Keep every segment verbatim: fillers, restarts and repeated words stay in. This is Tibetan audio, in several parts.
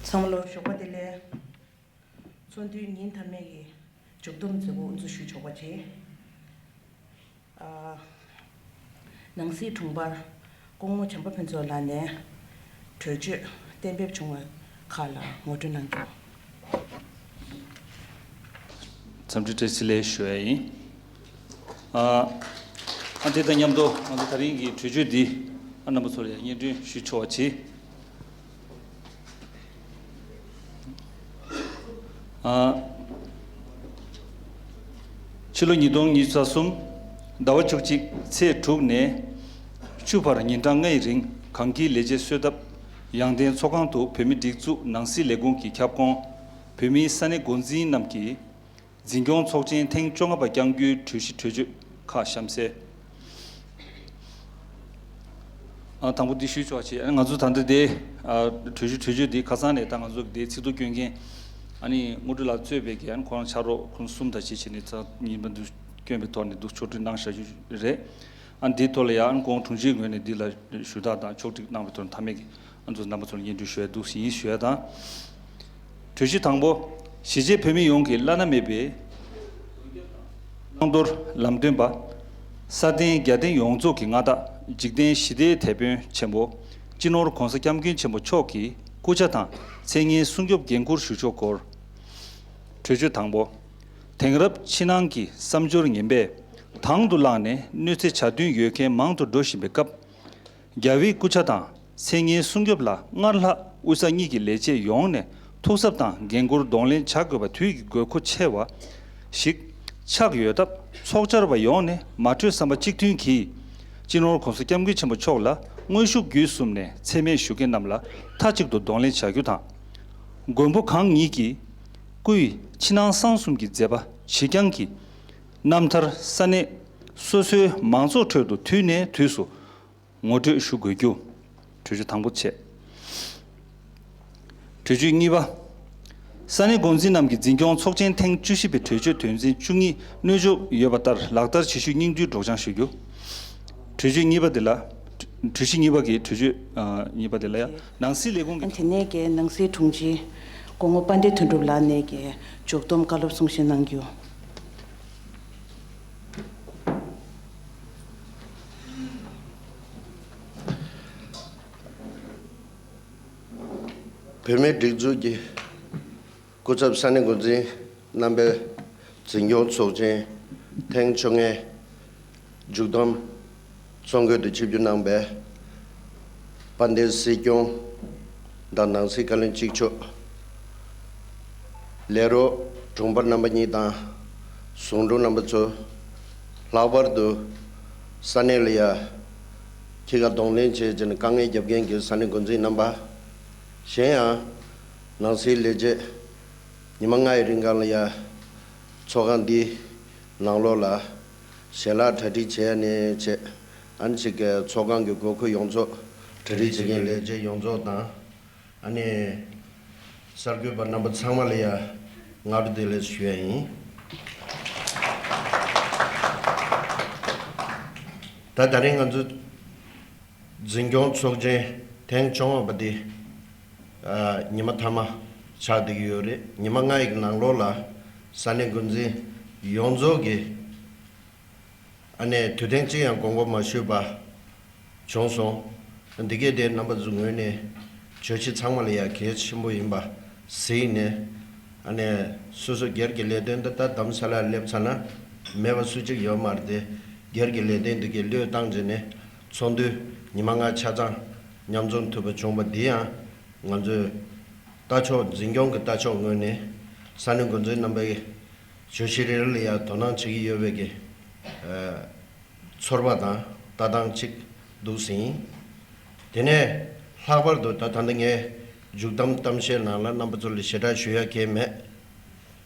ཚང་མ་ལ་ཞོགས་པ་བདེ་ལེགས། ཚོགས་འདུའི་ཉིན་མཐའ་མའི་གི་མཇུག་བསྡོམས་མཛད་སྒོ་འཛུགས་ཞུ་ཆོག་པ་བྱེད། ཨ། ནང་སྲིད་དྲུང་འཕར་སྐུ་ངོ་བྱམས་པ་ཕུན་ཚོགས་ལགས་ནས་གྲོས་ཆོད་གཏན་འབེབས་བྱུང་བ་ཁག་ལ་ངོ་སྤྲོད་གནང་རྒྱུ། འཚམས་འདྲི་བཀྲ་ཤིས་བདེ་ལེགས་ཞུ་ཡ་ཡིན། ཨ། ཨ་དེ་དང་མཉམ་དུ་ང་ཚོ་ད་རིང་གི་གྲོས་ཆོད་འདི་ཨ་རྣམ་པ་ཚོར་ཡང་སྙན་སྒྲོན་ཞུ་ཆོག་པ་བྱེད། ཨ། ཕྱི་ལོ་ཉིས་སྟོང་ཉི་ཤུ་རྩ་གསུམ་ཟླ་བ་བཅུ་གཅིག་ཚེས་དྲུག་ནས་བཅུ་བར་ཉིན་གྲངས་ལྔའི་རིང་གངས་སྐྱིད་ལས་བྱེད་གསོལ་ཐབ་ཡང་ལྡན་ཚོགས་ཁང་དུ་བོད་མིའི་སྒྲིག་འཛུགས་ནང་སྲིད་ལས་ཁུངས་ཀྱི་ཁྱབ་ཁོངས་བོད་མིའི་ས་གནས་འགོ་འཛིན་རྣམས་ཀྱིས་འཛིན་སྐྱོང་ཚོགས་ཆེན་ཐེངས་བཅོ་ལྔ་པ་བསྐྱང་རྒྱུའི་གྲོས་གཞི་གྲོས་ཆོད་ཁག་གཤམ་གསལ། ཨ། དང་པོ་འདི་ཞུས་ཆོག་ཅེས། ང་ཚོ་ད་ལྟ་དེ་ཨ་གྲོས་གཞི་གྲོས་ཆོད་འདི་ཁ་སང་ནས་ད་ང་ཚོ་དེ་ཚིག་ཐོ་སྐྱོན་མཁན་ཨ་ནི་དངོས་གྲུབ་ལགས་གཙོས་པའི་གི་ཨ་ནི་ཁོ་རང་ཕྱག་རོགས་ཁོང་གསུམ་དང་བཅས་བྱས་ནས་ཚ་ཉིན་པ་འདུག་སྐྱོན་པའི་ཐོག་ནས་འདུག་ཕྱོགས་སྒྲིག་གནང་བཞག་རྒྱུ་རེད། ཨ་འདིའི་ཐོག་ལ་ཡང་ཨ་ནི་ཁོང་དྲུང་ཆེའི་ངོས་ནས་འདི་ལ་ཞུ་དག་དང་ཕྱོགས་སྒྲིག་གནང་བའི་ཐོག་མཐའ་མའི་གི་ང་ཚོ་རྣམ་པ་ཚོར་སྙན་སྒྲོན་ཞུ་ཡ་འདུག་ཟིན་ཞུ་ཡ་དང་། གྲོས་གཞི་དང་པོ། གཞིས་བྱེས་བོད་མི་ཡོངས་ཀྱི་བླ་ན་མེད་པའི་བླང་དོར་ལམ་སྟོན་པ། ས་སྟེང་རྒྱལ་བསྟན་ཡོངས་རྫོགས་ཀྱི་མངའ་བདག་འཇིག་རྟེན་ཞི་བདེའི་དེད་དཔོན་ཆེན་པོ་སྤྱི་ནོར་༧གོང་ས་༧སྐྱབས་མགོན་ཆེན་པོ་མཆོག་གི་སྐུ་ཕྱྭ་དང་མཚན་སྙན་སྲུང་སྐྱོབ་འགན་འཁུར་ཞུ་ཕྱོགས་སྐོར། གྲོས་ཆོད་དང་པོ། དེང་རབས་ཕྱི་ནང་གི་བསམ་སྦྱོར་ངན་པས་དང་དུ་བླངས་ནས་གནོད་འཚེ་བྱ་དོན་ཡོད་མཁན་མང་དུ་འགྲོ་བཞིན་པའི་སྐབས། རྒྱལ་བའི་སྐུ་ཕྱྭ་དང་མཚན་སྙན་སྲུང་སྐྱོབ་ལ་སྔར་ལྷག་དབུས་ས་གཉིས་ཀྱི་ལས་བྱེད་ཡོངས་ནས་ཐུགས་གཟབ་དང་འགན་འཁུར་གདོང་ལེན་བྱ་དགོས་པ་དུས་ཀྱི་དགོས་མཁོ་ཆེ་བ་ཞིག་ཆགས་ཡོད་སྟབས། ཚོགས་བཅར་བ་ཡོངས་ནས་མ་གྲོས་བསམ་པ་གཅིག་མཐུན་གྱིས་སྤྱི་ནོར་༧གོང་ས་༧སྐྱབས་མགོན་ཆེན་པོ་མཆོག་ལ་དངོས་ཤུགས་བརྒྱུད་གསུམ་ནས་མཚན་སྨད་ཞུ་མཁན་རྣམས་ལ་མཐའ་གཅིག་ཏུ་གདོང་ལེན་བྱ་རྒྱུ་དང་། མགོན་པོ་གང་ཉིད་ཀྱི་སྐུའི་ཕྱི་ནང་གསང་གསུམ་གྱི་མཛད་པ་ཇི་བསྐྱངས་ཀྱིས་རྣམ་ཐར་ས་གནས་སོ་སོའི་མང་ཚོགས་ཁྲོད་དུ་དུས་ནས་དུས་སུ་ངོ་སྤྲོད་ཞུ་དགོས་རྒྱུ། གྲོས་ཆོད་དང་པོ་བྱས། གྲོས་ཆོད་གཉིས་པ། ས་གནས་འགོ་འཛིན་རྣམས་ཀྱི་འཛིན་སྐྱོང་ཚོགས་ཆེན་ཐེངས་བཅུ་བཞི་པའི་གྲོས་ཆོད་དོན་ཚན་བཅུ་གཉིས་སྣོལ་འཇོག་ཡོད་པ་ལྟར་ལག་བསྟར་བྱེད་ཤུགས་སྙིང་བསྡུས་སྒྲོག་སྦྱང་ཞུ་རྒྱུ། གྲོས་ཆོད་གཉིས་པ་དེ་ལ། གྲོས་གཞི་གཉིས་པ་གི་གྲོས་ཆོད་ཨ་གཉིས་པ་དེ་ལ་ཡང་ནང་སྲིད་ལས་ཁུངས་ཀྱི། དེ་ནས་ཀྱི་ནང་སྲིད་དྲུང་ཆེ་སྐུ་ངོ་དཔལ་ལྡན་དོན་གྲུབ་ལགས་ནས་ཀྱི་མཇུག་བསྡོམས་བཀའ་སློབ་གསུང་བཤད་གནང་རྒྱུ། བོད་མིའི་སྒྲིག་འཛུགས་ཀྱི་སྐུ་ཚབ་ས་གནས་འགོ་འཛིན་རྣམ་པའི་འཛིན་སྐྱོང་ཚོགས་ཆེན་ཐེངས་བཅོ་ལྔའི་མཇུག་བསྡོམས་གཙོ་འགོད་དུ་ཆིབས་བསྒྱུར་གནང་བའི་དཔལ་ལྡན་སྲིད་སྐྱོང་དང་ནང་སྲིད་བཀའ་བློན་གཅིག་མཆོག་ལས་རོགས་དྲུང་འཕར་རྣམ་པ་གཉིས་དང་ཟུང་དྲུང་རྣམ་པ་ཚོ། ལྷག་པར་དུ་ས་གནས་ལ་ཡ་ཁྱི་ག་གདོང་ལེན་བྱས་བྱས་ནས་དཀའ་ངལ་རྒྱབ་མཁན་གྱི་ས་གནས་འགོ་འཛིན་རྣམ་པ། གཞན་ཡང་ནང་སྲིད་ལས་བྱེད། ཉི་མ་ལྔའི་རིང་གང་ལ་ཡ་ཚོགས་ཁང་འདིའི་ནང་ལོགས་ལ་ཞལ་ལག་གྲ་སྒྲིག་བྱས་ནས་བྱས། ཨ་ནི་ཅིག་གི་ཚོགས་ཁང་གི་དགོས་མཁོ་ཡོངས་རྫོགས་གྲ་སྒྲིག་བྱེད་མཁན་ལས་བྱེད་ཡོངས་རྫོགས་དང་། ཨ་ནི་གསར་འགོད་པ་རྣམ་པ་ཚང་མ་ལ་ཡ་སྔ་དྲོ་བདེ་ལེགས་ཞུ་ཡ་ཡིན། ད་ད་རིང་ང་ཚོ་འཛིན་སྐྱོང་ཚོགས་ཆེན་ཐེངས་བཅོ་ལྔ་པ་དེ་ཨ་ཉི་མ་མཐའ་མ་ཆགས་བསྡད་ཀྱི་ཡོད་རེད། ཉི་མ་ལྔ་ཡི་ནང་ལོགས་ལ་ས་གནས་འགོ་འཛིན་ཡོངས་རྫོགས་ཀྱིས་ཨ་ནི་དུས་ཐེངས་གཅིག་ཡང་དགོངས་པ་མ་ཞུས་པ་བྱུང་སོང་། འདི་གས་དེ་རྣམ་པ་ཚོའི་ངོས་ནས་བརྗོད་གཞི་ཚང་མ་ལ་ཡ་གལ་ཆེན་པོ་ཡིན་པ་གཟིགས་ནས། ཨ་ནི་སོ་སོ་སྒེར་གྱི་ལས་དོན་འདི་ད་རྡ་རམ་ས་ལར་སླེབས་ཚར་ན་མེད་པ་སུ་གཅིག་ཡོད་མ་རེད་དེ། སྒེར་གྱི་ལས་དོན་འདི་གས་བློས་བཏང་བྱས་ནས་ཚོགས་འདུ་ཉི་མ་ལྔ་ཆ་ཚང་མཉམ་འཛོམས་ཐུབ་པ་བྱུང་བ་འདི་ཡང་ང་ཚོའི་ལྟ་ཕྱོགས་འཛིན་སྐྱོང་གི་ལྟ་ཕྱོགས་ངོས་ནས་ས་གནས་འགོ་འཛིན་རྣམ་པའི་བརྗོད་གཞི་རེ་རེ་ལ་ཡང་དོ་སྣང་བྱེད་ཀྱི་ཡོད་པའི་གི་ཨ་ཚོར་བ་དང་ལྟ་སྟངས་གཅིག་འདུག་ཟིན། དེ་ནས་ལྷག་པར་དུ་ད་ད་ལྟ་ངས་མཇུག་བསྡོམས་གཏམ་བཤད་ནང་ལ་རྣམ་པ་ཚོ་ལ་ཞེ་དྲག་ཞུ་ཡ་གང་ཡང་མེད།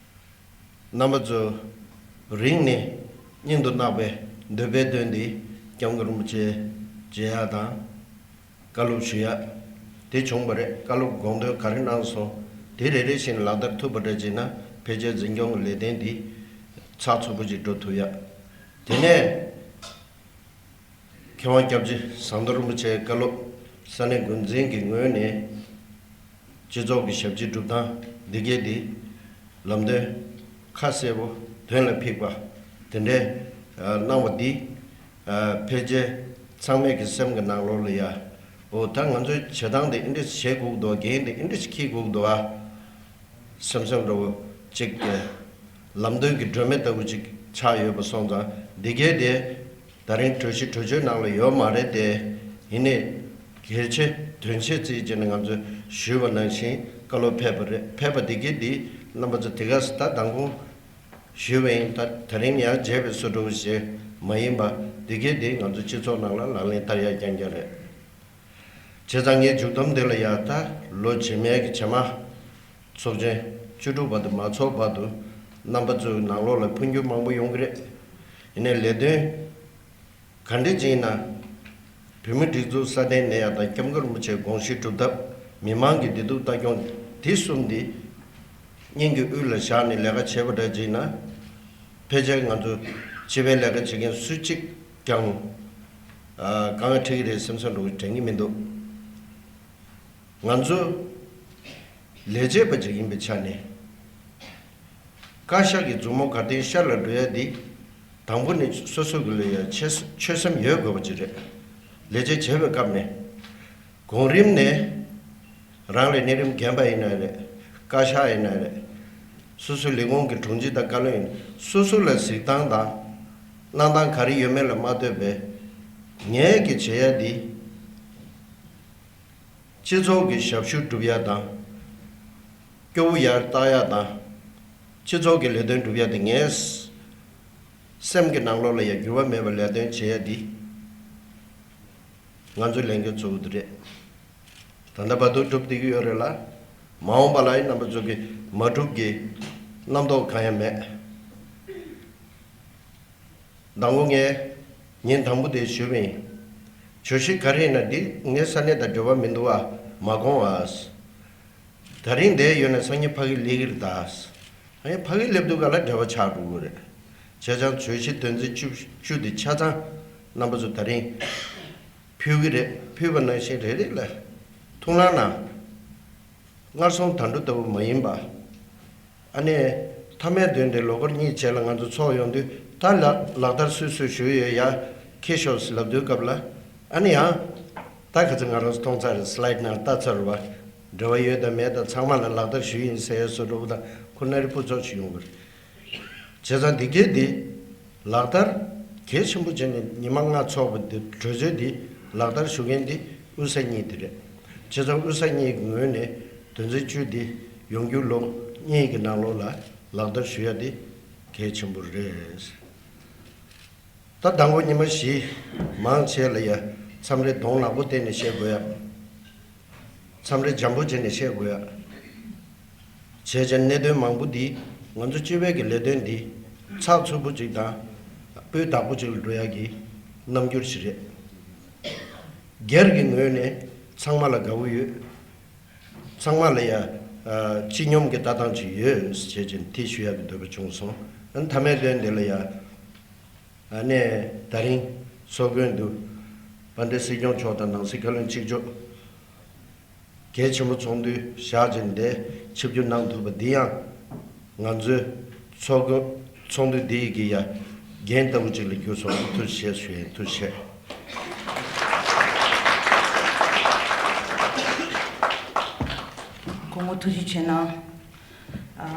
རྣམ་པ་ཚོ་རིང་ནས་སྙིང་དུ་བརྣག་པའི་འདོད་པའི་དོན་འདི་སྐྱབས་མགོན་རིན་པོ་ཆེ་མཇལ་ཡ་དང་། བཀའ་སློབ་ཞུ་ཡ་དེ་བྱུང་བ་རེད། བཀའ་སློབ་དགོངས་དོན་ག་རེ་གནང་སོང་། དེ་རེ་རེ་བཞིན་ལག་བསྟར་ཐུབ་པ་འདྲ་བྱས་ན་ཕལ་ཆེར་འཛིན་སྐྱོང་གི་ལས་དོན་འདི་ཚགས་ཚུད་པོ་ཅིག་འགྲོ་ཐུབ་ཡ། དེ་ནས་མཁས་དབང་སྐྱབས་རྗེ་ཟམ་གདོང་རིན་པོ་ཆེའི་བཀའ་སློབ་ས་གནས་འགོ་འཛིན་གྱི་ངོས་ནས་ སྤྱི་ཚོགས་ཀྱི་ཞབས་ཕྱི་སྒྲུབ་སྟངས་འདི་གས་འདི་ལམ་སྟོན་ཁ་གསལ་པོ་དོན་ལ་ཕིགས་པ་དེ་འདྲའི་གནང་བ་འདི་ཕལ་ཆེར་ཚང་མས་ཀྱི་སེམས་ཀྱི་ནང་ལོགས་ལ་ཡ། འོ་ད་ང་ཚོའི་བྱེད་སྟངས་འདི་ཨིན་འདྲ་བྱེད་དགོས་འདུག་འགན་འདི་ཨིན་འདྲ་འཁྱེར་དགོས་འདུག་ཨ། སེམས་སེམས་འདྲ་བོ་གཅིག་གི་ལམ་སྟོན་གྱི་སྒྲོན་མེ་ལྟ་བུ་ཅིག་ཆགས་ཡོད་པ་སོང་ཙང་འདི་གས་དེ་ད་རིང་གྲོས་གཞི་གྲོས་ཆོད་ནང་ལ་ཡོད་མ་རེད་དེ། ཡིན་ནའི་གལ་ཆེ་དོན་ཆེ་བརྩིས་བྱས་ནས་ང་ཚོས་ཞུས་པ་ནང་བཞིན་བཀའ་སློབ་ཕེབས་པ་རེད། ཕེབས་པ་འདི་གས་འདི་རྣམ་པ་ཚོ་དེ་ག་ས་ད་མདང་དགོང་ཞུས་པ་ཡིན། ད་ད་རིང་ཡང་བརྗེད་པའི་བཟོ་འདྲ་བོ་ཞིག་མ་ཡིན་པ་འདི་གས་འདི་ང་ཚོ་སྤྱི་ཚོགས་ནང་ལ་ལག་ལེན་བསྟར་ཡ་རྐྱང་རྐྱང་རེད། བྱས་ཙང་ངས་མཇུག་སྡོམ་འདི་ལ་ཡ་ད་ལོ་རྗེས་མའི་གི་རྗེས་མ་ཚོགས་ཆེན་བཅུ་དྲུག་བར་དུ་མ་ཚོགས་བར་དུ་རྣམ་པ་ཚོའི་ནང་ལོགས་ལ་འཕོ་འགྱུར་མང་པོ་ཡོང་གི་རེད། ཡིན་ནའི་ལས་དོན་ག་འདྲ་ཅིག་ཡིན་ན་བོད་མིའི་སྒྲིག་འཛུགས་སྲ་བརྟན་གནས་ཡ་དང་སྐྱབས་མགོན་རིན་པོ་ཆེའི་དགོངས་གཞི་སྒྲུབ་ཐབས། མི་མང་གི་བདེ་སྡུག་ལྟ་སྐྱོང་འདི་གསུམ་འདི་སྙིང་གི་དབུས་ལ་བཞག་ནས་ལས་ཀ་བྱས་པ་འདྲ་ཅིག་ཡིན་ན། ཕལ་ཆེར་ང་ཚོ་སྤྱི་པའི་ལས་ཀ་བྱེད་མཁན་སུ་གཅིག་ཀྱང་དཀའ་ངལ་འཕྲད་ཀྱི་རེད་བསམ་བསམ་འདྲ་བོ་དྲན་གྱི་མི་འདུག་ང་ཚོ་ལས་བྱེད་པ་ཅིག་ཡིན་པའི་ཆ་ནས་བཀའ་ཤག་གི་མཛུབ་མོ་ག་སྟེང་ཤར་ལ་འགྲོ་ཡ་འདི་དང་པོ་ནས་སོ་སོ་གི་ལ་ཡ་ཆོད་ཆོད་སེམས་ཡོད་དགོས་པ་ཅིག་རེད། ལས་བྱེད་བྱེད་པའི་སྐབས་ནས་གོང་རིམ་ནས་རང་ལས་སྣེ་རིམ་རྒན་པ་ཡིན་ན་རེད། བཀའ་ཤག་ཡིན་ན་རེད། སོ་སོའི་ལས་ཁུངས་ཀྱི་དྲུང་ཆེ་དང་བཀའ་བློན་ཡིན་སོ་སོ་ལ་གཟིགས་སྟངས་དང་གནང་སྟངས་ག་རེ་ཡོད་མེད་ལ་མ་ལྟོས་པའི་ངས་ཀྱི་བྱེད་ཡ་འདི། སྤྱི་ཚོགས་ཀྱི་ཞབས་ཞུ་སྒྲུབ་ཡ་དང་། སྐྱོ་བོ་ཡར་བཏགས་ཡ་དང་། སྤྱི་ཚོགས་ཀྱི་ལས་དོན་སྒྲུབ་ཡ་དེ་ངའི་སེམས་ཀྱི་ནང་ལོགས་ལ་ཡ་འགྱུར་བ་མེད་པར་ལས་དོན་བྱེད་ཡ་འདི་ང་ཚོའི་ལས་འགན་གཙོ་བོ་དེ་རེད། ད་ལྟ་བར་དུ་སྒྲུབ་བསྡད་ཀྱི་ཡོད་རེད་ལ། མ་འོངས་པ་ལ་ཡང་རྣམ་པ་ཚོ་གི་མ་སྒྲུབ་ཀྱི་རྣམ་རྟོག་གང་ཡང་མེད། མདང་དགོང་ངས་ཉིན་དང་པོ་དེ་ཞུས་པ་ཡིན། བརྗོད་གཞི་ག་རེ་ཡིན་ན་འདི་ངའི་ས་གནས་དང་འབྲེལ་བ་མི་འདུག་ཨ། མ་དགོངས་ཨ། ད་རིང་འདིར་ཡོད་ན་སང་ཉིན་ཕ་གིར་སླེབས་ཀྱི་རེད་ད། ཨ་ཡ་ཕ་གིར་སླེབས་དུས་ག་ལ་འབྲེལ་བ་ཆགས་འགྲོ་གི་རེད། བྱས་ཙང་བརྗོད་གཞི་དོན་ཚན་བཅུ་བཅུ་འདི་ཆ་ཚང་རྣམ་པ་ཚོ་ད་རིང་ཕུལ་གྱི་རེད། ཕུལ་བ་ནང་བཞིན་རེ་རེ་ལ་ཐུགས་སྣང་གནང་། སྔར་སོང་ད་འགྲོ་ལྟ་བུ་མ་ཡིན་པ། ཨ་ནི། མཐའ་མའི་དོན་དེ་ལོ་འཁོར་གཉིས་རྗེས་ལ་ང་ཚོ་ཚོགས་ཡོང་དུས་ད་ལ་ལག་བསྟར་སུས་སུས་ཞུས་ཡོད་ཡ། ཁྱེད་ཤོག་ཟེར་ལབ་དུས་སྐབས་ལ། ཨ་ནི་ཡང་། ད་ག་ཚོད་ང་རང་ཚོ་མཐོང་ཚར་རེད། སི་ལའིཌ་ནང་ལྟ་ཚར་བ། འབྲེལ་བ་ཡོད་དང་མེད་དང་ཚང་མ་ལ་ལག་བསྟར་ཞུས་ཡིན་ཟེར་ཡ་བཟོ་འདྲ་བོ་དང་ཁོ་ན་རི་སྤུ་ཚོགས་ཤིག་ཡོང་གི་རེད། བྱས་ཙང་འདི་གས་འདི། ལག་བསྟར་གལ་ཆེན་པོ་བྱས་ནས་ཉི་མ་ལྔ་ཚོགས་པ་འདི་གྲོས་ཚོད་འདི་ལག་བསྟར་ཞུ་མཁན་འདི་དབུས་ས་གཉིས་འདི་རེད། བྱས་ཙང་དབུས་ས་གཉིས་ཀྱི་ངོས་ནས་དོན་ཚན་བཅུ་འདི་ཡོང་རྒྱུ་ལོ་གཉིས་ཀྱི་ནང་ལོགས་ལ་ལག་བསྟར་ཞུ་ཡ་འདི་གལ་ཆེན་པོ་རེད། ད་མདང་དགོང་ཉི་མ་བཞི་མང་ཆེ་ལ་ཡ་མཚམས་རེ་གདོང་ནག་པོ་བསྟན་ནས་བཤད་དགོས་ཡ། མཚམས་རེ་འཇམ་པོ་བྱས་ནས་བཤད་དགོས་ཡ། བྱས་ཙང་གནད་དོན་མང་པོ་འདི་ང་ཚོ་སྤྱི་པའི་གི་ལས་དོན་འདི་ཚགས་ཚུད་པོ་ཅིག་དང་སྤུས་དག་པོ་ཅིག་ལ་འགྲོ་ཡ་གི་རྣམ་འགྱུར་ཞིག་རེད། སྒེར་གྱི་ངོས་ནས་ཚང་མ་ལ་དགའ་བོ་ཡོད། ཚང་མ་ལ་ཡ་ཨ་སྤྱི་སྙོམས་ཀྱི་ལྟ་སྟངས་ཅིག་ཡོད་ཟེར་བྱས་ཅིག་དེ་ཞུ་ཡག་གི་འདོད་པ་བྱུང་སོང་། ཨ་ནི་མཐའ་མའི་དོན་དེ་ལ་ཡ་ཨ་ནས་ད་རིང་ཚོགས་མགོན་དུ་དཔལ་ལྡན་སྲིད་སྐྱོང་མཆོག་དང་ནང་སྲིད་བཀའ་བློན་གཅིག་ལྕོགས་གལ་ཆེན་པོ་ཚོགས་འདུའི་ཞག་ཅིག་འདིར་ཆིབས་བསྒྱུར་གནང་ཐུབ་པ་འདི་ཡང་ང་ཚོའི་ཚོགས་ཚོགས་འདུ་འདི་ཡི་གི་ཡ་འགན་ལྟ་བུ་ཅིག་ལ་གྱུར་སོང་། ཐུགས་རྗེ་ཆེ་ཞུ་ཡིན། ཐུགས་རྗེ་ཆེ། སྐུ་ངོ་ཐུགས་རྗེ་ཆེ་གནང་། ཨ།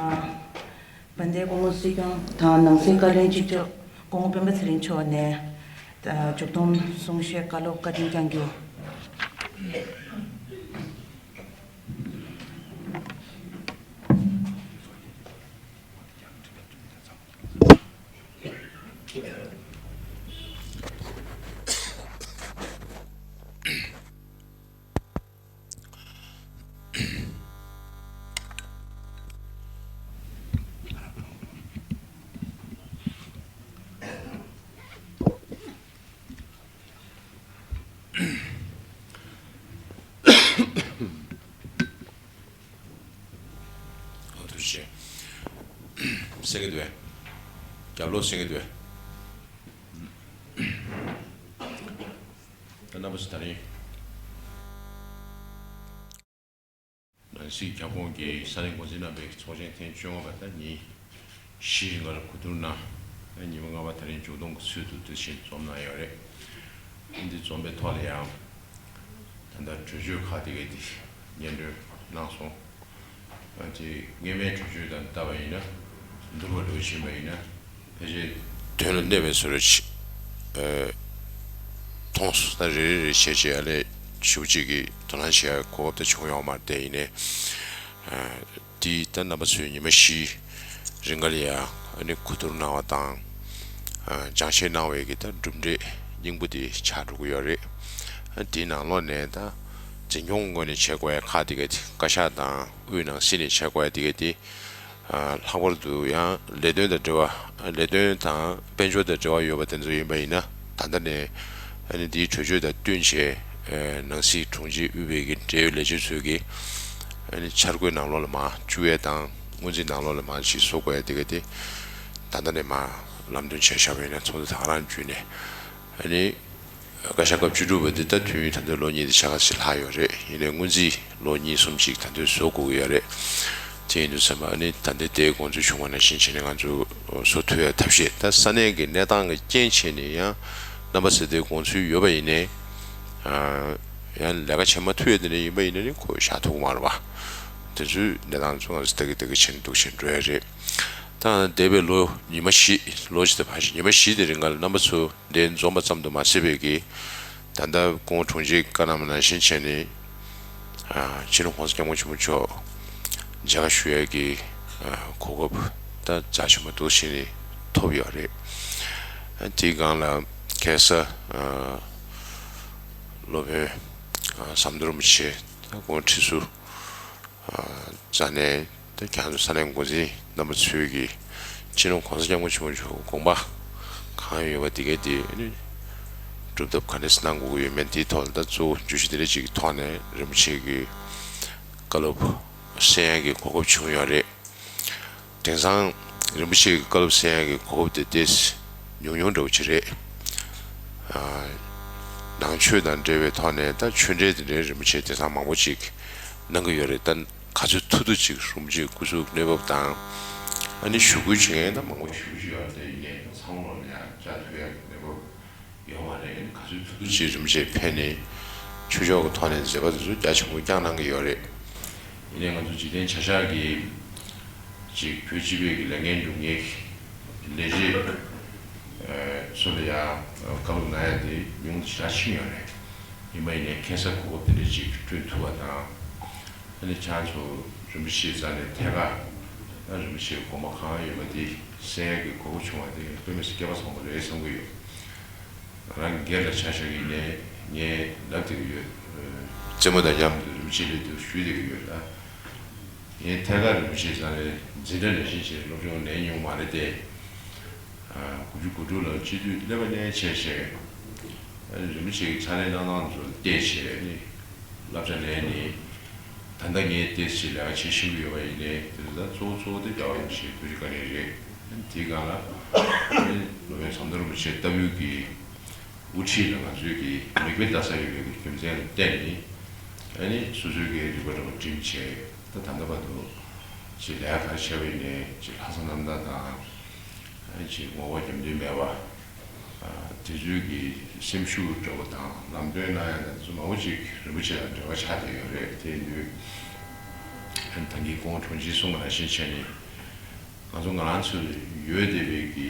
དཔལ་ལྡན་སྐུ་ངོ་སྲིད་སྐྱོང་དང་ནང་སྲིད་བཀའ་བློན་གཅིག་ལྕོགས་སྐུ་ངོ་སྤེན་པ་ཚེ་རིང་མཆོག་ནས་ཨ་མཇུག་སྡོམ་གསུང་བཤད་བཀའ་སློབ་བཀའ་དྲིན་བསྐྱང་རྒྱུ། ཨོ་ཐུགས་རྗེ་ཆེ། གསན་གྱི་འདུག་གས། རྒྱབ་ལོགས་གསན་གྱི་འདུག་གས། ད་རྣམ་པ་ཚོ་ད་རིང་། སྲིད་ཁྱབ་ཁོངས་ཀྱི་ས་གནས་འགོ་འཛིན་རྣམ་པའི་ཚོགས་ཆེན་ཐེངས་བཅོ་ལྔ་པ་དང་ཉིན་བཞི་རིང་གར་གོ་བསྡུར་གནང་། ཉིན་མོ་ལྔ་པ་དེ་རིང་མཇུག་སྡོམ་གྱི་ཚུལ་དུ་དེ་བཞིན་འཛོམས་གནང་ཡོད་རེད། འདི་འཛོམས་པའི་ཐོག་ལ་ཡང་ད་ལྟ་གྲོས་ཆོད་ཁག་དེ་གའི་དེ་སྙན་སྒྲོན་གནང་སོང་། དེ་སྔོན་མའི་གྲོས་ཆོད་དང་བལྟ་བ་ཡིན་ན། བསྡུར་བ་འགྲོ་བཞིན་པ་ཡིན་ན། ཕལ་ཆེར་དོན་ལ་གནས་པའི་བཟོ་འདྲ་ཞིག་མཐོང་སོང་། ད་རེ་རེ་རེ་བྱས་བྱས་ཨ་ལས་ཞུ་གཅིག་གི་དོ་སྣང་བྱེད་ཡ་གོ་སྐབས་ད་བྱུང་ཡོད་མ་རེད་དེ། ཡིན་ནའི་འདི་ད་རྣམ་པ་ཚོས་ཉི་མ་བཞི་རིང་ག་ལ་ཡ་ཨ་ནི་གོ་བསྡུར་གནང་བ་དང་། སྦྱང་བཤད་གནང་བའི་གི་ད་གྲུབ་འབྲས་སྙིང་པོ་དེ་ཆགས་འགྲོ་གི་ཡོད་རེད། དེའི་ནང་ལོགས་ནས་ད་འཛིན་སྐྱོང་ངོས་ནས་བྱེད་དགོས་ཡ་ཁག་དེ་ག་དེ་བཀའ་ཤག་དང་དབུས་ནང་སྲིད་ནས་བྱེད་དགོས་ཡ་དེ་ག་དེ། ལྷག་པར་དུ་ཡང་ལས་དོན་དང་འབྲེལ་བ། ལས་དོན་དང་དཔལ་འབྱོར་དང་འབྲེལ་བ་ཡོད་པ་དེ་ཚོ་ཡིན་པ་ཡིན་ན། ད་ལྟ་ནས་ཨ་ནི་འདིའི་གྲོས་ཆོད་དང་བསྟུན་བྱས། ནང་སྲིད་དྲུང་ཆེ་དབུས་པའི་གི་འབྲེལ་ཡོད་ལས་བྱེད་ཚོས་ཀྱི་ཨ་ནི་འཆར་འགོད་ནང་ལོགས་ལ་མར་བཅུག་ཡས་དང་སྔོན་རྩིས་ནང་ལོགས་ལ་མར་ཅིག་བཟོ་དགོས་ཡས་དེ་ག་དེ་ད་ལྟ་ནས་མར་ལམ་སྟོན་བྱས་བཞག་པ་ཡིན་ན། ཚོགས་འདུ་ད་ག་རང་བརྒྱུད་ནས་ཨ་ནི། བཀའ་ཤག་སྐབས་བཅུ་དྲུག་པ་འདི་ད་དུས་ཡུན་ད་ལྟའི་ལོ་གཉིས་དང་ཕྱེད་ཀ་ཞིག་ལྷག་ཡོད་རེད། ཡིན་ནའི་སྔོན་རྩིས་ལོ་གཉིས་གསུམ་ཅིག་ད་ལྟའི་བཟོ་དགོས་ཀྱི་ཡོད་རེད། དེ་ཡིན་དུས་ཙམ་པ་ཨ་ནི་ད་ལྟའི་དེའི་དགོངས་ཚུལ་བྱུང་བ་ནང་བཞིན་བྱས་ནས་ང་ཚོ་བཟོ་ཐུབ་ཡ་ཐབས་ཤེས། ད་ས་གནས་ཀྱི་གནས་སྟངས་ཀྱི་རྐྱེན་བྱས་ནས་ཡང་རྣམ་པ་ཚོའི་དེའི་དགོངས་ཚུལ་ཡོད་པ་ཡིན་ནའི། ཡང་ལས་ཀ་བྱེད་མ་ཐུབ་ཡ་དེ་འདྲ་ཡིན་པ་ཡིན་ན་ནི་ཁོ་བཞག་ཐུབ་ཀྱི་མ་རེད་པ། དེ་ཚོའི་གནས་སྟངས་ཚོ་ང་ཚོ་ལྟ་གི་ལྟ་གི་བྱས་ནས་འདུག་བཞིན་འགྲོ་ཡ་རེད། ད་འདས་པའི་ལོ་ཉི་མ་བཞི། ལོ་གཅིག་དང་ཕལ་ཆེར་ཉི་མ་བཞི་དེ་རིང་ག་ལ་རྣམ་པ་ཚོ་འདིར་འཛོམས་པ་ཙམ་དུ་མ་ཟད་པའི་གི་ད་ལྟ་སྐུ་ངོ་དྲུང་ཆེ་བཀའ་གནང་བ་ནང་བཞིན་བྱས་ནས། ཨ། སྤྱི་ནོར་༸གོང་ས་༸སྐྱབས་མགོན་ཆེན་པོ་མཆོག་མཇལ་ཁ་ཞུ་ཡས་ཀྱི་ཨ་གོ་སྐབས་ད་རྒྱ་ཆེན་པོ་འདུག་བཞིན་ནས་ཐོབ་ཡོད་རེད། ཨ། དེའི་སྒང་ལ་ཁ་སང་ཨ་སློབ་དཔོན་ཨ་ཟམ་གདོང་རིན་པོ་ཆེ་ད་དགོངས་ཁྲིད་ཚུལ། ཨ། ས་གནས་ད་ཁྱེད་ཚོ་ས་གནས་འགོ་འཛིན་རྣམ་པ་ཚོས་ཀྱིས་སྤྱི་ནོར་༸གོང་ས་༸སྐྱབས་མགོན་ཆེན་པོ་མཆོག་དགོངས་པ་གང་ཡོད་པ་དེ་གའི་དེ་ནི་སྒྲུབ་ཐབས་ག་འདྲས་གནང་དགོས་ཀྱི་ཡོད་མེད་དེའི་ཐོག་ལ་ད་གཙོ་བོ་བརྗོད་གཞི་དེ་འདྲ་ཅིག་གི་ཐོག་ནས་རིན་པོ་ཆེ་གི་བཀའ་སློབ་གསན་ཡག་གི་གོ་སྐབས་བྱུང་ཡོད་རེད། དེང་སང་རིན་པོ་ཆེ་གི་བཀའ་སློབ་གསན་ཡག་གི་གོ་སྐབས་དེ་ཏོག་ཙམ་ཉུང་ཉུང་འདྲ་བོ་ཅིག་རེད། ཨ། ནང་ཆོས་དང་འབྲེལ་བའི་ཐོག་ནས་ད་ཆོས་འབྲེལ་དེ་འདྲའི་རིན་པོ་ཆེ་དེང་སང་མང་པོ་ཅིག་གནང་གི་ཡོད་རེད། ད་ག་ཚོད་ཐུབ་ཐུབ་ཅིག་རིན་པོ་ཆེའི་སྐུ་གཟུགས་གནས་བབ་དང་། ཨ་ནི་ཞུ་སྐུལ་བྱེད་མཁན་ད་མང་པོ་ཞེ་པོ་ཅིག་ཡོད་རེད། དེ་ཡིན་ནའི་ད་ཚང་མ་ལ་ཡང་བཅར་ཐུབ་ཡག་གི་གནས་བབ་ཡོད་མ་རེད། ག་ཚོད་ཐུབ་ཐུབ་ཅིག་རིན་པོ་ཆེ་ཕེབས་ནས་ཆོས་ཕྱོགས་ཀྱི་ཐོག་ནས་མཛད་པ་དེ་ཚོ་རྒྱ་ཆེན་པོ་བསྐྱངས་གནང་གི་ཡོད་རེད། ཡིན་ནའི་ང་ཚོ་འཇིག་རྟེན་ཆ་བཞག་གི་ཅིག་བོད་སྤྱི་པའི་གི་ལས་འགན་སྒྲུབ་མཁན་གྱི་ལས་བྱེད་ཚོ་ལ་ཡང་བཀའ་སློབ་གནང་ཡ་དེ་ཉུང་དུ་ཞེ་དྲག་ཕྱིན་ཡོད་རེད། ཡིན་པ་ཡིན་ནའི་ཁ་སང་གོ་སྐབས་དེ་འདྲ་ཅིག་བསྐྲུན་ཐུབ་པ་དང་། ཨ་ནི་ཁྱེད་ཚོ་རིན་པོ་ཆེའི་རྩ་ནས་ཐད་ཀར་ད་རིན་པོ་ཆེའི་དགོངས་པ་གང་ཡོད་པ་དེ་གསན་ཡག་གི་གོ་སྐབས་བྱུང་བ་དེ་དཔེ་མི་སྲིད་སྐལ་པ་བཟང་པོ་རེད་བསམ་གྱི་ཡོད། ང་རང་སྒེར་ལ་ཆ་བཞག་ཡིན་ནའི་ངས་ལབ་བསྡད་ཀྱི་ཡོད། རྩེད་མོ་དང་མཉམ་དུ་རིན་པོ་ཆེ་སླེབས་དུས་ཞུས་བསྡད་ཀྱི་ཡོད་ལ། ངས་ཐད་ཀར་རིན་པོ་ཆེའི་རྩ་ནས་འཛིན་གྲྭ་ནང་བཞིན་བྱས་སློབ་སྦྱོང་ལེན་མྱོང་མ་རེད་དེ། དགུ་བཅུ་གོ་དྲུག་ལ་སྤྱི་འཐུས་སླེབས་པ་ནས་བྱས་བྱས། རིན་པོ་ཆེ་གི་ཕྱག་ལས་གནང་སྟངས་ཚོ་ལ་བལྟས་བྱས་ནི་བསླབ་བྱ་ལེན་ནི། ད་ལྟ་ངས་ཏོག་ཙམ་ལས་ཀ་བྱེད་ཤེས་ཀྱི་ཡོད་པ་ཡིན་ནའི་དེ་ཚོ་ད་གཙོ་བོ་གཙོ་བོ་དེ་རྒྱལ་བ་རིན་པོ་ཆེའི་ཐུགས་རྗེ་བཀའ་དྲིན་རེད། དེའི་སྒང་ལ་སློབ་དཔོན་ཟམ་གདོང་རིན་པོ་ཆེ་ལྟ་བུའི་གི་དབུ་ཁྲིད་ལ་ང་ཚོའི་གི་མིག་དཔེ་ལྟ་ས་ཡོད་པའི་གི་རྒྱུ་མཚན་ལ་བརྟེན་ནས། ཨ་ནི་སོ་སོའི་གི་རིག་པ་འདྲ་བོ་སྒྲིམ་བྱས་ད་ད་ལྟ་བར་དུ་ཅིག་ལས་ཀ་ག་རེ་བྱས་པ་ཡིན་ནའི་ཅིག་ལྷག་བསམ་རྣམ་དག་དང་། ཨ་ནི་ཅིག་བསྔོ་བ་རྒྱབ་མདུན་མེད་པ། ཨ། དེ་ཚོའི་གི་སེམས་ཤུགས་འདྲ་བོ་དང་ལམ་སྟོན་གནང་ཡ་དང་དེ་ཚོ་མང་པོ་ཅིག་རིན་པོ་ཆེ་དང་འབྲེལ་བ་ཆགས་བསྡད་ཡོད་རེད། དེ་ཡིན་དུས་ཨ་ནི་ད་གིན་སྐུ་ངོ་དྲུང་ཆེས་གསུངས་པ་ནང་བཞིན་བྱས་ནས། ང་ཚོ་ང་རང་ཚོ་ལ་ཡོད་བསྡད་པའི་གི་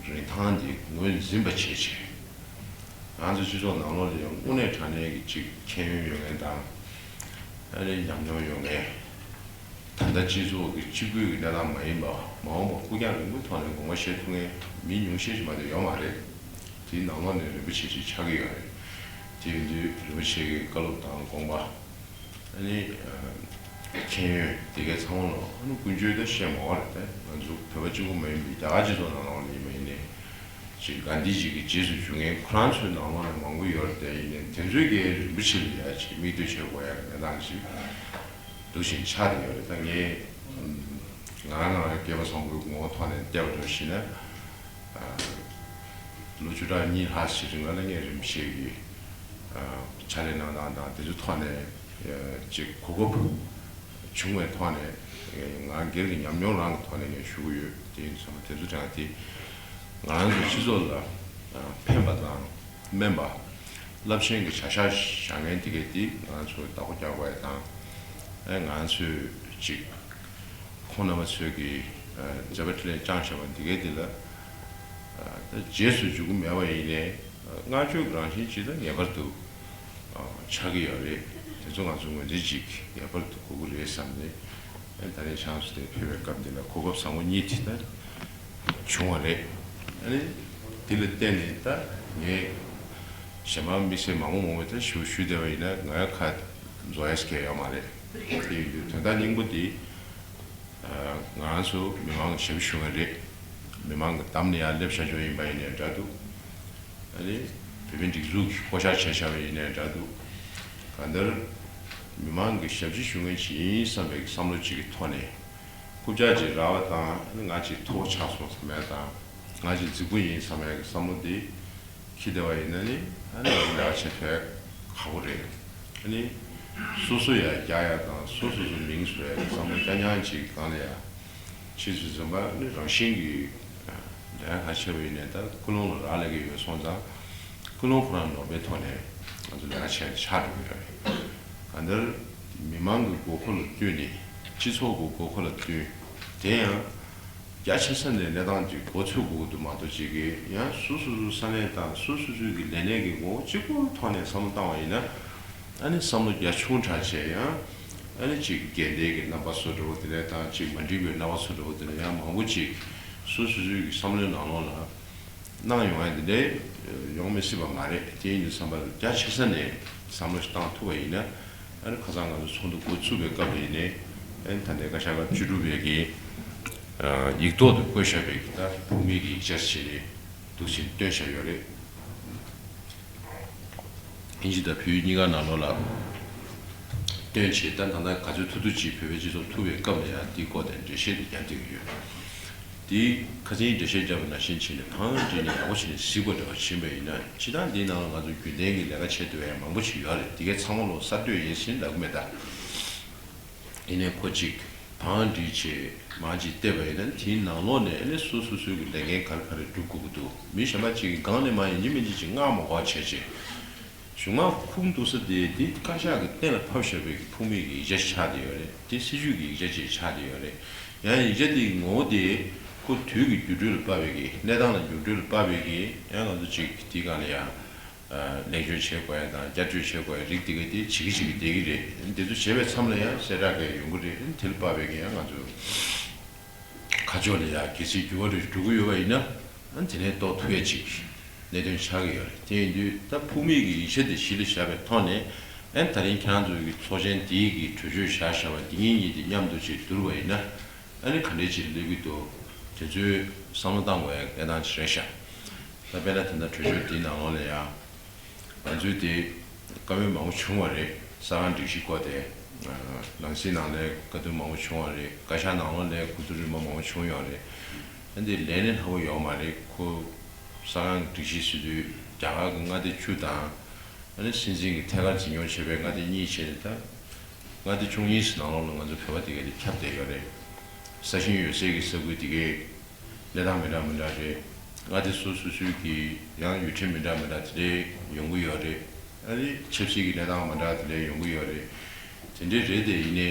རིན་ཐང་འདི་ངོས་འཛིན་པ་བྱས་བྱས། ང་ཚོ་སྤྱི་ཚོགས་ནང་ལོགས་ལ་ཡང་དངོས་གནས་དྲང་གནས་ཀྱི་ཅིག་ཤེས་ཡོན་ཡོད་མཁན་དང་། ཨ་ནི་ཉམས་མྱོང་ཡོད་མཁན། ད་ལྟ་སྤྱི་ཚོགས་ཀྱི་གཅིག་པུའི་གི་གནས་སྟངས་མ་ཡིན་པ་མ་འོངས་པ་ཕུགས་རྒྱང་རིང་པོའི་ཐོག་ནས་དགོངས་པ་བཞེས་ཐུབ་མཁན་མི་ཉུང་ཤས་ཤིག་མ་གཏོགས་ཡོད་མ་རེད། དེའི་ནང་ལོགས་ནས་རིན་པོ་ཆེ་ཅིག་ཆགས་ཀྱི་ཡོད་རེད། དེ་ཡིན་དུས་རིན་པོ་ཆེ་གི་བཀའ་སློབ་དང་དགོངས་པ། ཨ་ནི། ཨ། ཤེས་ཡོན་དེ་གའི་ཚང་མ་ལ་ཨ་ནི་ཀུན་སྤྱོད་ད་བཤད་མ་དགོས་རེད་དེ། ང་ཚོ་བོད་པ་གཅིག་པུ་མ་ཡིན་པའི་རྒྱ་གར་སྤྱི་ཚོགས་ནང་ལོགས་ལ་ཡིན་པ་ཡིན་ནའི། ཅིག་གྷན་དྷི་ཇི་གི་རྗེས་སུ་འཇུག་མཁན་ཁོ་རང་ཚོའི་ནང་ལོགས་ནས་མང་པོ་ཡོད་རེད་དེ། ཡིན་ནའི་དེ་ཚོའི་གི་རིན་པོ་ཆེ་ལ་ཡ་ཅིག་མིག་ལྟོས་བྱེད་དགོས་ཡ་གི་གནས་སྟངས་ཤིག་འདུག་བཞིན་ཆགས་བསྡད་ཡོད་རེད། ད་ངས་ང་རང་ང་རང་སྐལ་པ་བཟང་པོའི་ངོ་བོ་ཐོག་ནས་བལྟས་པ་འདྲ་ཞིག་ན། ལོ་བཅུ་ཕྲག་གཉིས་ལྷག་ཞིག་རིང་ལ་ངས་རིན་པོ་ཆེ་གི་ཕྱག་ལས་གནང་སྟངས་དང་དེ་ཚོའི་ཐོག་ནས་ཅིག་གོ་སྐབས་ བྱུང་བའི་ཐོག་ནས་ང་སྒེར་གྱི་ཉམས་མྱོང་རང་གི་ཐོག་ནས་ངས་ཞུ་གི་ཡོད། དེ་ཡིན་ཙང་དེ་ཚོ་དྲན་དེ་ང་རང་ཚོའི་སྤྱི་ཚོགས་ལ་ཕན་པ་དང་སྨན་པ། རླབས་ཆེན་གྱི་བྱ་གཞག་བཞག་མཁན་དེ་གས་དེ་ང་ཚོས་བདག་པོ་རྒྱག་དགོས་ཡ་དང་། ཨེ་ང་ཚོས་ཅིག་ཁོང་རྣམ་པ་ཚོས་ཀྱི་མཛད་པ་འཕྲིན་ལས་བསྐྱངས་བཞག་པ་འདི་གས་འདི་ལ་ད་རྗེས་སུ་འཇུག་གི་མེད་པ་ཡིན་ནའི་བསྔགས་བརྗོད་རང་བཞིན་ཅིག་ད་ངེས་པར་དུ་ཆགས་ཀྱི་ཡོད་རེད། དེ་ཚོ་ང་ཚོ་ངོས་འཛིན་ཅིག་ངེས་པར་དུ་དགོས་ཀྱི་རེད་བསམ་ནས་ད་རེས་ཆང་སུ་དེ་ཕེབས་པའི་སྐབས་འདི་ལ་གོ་སྐབས་བཟང་པོ་གཉིས་དེ་ད་བྱུང་བ་རེད། ཨ་ནི་དེ་ལ་བརྟེན་ནས་ད་ངས་གཞན་པ་དམིགས་བསལ་མང་པོ་མང་པོ་ད་ཞུ་ཞུ་བསྡད་པ་ཡིན་ན་ང་ཡང་ཁ་རྫོགས་ཡས་ཀྱི་ཡོད་མ་རེད། དེ་ཡིན་དུས་དོན་དག་སྙིང་པོ་དེ་ང་རང་ཚོ་མི་མང་གི་ཞབས་ཞུ་མཁན་རེད། མི་མང་གི་འདམ་ནས་ཡར་སླེབས་བཞག་ཆོག་ཡིན་པ་ཡིན་ནའི་འདྲ་འདུག་ཨ་ནི་བོད་མི་སྒྲིག་འཛུགས་ཀྱིས་བསྐོ་བཞག་བྱས་བཞག་པ་ཡིན་ནའི་འདྲ་འདུག་གང་ལྟར་མི་མང་གི་ཞབས་ཕྱི་ཞུ་མཁན་ཞིག་ཡིན་བསམ་པའི་བསམ་བློ་གཅིག་གི་ཐོག་ནས་རྐུབ་བཀྱག་ཅིག་རག་པ་དང་ང་ཅིག་མཐོ་པོ་ཆགས་སོང་བསམ་ཡ་དང་ང་ཅིག་རྫིག་པོ་ཡིན་བསམ་ཡ་གི་བསམ་བློ་དེ་འཁྱེར་བསྡད་པ་ཡིན་ན་ནི་ཨ་ནི་ལས་ཀ་བྱེད་ཐུབ་ཡ་ཁག་པོ་རེད། ཨ་ནི་སོ་སོ་ཡ་རྒྱག་ཡ་དང་སོ་སོ་སོ་མིང་བཟོ་ཡ་གི་བསམ་བློ་རྐྱང་རྐྱང་ཅིག་གི་སྒང་ལ་ཡ། ཕྱིས་སུ་འཛིན་པ་ནི་རང་བཞིན་གྱིས་ལས་ཀ་ཆེ་བ་ཡིན་ནའི་ད་ཀུན་སློང་ལ་རག་ལས་ཀྱི་ཡོད་སོང་ཙང་ཀུན་སློང་ཁོ་རང་ནོར་བའི་ཐོག་ནས་ང་ཚོ་ལས་ཀ་བྱས་ནས་ཆགས་འགྲོ་གི་རེད། གང་ལྟར་མི་མང་གི་དགོས་མཁོ་ལ་བསྟུན་ནས་སྤྱི་ཚོགས་ཀྱི་དགོས་མཁོ་ལ་བསྟུན། དེ་ཡང་རྒྱ་ཆེ་ས་ནས་གནས་སྟངས་ཅིག་འགོ་ཚུགས་དགོས་ཀྱི་འདུག་མ་གཏོགས་ཅིག་གིས་ཡང་སོ་སོ་སོའི་ས་གནས་དང་སོ་སོ་སོའི་གི་ལས་གནས་ཀྱི་ངོ་བོ་གཅིག་པུའི་ཐོག་ནས་བསམ་བློ་བཏང་བ་ཡིན་ན། ཨ་ནི་བསམ་བློ་རྒྱ་ཆུང་དྲགས་བྱས་ཡང་། ཨ་ནི་གཅིག་འགལ་ཟླའི་གི་རྣམ་པ་བཟོ་འདྲ་བོ་དེ་འདྲ་དང་གཅིག་མ་འགྲིག་པའི་རྣམ་པ་བཟོ་འདྲ་བོ་དེ་འདྲ་ཡང་མང་པོ་གཅིག་སོ་སོ་སོའི་གི་བསམ་བློའི་ནང་ལོགས་ལ་སྣང་ཡོང་ཡ་དེ་འདྲ་ཡོང་མི་སྲིད་པ་མ་རེད། དེ་ཡིན་དུས་བསམ་པ་རྒྱ་ཆེ་ས་ནས་བསམ་བློ་ཞིག་བཏང་ཐུབ་པ་ཡིན་ན། ཨ་ནི་ཁ་སང་ང་ཚོ་ཚོགས་འདུ་འགོ་བཙུགས་པའི་སྐབས་ལ་ཡིན་ནའི་ཨ་ནི་ད་ལྟའི་བཀའ་ཤག་ཁག་བཅུ་དྲུག་པའི་གི་ཡིག་ཐོག་ཏུ་བཀོད་བཞག་པའི་གི་ད་ཕུགས་དམིགས་ཀྱི་ཡིག་ཆ་ཞིག་འདུག་ཅིང་བཏོན་བཞག་ཡོད་རེད། དབྱིན་ཇི་དང་བོད་ཡིག་གཉིས་ཀ་ནང་ལོགས་ལ་བཏོན་བྱས་ད་ད་ལྟ་ག་ཚོད་ཐུབ་ཐུབ་ཅིག་བོད་པའི་སྤྱི་ཚོགས་ཐུབ་པའི་སྐབས་ལ་ཡང་འདིའི་སྐོར་དེ་འགྲེལ་བཤད་དེ་རྒྱབ་བསྡད་ཀྱི་ཡོད། འདི་ཁ་སང་འགྲེལ་བཤད་བརྒྱབ་པ་ནང་བཞིན་བྱས་ནས་བང་བསྒྲིགས་ནས་ཡག་པོ་བྱས་ནས་གཟིགས་པ་འདྲ་བ་ཕྱིན་པ་ཡིན་ན་སྤྱིར་བཏང་འདིའི་ནང་ལ་ང་ཚོ་རྒྱུན་ལྡན་གྱི་ལས་ཀ་བྱེད་ཐུབ་ཡ་མང་པོ་ཞིག་ཡོད་རེད། འདི་གའི་ཚང་མ་ལོ་གསར་གཏོད་ཡིན་ཟེར་ལབ་ཀྱི་མེད་ད། ཡིན་ནའི་ཁོ་གཅིག་བང་བསྒྲིགས་བྱས་མར་གཅིག་བལྟས་པ་ཡིན་ན་དེའི་ནང་ལོགས་ནས་ཨ་ནི་སོ་སོ་སོའི་གི་ལས་འགན་ག་རེ་ག་རེ་སྒྲུབ་དགོས་ཀྱི་འདུག་མི་གཞན་པ་གཅིག་གིས་སྒང་ནས་མར་ཡིན་གཅིག་མིན་གཅིག་ཅིག་མངགས་མ་དགོས་པ་བྱས་བྱས། གཞུང་མང་ཁུངས་གཏུག་ས་དེ་དེ་བཀའ་ཤག་གི་གཏན་ལ་ཕབ་བཞག་པའི་ཕུགས་དམིགས་ཀྱི་ཡིག་ཆ་ཆགས་བསྡད་ཡོད་རེད། དེ་སྲིད་ཇུས་ཀྱི་ཡིག་ཆ་ཅིག་ཆགས་བསྡད་ཡོད་རེད། ཡང་ཡིག་ཆ་དེའི་ངོ་བོ་དེ་ཁོ་དུས་ཀྱི་འགྱུར་འགྲོས་ལ་དཔག་པའི་གི་གནས་སྟངས་ལ་འགྱུར་འགྲོས་ལ་དཔག་པའི་གི་ཡང་ང་ཚོ་ཅིག་དེའི་སྒང་ལ་ཡང་ལེགས་བཅོས་བྱེད་དགོས་ཡ་དང་བསྐྱར་བཅོས་བྱེད་དགོས་ཡ་རིགས་དེ་ག་དེ་བྱེད་ཀྱི་བྱེད་ཀྱི་བསྡད་ཀྱི་རེད། དེ་ཚོ་བྱེད་པའི་མཚམས་ལ་ཡང་གསལ་བསྒྲགས་ག་ཡོང་གི་རེད། དེ་ལ་དཔག་པའི་གི་ཡང་ང་ཚོ། ཁ་ཕྱོགས་ལ་ཡང་གལ་སྲིད་འགྱུར་བ་རེ་འགྲོ་གི་ཡོད་པ་ཡིན་ན། ཨ་དེ་ནས་རྟོགས་ཐུབ་ཡ་ཅིག་གནད་དོན་ཆགས་ཀྱི་ཡོད་རེད། དེ་ཡིན་དུས་ད་ཕུགས་དམིགས་ཀྱི་ཡིག་ཆ་དེ་གཞི་ལ་བཞག་པའི་ཐོག་ནས། ཨ་ད་རིང་ཁྱེད་རང་ཚོ་གི་ཚོགས་ཆེན་འདིའི་གི་གྲོས་ཆོད་བཞག་བཞག་པ་འདི་ངེད་གཉིས་དེ་མཉམ་དུ་ཅིག་བསྡུར་བ་ཡིན་ན། ཨ་ནི་ག་འདྲས་ཅིག་སླེབས་ཀྱི་འདུག་དེ་ཚོའི་བསམ་བློ་བཏང་དགོས་ཡ་གནས་སྟངས་ཅིག་རེད་ཤག་ད་དཔེར་ན་དེ་འདྲ་གྲོས་ཆོད་འདིའི་ནང་ལོགས་ལ་ཡང་། ང་ཚོས་དེ་བཀའ་མོལ་མང་པོ་བྱུང་བ་རེད། གསར་ཁང་སྒྲིག་གཞི་སྐོར་དེ། ནང་སྲིད་ནང་ལ་བཀའ་བསྡུར་མང་པོ་བྱུང་བ་རེད། བཀའ་ཤག་ནང་ལོགས་ལ་གོ་བསྡུར་རིམ་པ་མང་པོ་བྱུང་ཡོད་རེད། ཨ་འདི་ལན་ནི་ལྷག་པོ་ཡོད་མ་རེད། ཁོ་གསར་ཁང་སྒྲིག་གཞི་ཟེར་དུས་རྒྱ་གར་གྱི་མངའ་སྡེ་བཅུ་དང་། ཨ་ནི་སྲིད་འཛིན་གྱི་ཐད་ཀར་འཛིན་སྐྱོང་བྱེད་པའི་མངའ་སྡེ་གཉིས་བྱས་ནས་ད། མངའ་སྡེ་བཅུ་གཉིས་ནང་ལོགས་ལ་ང་ཚོ་བོད་པ་དེ་ག་དེ་ཁྱབ་བསྡད་ཡོད་རེད། ས་ཞིང་ཡོད་སའི་གི་ས་ཁུལ་དེ་གའི་གནས་སྟངས་མི་འདྲ་མི་འདྲ་རེད། མངའ་སྡེ་སོ་སོ་སོའི་གི་ཡང་ཡུལ་ཁྲིམས་མི་འདྲ་མི་འདྲ་དེ་འདྲའི་ཡོང་གི་ཡོད་རེད། ཨ་ནི་ཆབ་སྲིད་ཀྱི་གནས་སྟངས་མི་འདྲ་དེ་འདྲའི་ཡོང་གི་ཡོད་རེད། དེ་འདྲའི་རེད་དེ་ཡིན་ནའི་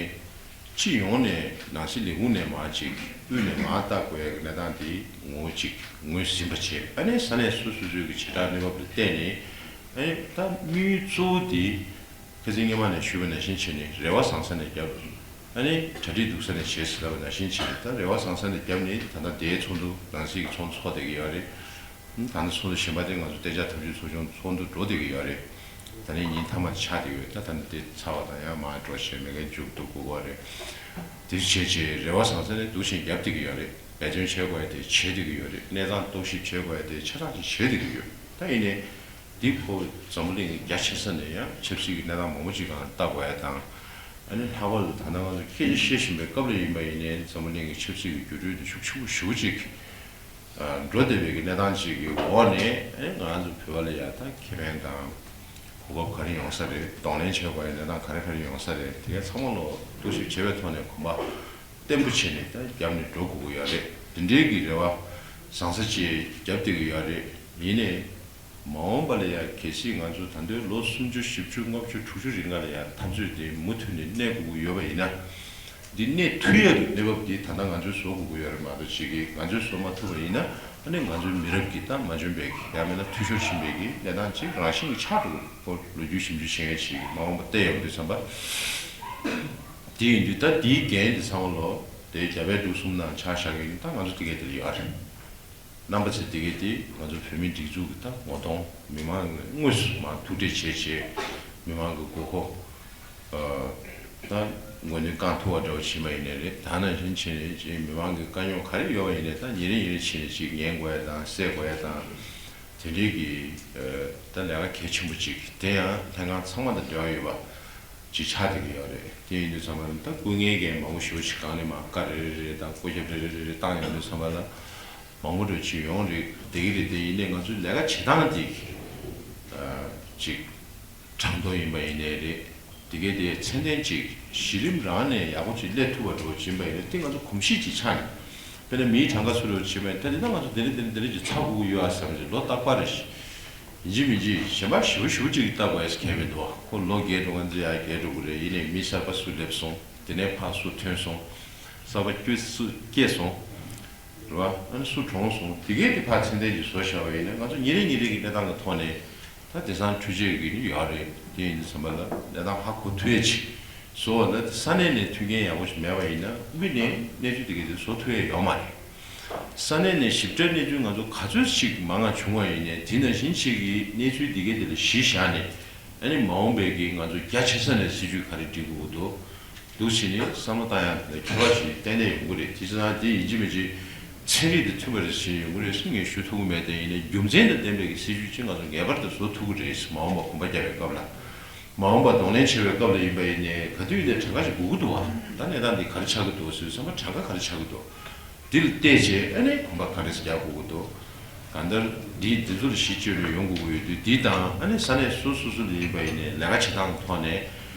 སྤྱི་ཡོངས་ནས་ནང་སྲིད་ལས་ཁུངས་ནས་མར་ཅིག་དབུས་ནས་མར་ལྟ་དགོས་ཡ་གི་གནས་སྟངས་དེ་ངོ་བོ་ཅིག་ངོས་ཟིན་པ་བྱས། ཨ་ནི་ས་གནས་སོ་སོ་སོའི་གི་བྱེ་བྲག་གནས་བབ་ལ་བལྟས་ནས་ཨ་ནི་ད་དམིགས་ཡུལ་གཙོ་བོ་དེ། ཁ་སང་སྔོན་མ་ནས་ཞུས་པ་ནང་བཞིན་བྱས་ནས་རེ་བ་བཟང་ས་ནས་བརྒྱབ། ཨ་ནི་གྲ་སྒྲིག་སྡུག་ས་ནས་བྱེད་ཟེར་ལབ་པ་ནང་བཞིན་བྱས་ནས་ད་རེ་བ་བཟང་ས་ནས་བརྒྱབ་ནས་ད་ལྟ་དེའི་ཚོགས་འདུ་ནང་སྲིད་ཀྱི་ཚོགས་འདུ་ཚོགས་བསྡད་ཀྱི་ཡོད་རེད། ད་ནི་ཚོགས་འདུ་གཞན་པ་དེ་ང་ཚོ་གཏན་འཇགས་ཐབས་ཇུས་ཚོགས་ཆུང་ཚོགས་འདུ་འགྲོ་བསྡད་ཀྱི་ཡོད་རེད། ད་ནི་ཉིན་མཐའ་མ་ཆགས་བསྡད་ཀྱི་ཡོད། ད་ད་ནི་དེ་ཚར་བ་དང་ཡང་མར་འགྲོ་བྱས་མེད་མཁན་མཇུག་བསྡུ་དགོས་པ་རེད། དེ་བྱས་བྱས་རེ་བ་བཟང་ས་ནས་སྡུག་ཅིང་རྒྱབ་བསྡད་ཀྱི་ཡོད་རེད། འབད་བརྩོན་བྱེད་དགོས་ཡ་དེ་བྱེད་བསྡད་ཀྱི་ཡོད་རེད། གནས་སྟངས་རྟོག་ཞིབ་བྱེད་དགོས་ཡ་དེ་ཆ་ཚང་ཅིག་བྱེད་བསྡད་ཀྱི་ཡོད། ད་ཡིན་ནའི། འདི་ཁོ་འཛམ་བུ་གླིང་གི་རྒྱ་ཆེ་ས་ནས་ཡང་ཆབ་སྲིད་ཀྱི་གནས་སྟངས་མང་པོ་ཅིག་སྒང་ལ་ལྟ་དགོས་ཡ་དང་། ཨ་ནི་ལྷག་པར་དུ་ད་ལྟ་ང་ཚོ་སྐད་ཆ་བཤད་བཞིན་པའི་སྐབས་ལ་ཡིན་པ་ཡིན་ནའི་འཛམ་བུ་གླིང་གི་ཆབ་སྲིད་ཀྱི་འགྱུར་འགྲོས་འདི་ཤུགས་ཆེན་པོ་ཞེ་པོ་ཅིག་འགྲོ་བསྡད་པའི་གི་གནས་སྟངས་ཅིག་གི་འོག་ནས་ཨ་ནི་ང་ཚོ་བོད་པ་ལ་ཡ་ད་ཁེ་ཕན་དང་ གོ་སྐབས་ག་རེ་ཡོང་ས་རེད། གདོང་ལེན་བྱེད་དགོས་ཡ་གནས་སྟངས་ག་རེ་ག་རེ་ཡོང་ས་རེད། དེ་ག་ཚང་མ་ལོ་རྟོག་ཞིབ་བྱེད་པའི་ཐོག་ནས་གོམ་པ་བརྟན་པོ་བྱས་ནས་ད་རྒྱབ་ནས་འགྲོ་དགོས་ཀྱི་ཡོད་རེད། དེ་འདྲའི་གི་རེ་བ་བཟང་ས་ཅིག་རྒྱབ་བསྡད་ཀྱི་ཡོད་རེད། ཡིན་ནའི་མ་འོངས་པ་ལ་ཡ་གལ་སྲིད་ང་ཚོ་ད་ལྟའི་ལོ་སུམ་ཅུ་བཞི་བཅུ་ལྔ་བཅུ་དྲུག་ཅུ་རིང་ག་ལ་ཡ་འཐབ་རྩོད་དེ་མུ་མཐུད་ནས་གནས་དགོས་ཀྱི་ཡོད་པ་ཡིན་ན། འདི་གནས་ཐུབ་ཡ་གི་གནས་བབ་འདི་ད་ལྟ་ང་ཚོས་བཟོ་དགོས་ཀྱི་ཡོད་རེད་མ་གཏོགས། ཅིག་གིས་ང་ཚོས་བཟོ་མ་ཐུབ་པ་ཡིན་ན། ཨ་ནི་ང་ཚོའི་མི་རབས་ཀྱི་ད་མ་འཇོན་པའི་གི་ཡང་མིན་ན་འཐུས་ཤོར་ཕྱིན་པའི་གི་གནས་སྟངས་ཅིག་རང་བཞིན་གྱི་ཆགས་འགྲོ་གི། ཁོ་ལོ་རྒྱུས་ཞིབ་འཇུག་བྱེད་མཁན་ཅིག་གིས་མ་འོངས་པ་བལྟས་ཡོང་དུས་ཙམ་པ། དེ་ཡིན་དུས་ད་འདིའི་འགན་འདི་ཚང་མ་ལོ་དེ་རྒྱ་བལ་འབྲུག་གསུམ་ནང་ཆ་བཞག་གི་ཡིན། ད་ང་ཚོ་དེ་གས་དེ་ལ་ཡོད་རེད། རྣམ་པ་ཚོས་དེ་གས་དེ་ང་ཚོ་བོད་མིའི་སྒྲིག་འཛུགས་ཀྱི་ད་ངོ་གདོང་མི་མང་གི་དངོས་སུ་མར་ཐུག་འཕྲད་བྱས་བྱས། མི་མང་གི་དགོས་མཁོ་ཨ་ད་དགོས་འདུན་བསྐང་ཐུབ་པ་འདྲ་བོ་བྱེད་པ་ཡིན་ནའི་རེད། ད་ནང་བཞིན་བྱས་ནས་ཅིག་མི་མང་གི་དཀའ་རྙོག་ག་རེ་ཡོད་པ་ཡིན་ནའི་ད་ཉིན་རེ་ཉིན་རེ་བྱས་ནས་ཅིག་ཉན་དགོས་ཡ་དང་སེལ་དགོས་ཡ་དང་། དེ་འདྲའི་གི་ཨ་ད་ལས་ཀ་གལ་ཆེན་པོ་ཅིག་དེ་ཡང་ལྷན་ཁང་ཚང་མ་དང་འབྲེལ་བ་ཡོད་པ་ཅིག་ཆགས་བསྡད་ཀྱི་ཡོད་རེད། དེ་ཡིན་དུས་ཙམ་པ་ལ་ད་སྐུ་ངལ་གྱི་མང་པོ་ཞེ་པོ་ཅིག་སྒང་ནས་མར་བཀའ་རེ་རེ་རེ་དང་བཀོད་ཁྱབ་རེ་རེ་རེ་རེ་བཏང་ཡོང་དུས་ཙམ་པ་ལ། མང་པོ་འདྲ་ཅིག་ཡོང་རེད། དེ་གི་རེད། དེ་ཡིན་ནའི་ང་ཚོའི་ལས་ཀ་བྱེད་སྟངས་འདི་ཨ་ཅིག་གྲངས་ཐོ་ཡིན་པ་ཡིན་ནའི་རེད། དེ་གའི་དེ་ཚད་ལྡན་ཅིག་གཞི་རིམ་རང་ནས་ཡག་པོ་ཅིག་སླེབས་ཐུབ་པ་འདྲ་བོ་ཡིན་པ་ཡིན་ནའི་དེ་ང་ཚོ་གོམས་གཤིས་ཅིག་ཆགས་ནས། དཔེར་ན་མིའི་གྲངས་ཀ་སུ་རེད་བྱེད་པ་ཡིན་ད་དེ་ད་ང་ཚོ་དེ་རེད་དེ་རེད་དེ་རེད་ཅིག་ཚར་དགོས་ཀྱི་ཡོད་ཨ་བསམ་རེད། ལོ་རྟག་པར་རེད། ཡིན་གཅིག་མིན་གཅིག་གཞན་པ་ཞེ་པོ་ཞེ་པོ་ཅིག་ལྟ་དགོས་ཡ་ཟེར་མཁན་མི་འདུག་བ། ཁོ་ལོ་བརྒྱད་འགྲོ་ག་ཚོད་ཡར་བརྒྱད་འགྲོ་གི་རེད། ཡིན་ནའི་མི་གསར་པ་སུ་སླེབས་སོང་། དེ་ནས་ཕར་སུ་ཐོན་སོང་། གསར་པ་སྐྱོ་སུ་སྐྱེས་སོང་། རེད་བ། ཨ་ནི་སུ་གྲོངས་སོང་། དེ་གས་དེ་ཕར་ཚད་ལྡན་གྱིས་བཟོ་བཞག་པ་ཡིན་ན་ང་ཚོ་ཉིན་རེ་ཉིན་རེ་གི་གནས་སྟངས་ཀྱི་ཐོག་ནས་ད་དེང་སང་འཕྲུལ་ཆས་ཀྱི་ནི་ཡོད་རེད། དེ་ཡིན་དུས་ཙམ་པ་ལ་གནས་སྟངས་ཧ་གོ་ཐུབ་ཡས་ཅིག་བཟོ་བ་ལ་ས་གནས་ནས་མཐུན་རྐྱེན་ཡག་པོ་ཞིག་མེད་པ་ཡིན་ན་དབུས་ནས་གནས་ཚུལ་དེ་གས་དེ་བཟོ་ཐུབ་ཡས་ཡོད་མ་རེད། ས་གནས་ནས་ཞིབ་ཕྲའི་གནས་ཚུལ་ང་ཚོ་ག་ཚོད་ཅིག་མང་ང་བྱུང་བ་ཡིན་ནའི་དེ་ནང་བཞིན་ཅིག་གི་གནས་ཚུལ་དེ་གས་དེ་ལ་གཞི་བཞག་ནས་ཨ་ནི་མ་འོངས་པའི་གི་ང་ཚོ་རྒྱ་ཆེ་ས་ནས་སྲིད་ཇུས་ག་རེ་སྒྲིག་དགོས་འདུག་འདུག་བྱས་ནས་བསམ་བློ་བཏང་ཡག་ལ་ཁྱད་པར་ཞིག་གཏན་ནས་ཡོང་གི་རེད། དེ་ཚོ་ན་དེ་ཡིན་གཅིག་མིན་གཅིག་ཚན་རིག་དང་མཐུན་པ་རེད་ཟེར་ཡོང་གི་རེད་ཟེར་ངས་ཞུ་ཐུབ་ཀྱི་མེད། དེ་ཡིན་ནའི་རྒྱུ་མཚན་དང་ལྡན་པའི་གི་སྲིད་ཇུས་ཅིག་ང་ཚོ་ངེས་པར་དུ་བཟོ་ཐུབ་ཀྱི་རེད། མ་འོངས་པ་གོམ་པ་རྒྱག་པའི་སྐབས་ལ། མ་འོངས་པ་གདོང་ལེན་བྱེད་པའི་སྐབས་ལ་ཡིན་པ་ཡིན་ནའི་ག་དུས་ཡིན་ནའི་གྲངས་ཀ་ཞིག་དགོས་ཀྱི་འདུག་བ། ད་གནས་སྟངས་འདི་ག་རེ་ཆགས་ཀྱི་འདུག་ཟེར་བསམ་པ་གྲངས་ཀ་ག་རེ་ཆགས་ཀྱི་འདུག་འདི་ལ་བལྟས་བྱས་ཨ་ནི་གོམ་པ་ག་འདྲས་རྒྱག་དགོས་ཀྱི་འདུག་གང་ལྟར་འདི་འདི་ཚོ་ལ་གཞི་བཅོལ་ནས་ཡོང་དགོས་ཀྱི་ཡོད་དུས་འདི་དང་ཨ་ནི་ས་གནས་སོ་སོ་སོ་ལ་ཡིན་པ་ཡིན་ནའི་ལས་ཀ་བྱེད་སྟངས་ཐོག་ནས་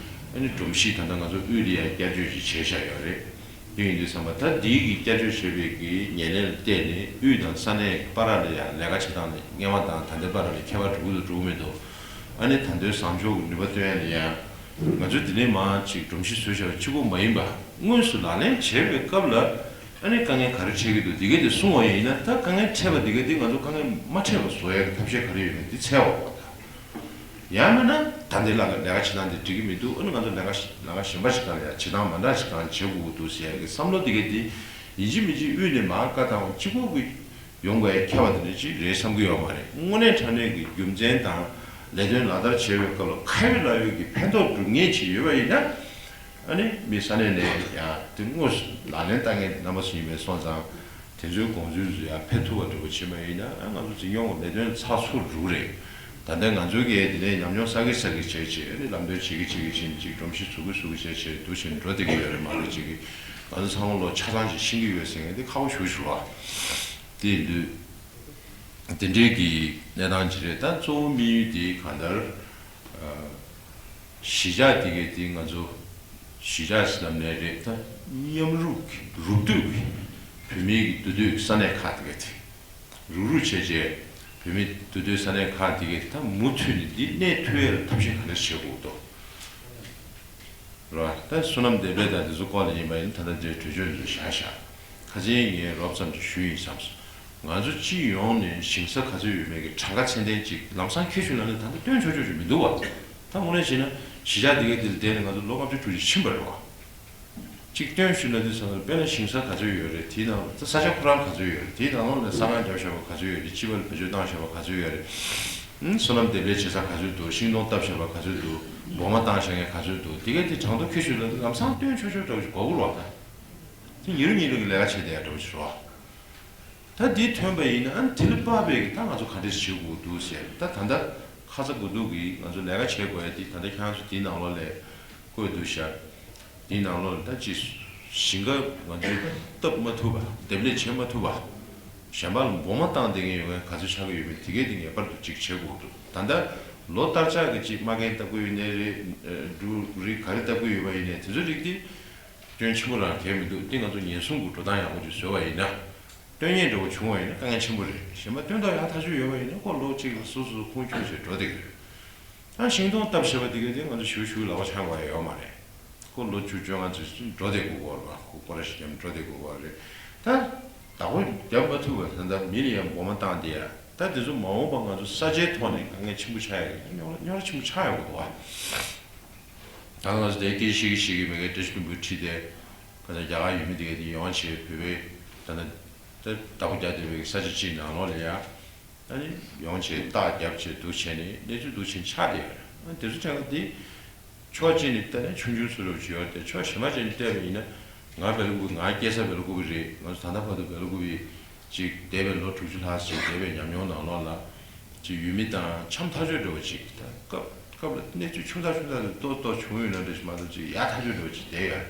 ཨ་ནི་སྒྲོམ་གཞི་ད་ལྟ་ང་ཚོ་དབུས་ལ་ཡང་བསྐྱར་བཅོས་ཅིག་བྱས་བཞག་ཡོད་རེད། དེ་ཡིན་དུས་ཙམ་པ་ད་འདི་གི་བསྐྱར་བཅོས་བྱས་པའི་གི་ཉེར་ལེན་ལ་བལྟས་ནས་དབུས་དང་ས་གནས་ཀྱི་བར་ལ་ཡང་ལས་ཀ་བྱེད་སྟངས་ནི་སྔོན་མ་དང་ད་ལྟའི་བར་ལ་ཁྱད་པར་འགྲོ་གི་འདུག་འགྲོ་གི་མི་འདུག་ཨ་ནི་ད་ལྟའི་བཟང་ཕྱོགས་ཀྱི་ནུས་པ་བཏོན་ཡ་ལ་ཡང་ང་ཚོས་དེ་ནས་མང་ཅིག་སྒྲོམ་གཞི་བཟོས་བཞག་པ་གཅིག་པོ་མ་ཡིན་པ་དངོས་སུ་ལག་ལེན་བྱེད་པའི་སྐབས་ལ་ཨ་ནི་དཀའ་ངལ་ག་རེ་འཕྲད་ཀྱི་འདུག་འདི་གས་དེ་གསུང་བ་ཡིན་ན་ད་དཀའ་ངལ་འཕྲད་པ་འདི་གས་དེ་ང་ཚོ་དཀའ་ངལ་མ་འཕྲད་པ་བཟོ་ཡ་གི་ཐབས་ཤེས་ག་རེ་ཡོད་མེད་འདི་འཚོལ་བ་གོ་ད། ཡང་མིན་ན་ད་ལྟའི་ལས་ཀ་ལས་ཀ་བྱེད་སྟངས་དེ་འགྲིག་གི་མི་འདུག་ཨ་ནི་ང་ཚོ་ལས་ཀ་ལས་ཀ་གཞན་པ་ཞིག་སྒང་ལ་ཡང་བྱེད་སྟངས་མ་འདྲ་ཞིག་སྒང་བྱེད་དགོས་ཀྱི་འདུག་ཟེར་ཡ་གི་བསམ་བློ་དེ་གས་དེ་ཡིན་གཅིག་མིན་གཅིག་དབུས་ནས་མར་བཀའ་བཏང་བ་གཅིག་པོ་གི་ཡོང་དགོས་ཡ་ཁྱབ་པ་དེ་འདྲ་ཅིག་རེད་བསམ་གྱི་ཡོད་མ་རེད། དངོས་གནས་དྲང་གནས་ཀྱི་རྒྱུ་མཚན་དང་ལས་དོན་ལག་བསྟར་བྱེད་པའི་སྐབས་ལ་ཁ་ཡོད་ལག་ཡོད་ཀྱི་ཕན་ཐོགས་སྒྲུབ་མཁན་ཅིག་ཡོད་པ་ཡིན་ན། ཨ་ནི་མི་ས་གནས་ནས་ཡང་དེ་དངོས་སུ་ལག་ལེན་བསྟར་མཁན་རྣམ་པ་ཚོ་ཡིན་པས་སོང་ཙང་དེ་ཚོའི་དགོངས་ཚུལ་ཚོ་ཡང་ཕེབས་ཐུབ་པ་འདྲ་པོ་བྱེད་པ་ཡིན་ན་ཨ་ང་ཚོ་འཛིན་སྐྱོང་གི་ལས་དོན་ཚགས་ཚུད་འགྲོ་གི་རེད། ད་ལྟ་ང་ཚོའི་གི་དེ་ནས་ཉམས་མྱོང་བསགས་གི་བསགས་གི་བྱས་བྱས་ཨ་ནི་ལམ་སྟོན་བྱེད་གི་བྱེད་གི་བྱས་ཅིག་སྒྲོམ་གཞི་བཟོ་གི་བཟོ་གི་བྱས་བྱས་འདུག་བྱས་འགྲོ་བསྡད་ཀྱི་ཡོད་རེད་མ་གཏོགས་ཅིག་གི་ང་ཚོ་ཚང་མ་ལོ་ཆ་ཚང་ཅིག་ཤེས་ཀྱི་ཡོད་ཟེར་མཁན་དེ་ཁག་པོ་ཞེ་པོ་ཞིག་རེད་བ། དེ་ཡིན་དུས། དེ་འདྲའི་གི་གནས་སྟངས་ཅིག་རེད། ད་གཙོ་བོ་དམིགས་ཡུལ་དེ་གང་ལྟར་ཨ་གཞིས་ཆགས་དེ་གའི་དེ་ང་ཚོ་གཞིས་ཆགས་ཟེར་ནམ་ནས་རེད། ད་མཉམ་རུབ་ཀྱི་རུབ་བསྡུས་ཀྱི་བོད་མིའི་གི་འདུས་སྡོད་ས་གནས་ཁག་དེ་གའི་དེ་རུག་རུག་བྱས་རྗེས་བོད་མིའི་འདུས་སྡོད་ས་གནས་ཁག་དེ་གའི་ད་མུ་མཐུད་ནས་འདི་གནས་ཐུབ་ཡས་ལ་ཐབས་ཤེས་ག་འདྲ་བྱེད་དགོས་འདུག་རེད་བ། ད་བསོད་ནམས་འདེབས་ལས་དང་དེ་ཚོ་སྐོར་ལ་ཡིན་པ་ཡིན་ད་ལྟ་འདིར་གྲོས་ཆོད་འདི་བཞག་བཞག་ཁ་སང་ངས་རོབ་ཙམ་ཅིག་ཞུས་ཡིན་བསམ་སོང་། ང་ཚོ་སྤྱི་ཡོངས་ནས་ཞིང་ས་ག་ཚོད་ཡོད་མེད་ཀྱི་གྲངས་ཀ་ཚད་ལྡན་ཅིག་ལམ་སང་ཁྱེར་ཤོག་ལབ་ནས་ད་ལྟ་སྟོན་ཆོག་ཆོག་ཅིག་མི་འདུག་བ། ད་དངོས་གནས་བྱས་ན་གཞིས་ཆགས་འདི་གའི་འདིར་བསྡད་ནས་ང་ཚོ་ལོ་ལྔ་བཅུ་དྲུག་ཅུ་ཕྱིན་པ་རེད་བ། གཅིག་སྟོན་ཞུ་ན་དུས་ཚང་མར་དཔེར་ན་ཞིང་ས་ག་ཚོད་ཡོད་རེད། དེའི་ནང་ལ་ས་ཆ་ཁོ་རང་ག་ཚོད་ཡོད་རེད། དེའི་ནང་ལོགས་ནས་ས་ཁང་བརྒྱབ་བཞག་པ་ག་ཚོད་ཡོད་རེད། སྤྱི་པར་བེད་སྤྱོད་བཏང་བཞག་པ་ག་ཚོད་ཡོད་རེད། ཨུམ། སོ་ནམ་འདེབས་ལས་བྱེད་ས་ག་ཚོད་འདུག་ཤིང་སྡོང་བཏབ་བཞག་པ་ག་ཚོད་འདུག་སྦོ་མ་བཏང་བཞག་མཁན་ག་ཚོད་འདུག་དེ་གས་དེ་གྲངས་ཐོ་ཁྱེར་ཤོག་ལབ་དུས་ལམ་སང་སྟོན་ཆོག་ཆོག་འདྲ་བོ་ཞིག་གོ་གི་རེད་བ། ད་དེ་ཉིན་རེ་ཉིན་རེ་གི་ལས་ཀ་བྱས་བསྡད་ཡ་འདྲ་བོ་ཞིག་རེད་བ། ད་འདི་ཐོན་པ་ཡིན་ན་ཨ་ནི་དེ་ལ་དཔག་པའི་གི་ད་ང་ཚོ་ག་འདྲས་བྱེད་དགོས་འདུག་ཟེར། ད་ད་ལྟ་ཁ་ཚ་དགོས་གཏུགས་ཀྱིས་ང་ཚོ་ལས་ཀ་བྱེད་དགོས་ཡ་འདི་ད་ལྟ་ཁྱེད་རང་ཚོ་འདིའི་ནང་ལོགས་ལ་བཀོད་འདུག་ཤག་འདིའི་ནང་ལོགས་ལ་ད་ཅིག་ཞིང་ཁ་ང་ཚོས་བཏབ་མ་ཐུབ་པ། འདེབས་ལས་བྱེད་མ་ཐུབ་པ། གཞན་པ་ལ་སྦོ་མ་བཏང་བསྡད་མཁན་ཡོད་མཁན་ག་ཚོད་ཆགས་ཀྱི་ཡོད་མེད་དེ་གས་དེ་ངེས་པར་དུ་ཅིག་བྱེད་དགོས་འདུག་ད་ལྟ་ ལོ་ལྟར་ཆགས་ཀྱི་ཅིག་མ་རྒན་ལྟ་བུ་ཡིན་ནའི་རེད། འབྲུ་རིགས་ག་རེ་ལྟ་བུ་ཡོད་པ་ཡིན་ནའི་དེ་ཚོའི་རིགས་དེ་སྐྱོན་ཆེན་པོ་རང་གལ་མི་འདུག་དེ་ང་ཚོ་ཉེན་སྲུང་གི་འགྲོ་སྟངས་ཡག་པོ་ཅིག་བཟོས་པ་ཡིན་ན། སྟོན་ཉེན་འདྲ་བོ་བྱུང་བ་ཡིན་ན་དཀའ་ངལ་ཆེན་པོ་རེད། གཞན་པ་སྟོན་ཐོག་ཡག་ཐག་ཆོད་ཡོད་པ་ཡིན་ན་ཁོ་ལོ་གཅིག་ལ་སོ་སོ་ཁུངས་འཁྱོལ་བྱས་འགྲོ་བསྡད་ཀྱི་རེད། ད་ཤིང་སྡོང་བཏབ་བྱས་པ་དེ་གའི་དེ་ང་ཚོ་ཞུ་ཞུ་ལག་པ་འཆང་དགོས་ཡ་ཡོད་མ་རེད། ཁོ་ལོ་བཅུ་བཅོ་ལྔ་ཙམ་འགྲོ་བསྡད་དགོས་ཀྱི་ཡོད་རེད་པ། ཁོ་སྐོར་ར་ཞིག་བརྒྱབ་འགྲོ་བསྡད་དགོས་ཀྱི་ཡོད་རེད། ད་བདག་པོ་རྒྱབ་མ་ཐུབ་པ་ད་ལྟ་མི་ལ་ཡང་མགོ་མ་བཏང་བསྡད་ཡ། ད་དེ་ཚོ་མ་འོངས་པ་ང་ཚོ་ས་ཆའི་ཐོག་ནས་དཀའ་ངལ་ཆེན་པོ་ཆགས་ཡ་རྙོག་དྲ་ཆེན་པོ་ཆགས་ཡོང་གི་འདུག་པ། ད་ང་ཚོ་དེ་སྐད་ཆ་བཤད་ཀྱི་བཤད་ཀྱི་མེད་མཁན་བཀྲ་ཤིས་ལྷུན་པོ་ཁྲིད་དེ། ཁ་སང་རྒྱ་གར་ཡུལ་མི་དེ་གའི་དེ་ཡོང་བྱས་བོད་པའི་ད་ནི་ད་བདག་པོ་རྒྱག་བསྡད་པའི་ས་ཆ་གཅིག་ནང་ལོགས་ལ་ཡ། ཨ་ནི་ཡོང་བྱས་རྟགས་བརྒྱབ་བྱས་འདུག་བྱས་ནས་གནས་ཚུལ་འདུག་བྱས་ཆགས་བསྡད་ཡོད་རེད། ཨ་ནི་དེ་ཚོ་དྲན་ག་དེ་ཕྱོགས་གཅིག་ནས་བལྟས་ན་ཆུང་ཆུང་ཚོ་རུ་བྱས་ཡོད་དེ། ཕྱོགས་གཞན་པ་ཅིག་ནས་བལྟས་པ་ཡིན་ན་ང་སྦེལ་ཀོབ་ང་སྐྱེས་ས་སྦེལ་ཀོབ་རེད། ང་ཚོ་ད་ལྟ་བར་དུ་སྦེལ་ཀོབ་ཅིག་འདས་པའི་ལོ་དྲུག་ཅུ་ལྷག་ཅིག་འདས་པའི་ཉམས་མྱོང་ནང་ལོགས་ལ་ཅིག་ཡུལ་མི་དང་འཆམ་ཐག་ཆོད་འདྲ་བོ་ཅིག་ད་སྐབས་སྐབས་ལ་གནས་ཚུལ་ཆུང་ཙག་ཆུང་ཙག་དེ་ཏོག་ཏོག་བྱུང་ཡོད་ན་འདྲ་ཞིག་མ་གཏོགས་ཅིག་ཡག་ཐག་ཆོད་འདྲ་བོ་ཅིག་བསྡད་ཡོད་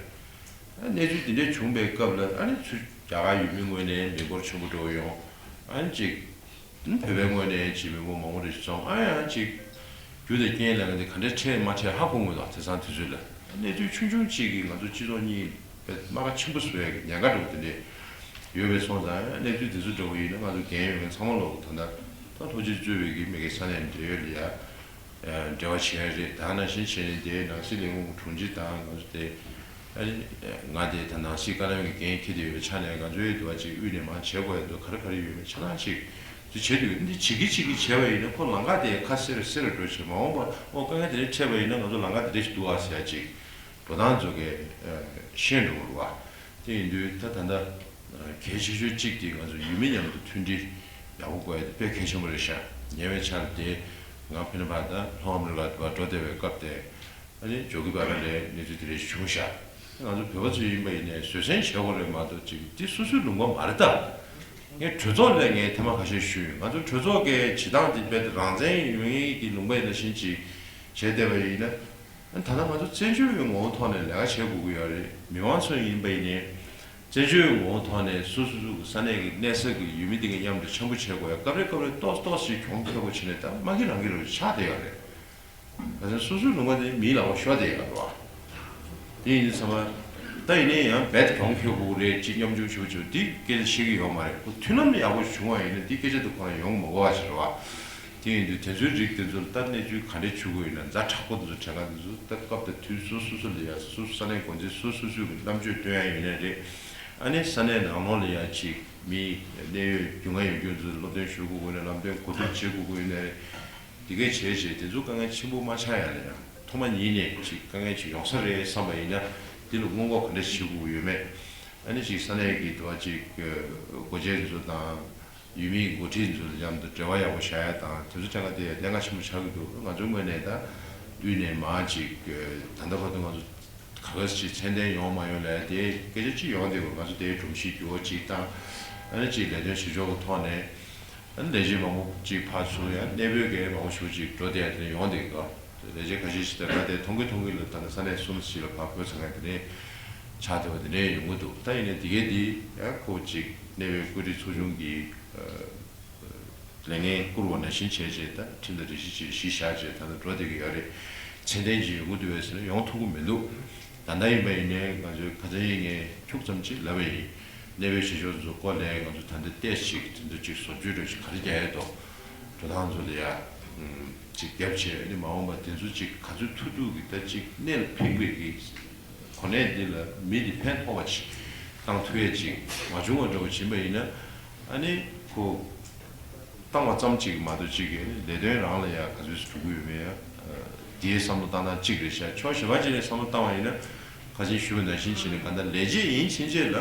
རེད། གནས་ཚུལ་དེ་འདྲ་བྱུང་བའི་སྐབས་ལ་ཨ་ནི་ཚུར་རྒྱ་གར་ཡུལ་མི་ངོས་ནས་མི་འབོར་ཆེན་པོ་འགྲོ་ཡོང་། ཨ་ནི་ཅིག་བོད་པའི་ངོས་ནས་ཅིག་མི་འབོར་མང་པོ་རེ་ཞིག་འཛོམས། ཨ་ཡང་ཅིག་རྒྱུ་དང་རྐྱེན་ལ་ངེས་ཏེ་ག་འདྲ་འཕྲད་མ་འཕྲད་ཧ་གོ་མི་འདུག་དེང་སང་དུས་ཚོད་ལ་གནས་ཚུལ་ཆུང་ཆུང་ཅིག་གིས་ང་ཚོ་སྤྱི་ཚོགས་གཉིས་རྨ་ཁ་ཆེན་པོ་བཟོ་ཡ་གི་ཉེན་ཁ་འདྲ་བོ་དེ་འདྲ་ཡོད་པའི་སོང་ཙང་། གནས་ཚུལ་དེ་ཚོ་འདྲ་བོ་ཡིན་ན་ང་ཚོ་འགན་ཡོད་མཁན་ཚང་མ་ལོག་ད་ལྟ་ད་ལྷོ་སྤྱི་གཙོས་པའི་གི་མི་སྒེར་ས་གནས་འབྲེལ་ཡོད་ལ་ཡ། འབྲེལ་བ་བྱེད་ཡ་རེད། ད་ནང་བཞིན་བྱས་ནས་དེ་ནང་སྲིད་ལས་ཁུངས་དྲུང་ཆེ་དང་ང་ཚོ་དེ། ཨ་ནི་ང་དེ་ད་ནང་སྲིད་བཀའ་བློན་གྱི་འགན་འཁྱེར་བསྡད་ཡོད་པའི་ཆ་ནས་ང་ཚོའི་འདུ་བ་ཅིག་དབུས་ནས་མར་བྱེད་དགོས་ཡ་འདུག་ག་རེ་ག་རེ་ཡོད་མེད་ཆ་ཚང་ཅིག་དེ་བྱེད་དུས་འདི་བྱེད་ཀྱི་བྱེད་ཀྱི་བྱས་པ་ཡིན་ན་ཁོ་ལམ་ཁ་དེ་ཁ་སེར་སེར་འགྲོ་བྱེད་མ་འོངས་པ་ཨོ་དཀའ་ངལ་དེ་འདྲ་འཕྲད་པ་ཡིན་ན་ང་ཚོ་ལམ་ཁ་དེ་འདྲ་ཞིག་འདུག་ཨ་ཟེར་ཡ་ཅིག་འགྲོ་སྟངས་ཚོ་གས་ཤེས་འགྲོ་གི་རེད་བ། དེ་ཡིན་དུས་ད་ད་ལྟ་གལ་ཆེ་ཤོས་གཅིག་དེ་ང་ཚོ་ཡུལ་མི་མཉམ་དུ་མཐུན་སྒྲིལ་ཡག་པོ་དགོས་ཡ་དེ་དཔེ་གལ་ཆེན་པོ་རེད་ཤག་ཉེ་བའི་ཆར་དེ་ང་ཕན་ཚུན་བར་ད་ལྷོ་ཨ་མི་རི་ཀ་དུ་བ་འགྲོ་བསྡད་པའི་སྐབས་དེ། ཨ་ནི་འཇོ་གི་པ་ར་ལས་གནས་ཚུལ་དེ་འདྲ་ཞིག་བྱུང་ཤག་ང་ཚོ་བོད་པ་ཚོ་ཡིན་པ་ཡིན་ནའི་བཟོད་བསྲན་བྱེད་དགོས་རེད་མ་གཏོགས་ཅིག་འདི་སོ་སོའི་ལུང་པ་མ་རེད་ད། ངས་གྲོས་ཚོགས་ལ་ངས་ཐེངས་མ་ཁ་ཤས་ཞུས་ཡོད། ང་ཚོ་གྲོས་ཚོགས་ཀྱི་བྱེད་སྟངས་འདི་རྦད་དེ་རང་བཙན་ཡོད་མཁན་གྱི་ལུང་པ་ཡིན་ན་བཞིན་ཅིག་བྱས་བསྡད་པ་ཡིན་ན། ཨ་ནི་ད་ལྟ་ང་ཚོ་བཙན་བྱོལ་བའི་ངོ་བོ་ཐོག་ནས་ལས་ཀ་བྱེད་དགོས་ཀྱི་ཡོད་རེད། མི་མང་ཚོ་ཡིན་པ་ཡིན་ནའི་བཙན་བྱོལ་བའི་ངོ་བོ་ཐོག་ནས་སོ་སོ་སོ་གི་ས་གནས་ཀྱི་གནས་ས་གི་ཡུལ་མི་དེ་གའི་མཉམ་དུ་འཆམ་པོ་བྱེད་དགོས་ཡ། སྐབས་རེ་སྐབས་རེ་ཏོག་ཙམ་ཏོག་ཙམ་ཞིག་གྱོང་ཁེ་པོ་བྱས་ནས་ད་མ་འགྲིག་རང་འགྲིག་རང་ཆགས་བསྡད་ཡོད་རེད། ད་ཆ་སོ་སོའི་ལུང་པ་དེ་མིའི་ལག་པ་ཤོར་བསྡད་ཡོད་རེད་བ། དེ་ཡིན་དུས་ཚང་མ་ད་ཡིན་ནའི་ཡང་རྦད་གྱོང་ཁེ་དགོས་རེད་ཅེས་སྙོམ་འཇུག་ཞུ་བ་ཅིག་འདི་སྐད་ཆ་བཤད་ཀྱི་ཡོད་མ་རེད། ཁོ་མཐུན་ལམ་ཡག་པོ་བྱུང་བ་ཡིན་ན་འདི་སྐད་ཆ་དེ་ཁོ་རང་ཡོང་གི་མ་དགོས་པ་ཞིག་རེད་བ། དེ་ཡིན་དུས་དེ་ཚོའི་རིགས་དེ་ཚོར་ད་གནས་ཚུལ་ག་འདྲས་བྱུང་དགོས་ཡིན་ན་ཛ་དྲག་པོ་དེ་ཚོ་དྲན་ག་དེ་ཚོ་ད་སྐབས་དང་དུས་སོ་སོ་སོ་ལ་ཡ་སོ་སོ་ས་གནས་འགོ་འཛིན་སོ་སོ་སོའི་གི་རྣམ་དཔྱོད་སྟོན་ཡ་ཡིན་ནའི་རེད། ཨ་ནི་ས་གནས་ནང་ལོགས་ལ་ཡ་ཅིག་མི་གནད་ཡོད་རྒྱུས་མངའ་ཡོད་རྒྱུ་ཚོ་སློབ་སྟོན་ཞུ་དགོས་དགོས་ཡིན་ན་ལམ་སྟོན་གོ་བསྡུར་བྱེད་དགོས་དགོས་ཡིན་ནའི་རེད། དེ་གས་བྱས་བྱས་དེ་ཚོ་དཀའ་ངལ་ཆེན་པོ་མ་ཆགས་ཡ་ལ་ཡང་ཐོག་མ་ཉིད་ནས་ཅིག་དཀའ་ངལ་ཅིག་ཡོང་ས་རེད་བསམ་པ་ཡིན་ན་འདི་ལ་སྔོན་འགོག་ག་འདྲ་བྱེད་དགོས་ཡོད་མེད། ཨ་ནི་ཅིག་ས་གནས་ཀྱི་དུ་བ་ཅིག་སྒོ་འབྱེད་ཚོ་དང་ཡུལ་མིའི་འགོ་ཁྲིད་ཚོ་མཉམ་དུ་འབྲེལ་བ་ཡག་པོ་བཞག་ཡ་དང་དེ་ཚོ་ཐད་ཀ་དེ་ཡ་གནད་འགག་ཆེན་པོ་ཆགས་ཀྱི་འདུག་ང་ཚོའི་ངོས་ནས་ད་དུས་ནས་མང་ཅིག་ད་ལྟ་བར་དུ་ང་ཚོ་ག་ག་ཅིག་མཚན་ལྡན་ཡོང་མ་ཡོང་ལ་དེ་སྐད་ཆ་ཅིག་ཡོང་དེ་ང་ཚོ་དེའི་སྒྲོམ་གཞི་འགྱུར་བ་ཅིག་དང་ཨ་ནི་ཅིག་ལས་དོན་བྱེད་ཕྱོགས་ཀྱི་ཐོག་ནས། ཨ་ནི་ལས་བྱེད་མང་པོ་ཅིག་ཕར་ཚུར་ཡང་གནས་སྤོས་གལ་མང་པོ་ཞིག་ཅིག་འགྲོ་བསྡད་དེ་ཡོང་བསྡད་ཀྱི་འདུག་ལས་བྱེད་ཁ་ཤས་ཤིག་ད་ལྟ་དེ་མཐོང་གི་མཐོང་གི་ལ་ད་ལྟ་ས་གནས་གསུམ་ཞིག་ལ་ཕར་འབོད་ཚ་མཁན་དེ་འདྲས་ཆགས་བསྡད་པ་དེ་འདྲས་ཡོང་གི་འདུག་ད་ཡིན་ནའི་དེ་གས་དེ་ཡང་ཁོ་ཅིག་གནས་སྤོས་བཀོད་སྒྲིག་ཚོགས་ཆུང་གི་ལས་འགན་བསྐུར་བ་ནང་བཞིན་བྱས་རྗེས་ད་ཁྲིམས་དང་སྒྲིག་གཞི་ཅིག་གཞི་བཞག་རྗེས་ད་ལྟ་འགྲོ་བསྡད་ཀྱི་ཡོད་རེད། ཚད་ལྡན་ཅིག་ཡོང་གི་འདུག་བས་ཟེར་ན་ཡོང་ཐུབ་ཀྱི་མི་འདུག་ད་ལྟ་ཡིན་པ་ཡིན་ནའི་ང་ཚོའི་ཁ་སང་ཡིན་ངས་ཁྱུག་ཙམ་ཅིག་ལབ་པ་ཡིན། གནས་སྤོས་བྱེད་ཕྱོགས་ཚོ་སྐོར་ལས་ང་ཚོ་ད་ལྟ་ཏོག་ཙམ་ཅིག་དེ་ཚོ་ཅིག་བཟོ་བཅོས་འདྲ་ཞིག་ག་རེ་རྒྱག་ཡས་འདུག་འགྲོ་སྟངས་ཚོ་ལ་ཡ་ཅིག་རྒྱབ་བྱས་ཨ་ནི་མ་འོངས་པ་དེ་ཚོ་ཅིག་ག་ཚོད་ཐུབ་ཐུབ་ཀྱིས་ད་ཅིག་གནད་ལ་ཕིགས་པའི་གི་གོ་གནས་འདི་ལ་མི་འདི་ཕན་ཐོགས་པ་ཅིག་བཏང་ཐུབ་ཡས་ཅིག་མ་བྱུང་བ་འདྲ་བོ་ཕྱིན་པ་ཡིན་ན་ཨ་ནི་ཁོ་བཏང་བ་ཙམ་ཅིག་མ་གཏོགས་ཅིག་གི་ལས་དོན་རང་ལ་ཡ་ག་ཚོད་སུ་འགྲོ་གི་ཡོད་མེད་ཡ། དེའི་བསམ་བློ་བཏང་སྟངས་གཅིག་རེད་ཤག་ཕྱོགས་གཞན་པ་ཅིག་ནས་བསམ་བློ་བཏང་བ་ཡིན་ན་ཁ་ཆེན་ཞུ་བ་ནང་བཞིན་བྱས་ནས་ག་འདྲ་ལས་བྱེད་ཡིན་ཕྱིན་ཆད་ལ་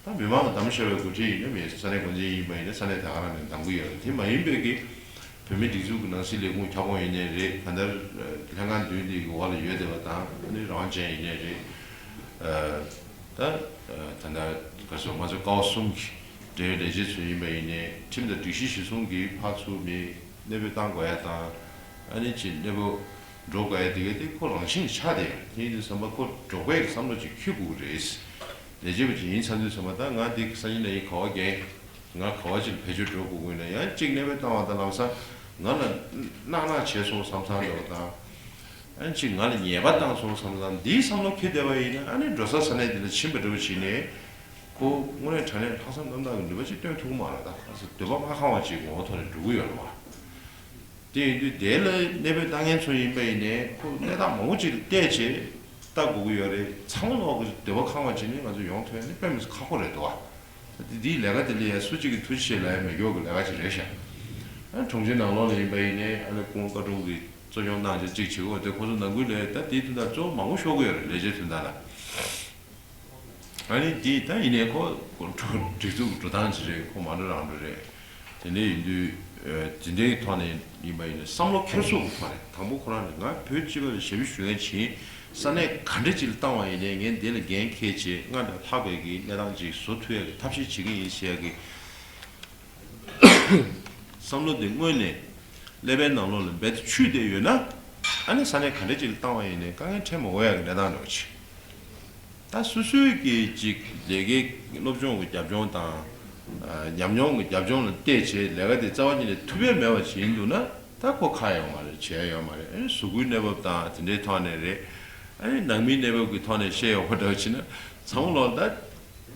ད་མི་མང་ལ་གདམ་ཤོར་བའི་འགོ་ཁྲིད་ཡིན་ན་མེད། ས་གནས་འགོ་འཛིན་ཡིན་པ་ཡིན་ན་ས་གནས་དེ་ག་རང་ནས་གདམ་གི་ཡོད་རེད། དེ་མ་ཡིན་པའི་གི་བོད་མིའི་སྒྲིག་འཛུགས་ཀྱི་ནང་སྲིད་ལས་ཁུངས་ཁྱབ་ཁོངས་ཡིན་ནའི་རེད། ག་འདྲ་ལྷན་ཁང་བདུན་འདི་གི་འོག་ལ་ཡོད་བསྡད་པ་དང་ཨ་ནི་རང་དབང་ཅན་ཡིན་ནའི་རེད། ད་ད་ལྟ་ག་ཚོད་ང་ཚོ་ཀ་བ་གསུམ་གྱི་འབྲེལ་ཡོད་ལས་བྱེད་ཚོ་ཡིན་པ་ཡིན་ནའི་ཁྲིམས་དང་སྒྲིག་གཞི་གཞིར་བཟུང་གིས་ཕར་ཚུར་མི་གནས་སྤོས་བཏང་དགོས་ཡ་དང་ཨ་ནི་ཅིག་གནས་སྤོ་འགྲོ་དགོས་ཡ་དེ་ག་དེ་ཁོ་རང་བཞིན་ཆགས་བསྡད་ཡོད། དེ་ཡིན་དུས་ཙམ་པ་ཁོ་འགྲོ་དགོས་ཀྱི་བསམ་བློ་ཅིག་འཁྱེར་དགོས་ཀྱི་རེད། ལས་བྱེད་པ་ཅིག་ཡིན་ཚར་དུས་ཙམ་པ་ད་ང་འདི་སང་ཉིན་གནངས་ཉིན་ག་པར་རྒྱག་ང་ག་པར་ཅིག་ལ་བེད་སྤྱོད་འགྲོ་དགོས་ཀྱི་ཡོད་ན་ཡང་གཅིག་གནས་སྤོས་བཏང་བ་དང་ལམ་སང་ ང་ལ་གནག་གནག་བྱས་སོང་བསམ་བསམ་འདྲ་བ་དང་། ཨ་ནི་ཅིག་ང་ལ་ཉེས་པ་བཏང་སོང་བསམ་བསམ་འདིའི་བསམ་བློ་འཁྱེར་བསྡད་པ་ཡིན་ན། ཨ་ནི་འགྲོ་ས་ས་གནས་འདི་ལ་ཕྱིན་པ་འདྲ་བོ་བྱས་ནས་ཁོ་དངོས་གནས་དྲང་གནས་ལྷག་བསམ་རྣམ་དག་གི་ནུས་པ་ཅིག་སྟོན་ཐུབ་ཀྱི་མ་རེད། ད་ག་ཚོད་འདོད་པ་མ་ཁེངས་པ་ཅིག་ངོ་བོ་ཐོག་ནས་འགྲོ་གི་ཡོད་རེད་བ། དེ་ཡིན་དུས་དེ་ལ་གནས་སྤོས་བཏང་མཁན་ཚོ་ཡིན་པ་ཡིན་ནའི་ཁོ་གནས་སྟངས་མང་པོ་ཅིག་ལ་བལྟས་བྱས་ལྟ་དགོས་ཀྱི་ཡོད་རེད། ཚང་མ་ལོག་གི་འདོད་པ་ཁེངས་པ་བྱས་ནས་ང་ཚོ་ཡོང་ཐུབ་ཡ་ནི་དཔེ་མི་སྲིད་ཁག་པོ་རེད་འདུག་བ། ད་དེ་དེའི་ལས་ཀ་དེ་ལ་ཡ་སུ་གཅིག་གིས་ཐུགས་རྗེ་ཆེ་ལབ་ཡ་མེད་མཁན་གྱི་ལས་ཀ་ཅིག་རེད་ཤག་ཨ་གྲོང་ཁྱེར་ནང་ལོགས་ལ་ཡིན་པ་ཡིན་ནའི་ཨ་ནི་ཀོང་བཀའ་དྲུང་གིས་གཙོ་སྐྱོང་གནང་བྱས་གཅིག་བྱེད་དགོས། དེ་ཁོ་ཚོ་ནང་ཁུལ་ལ་ད་དེའི་དོན་དག་གཙོ་བོ་མང་པོ་ཤོར་གི་ཡོད་རེད། ལས་བྱེད་དོན་དག་ལ། ཨ་ནི་འདི་ད་ཡིན་ནའི་ཁོ་སྒྲིག་འཛུགས་འགྲོ་སྟངས་ཅིག་རེད། ཁོ་མ་འགྲོ་རང་འགྲོ་རེད། དེ་འདྲ་ཡིན་དུས་ཨ་དེ་འདྲའི་ཐོག་ནས་ཡིན་པ་ཡིན་ན་བསམ་བློ་འཁྱེར་སོ་དགོས་པ་རེད། དང་པོ་ཁོ་རང་ནས་ང་བོད་སྤྱི་པ་ལ་ཞབས་ཞུ་ཞུ་མཁན་བྱིན། ས་གནས་ག་འདྲ་ཅིག་ལ་བཏང་བ་ཡིན་ནའི་ངས་འདི་ལ་འགན་འཁྱེར་བྱས་སྔར་དང་ལྷག་པའི་གི་གནས་སྟངས་ཅིག་བཟོ་ཐུབ་ཡ་གི་ཐབས་ཤེས་བྱེད་ཀྱི་ཡིན་ཟེར་ཡ་གི་བསམ་བློ་དེ་སྔོན་ནས་ཀླད་པའི་ནང་ལོགས་ལ་རྦད་དེ་ཆུད་བསྡད་ཡོད་ན། ཨ་ནི་ས་གནས་ག་འདྲ་ཅིག་ལ་བཏང་བ་ཡིན་ནའི་དཀའ་ངལ་འཕྲད་མ་དགོས་ཡ་གི་གནས་སྟངས་འདྲ་བོ་ཅིག་ད་སོ་སོའི་གི་ཅིག་ལས་ཀའི་སློབ་སྦྱོང་གི་རྒྱབ་ལྗོངས་དང་། ཨ་ཉམས་མྱོང་གི་རྒྱབ་ལྗོངས་ལ་བལྟས་བྱས་ལས་ཀ་དེ་རྩ་བ་ཉིད་ནས་ཐུབ་ཡ་མེད་པ་བྱས་ཡིན་འདུག་ན། ད་ཁོ་ཁག་ཡོད་མ་རེད། བྱས་ཡོད་མ་རེད། ཨ་ནི་གཟུགས་པོའི་གནས་བབ་དང་དེ་འདྲའི་ཐོག་ནས་རེད། ཨ་ནི་ནང་མིའི་གནས་བབ་ཀྱི་ཐོག་ནས་བཤད་ཡོང་བ་འདྲ་བ་བྱས་ན་ཚང་མ་ལོག་ད་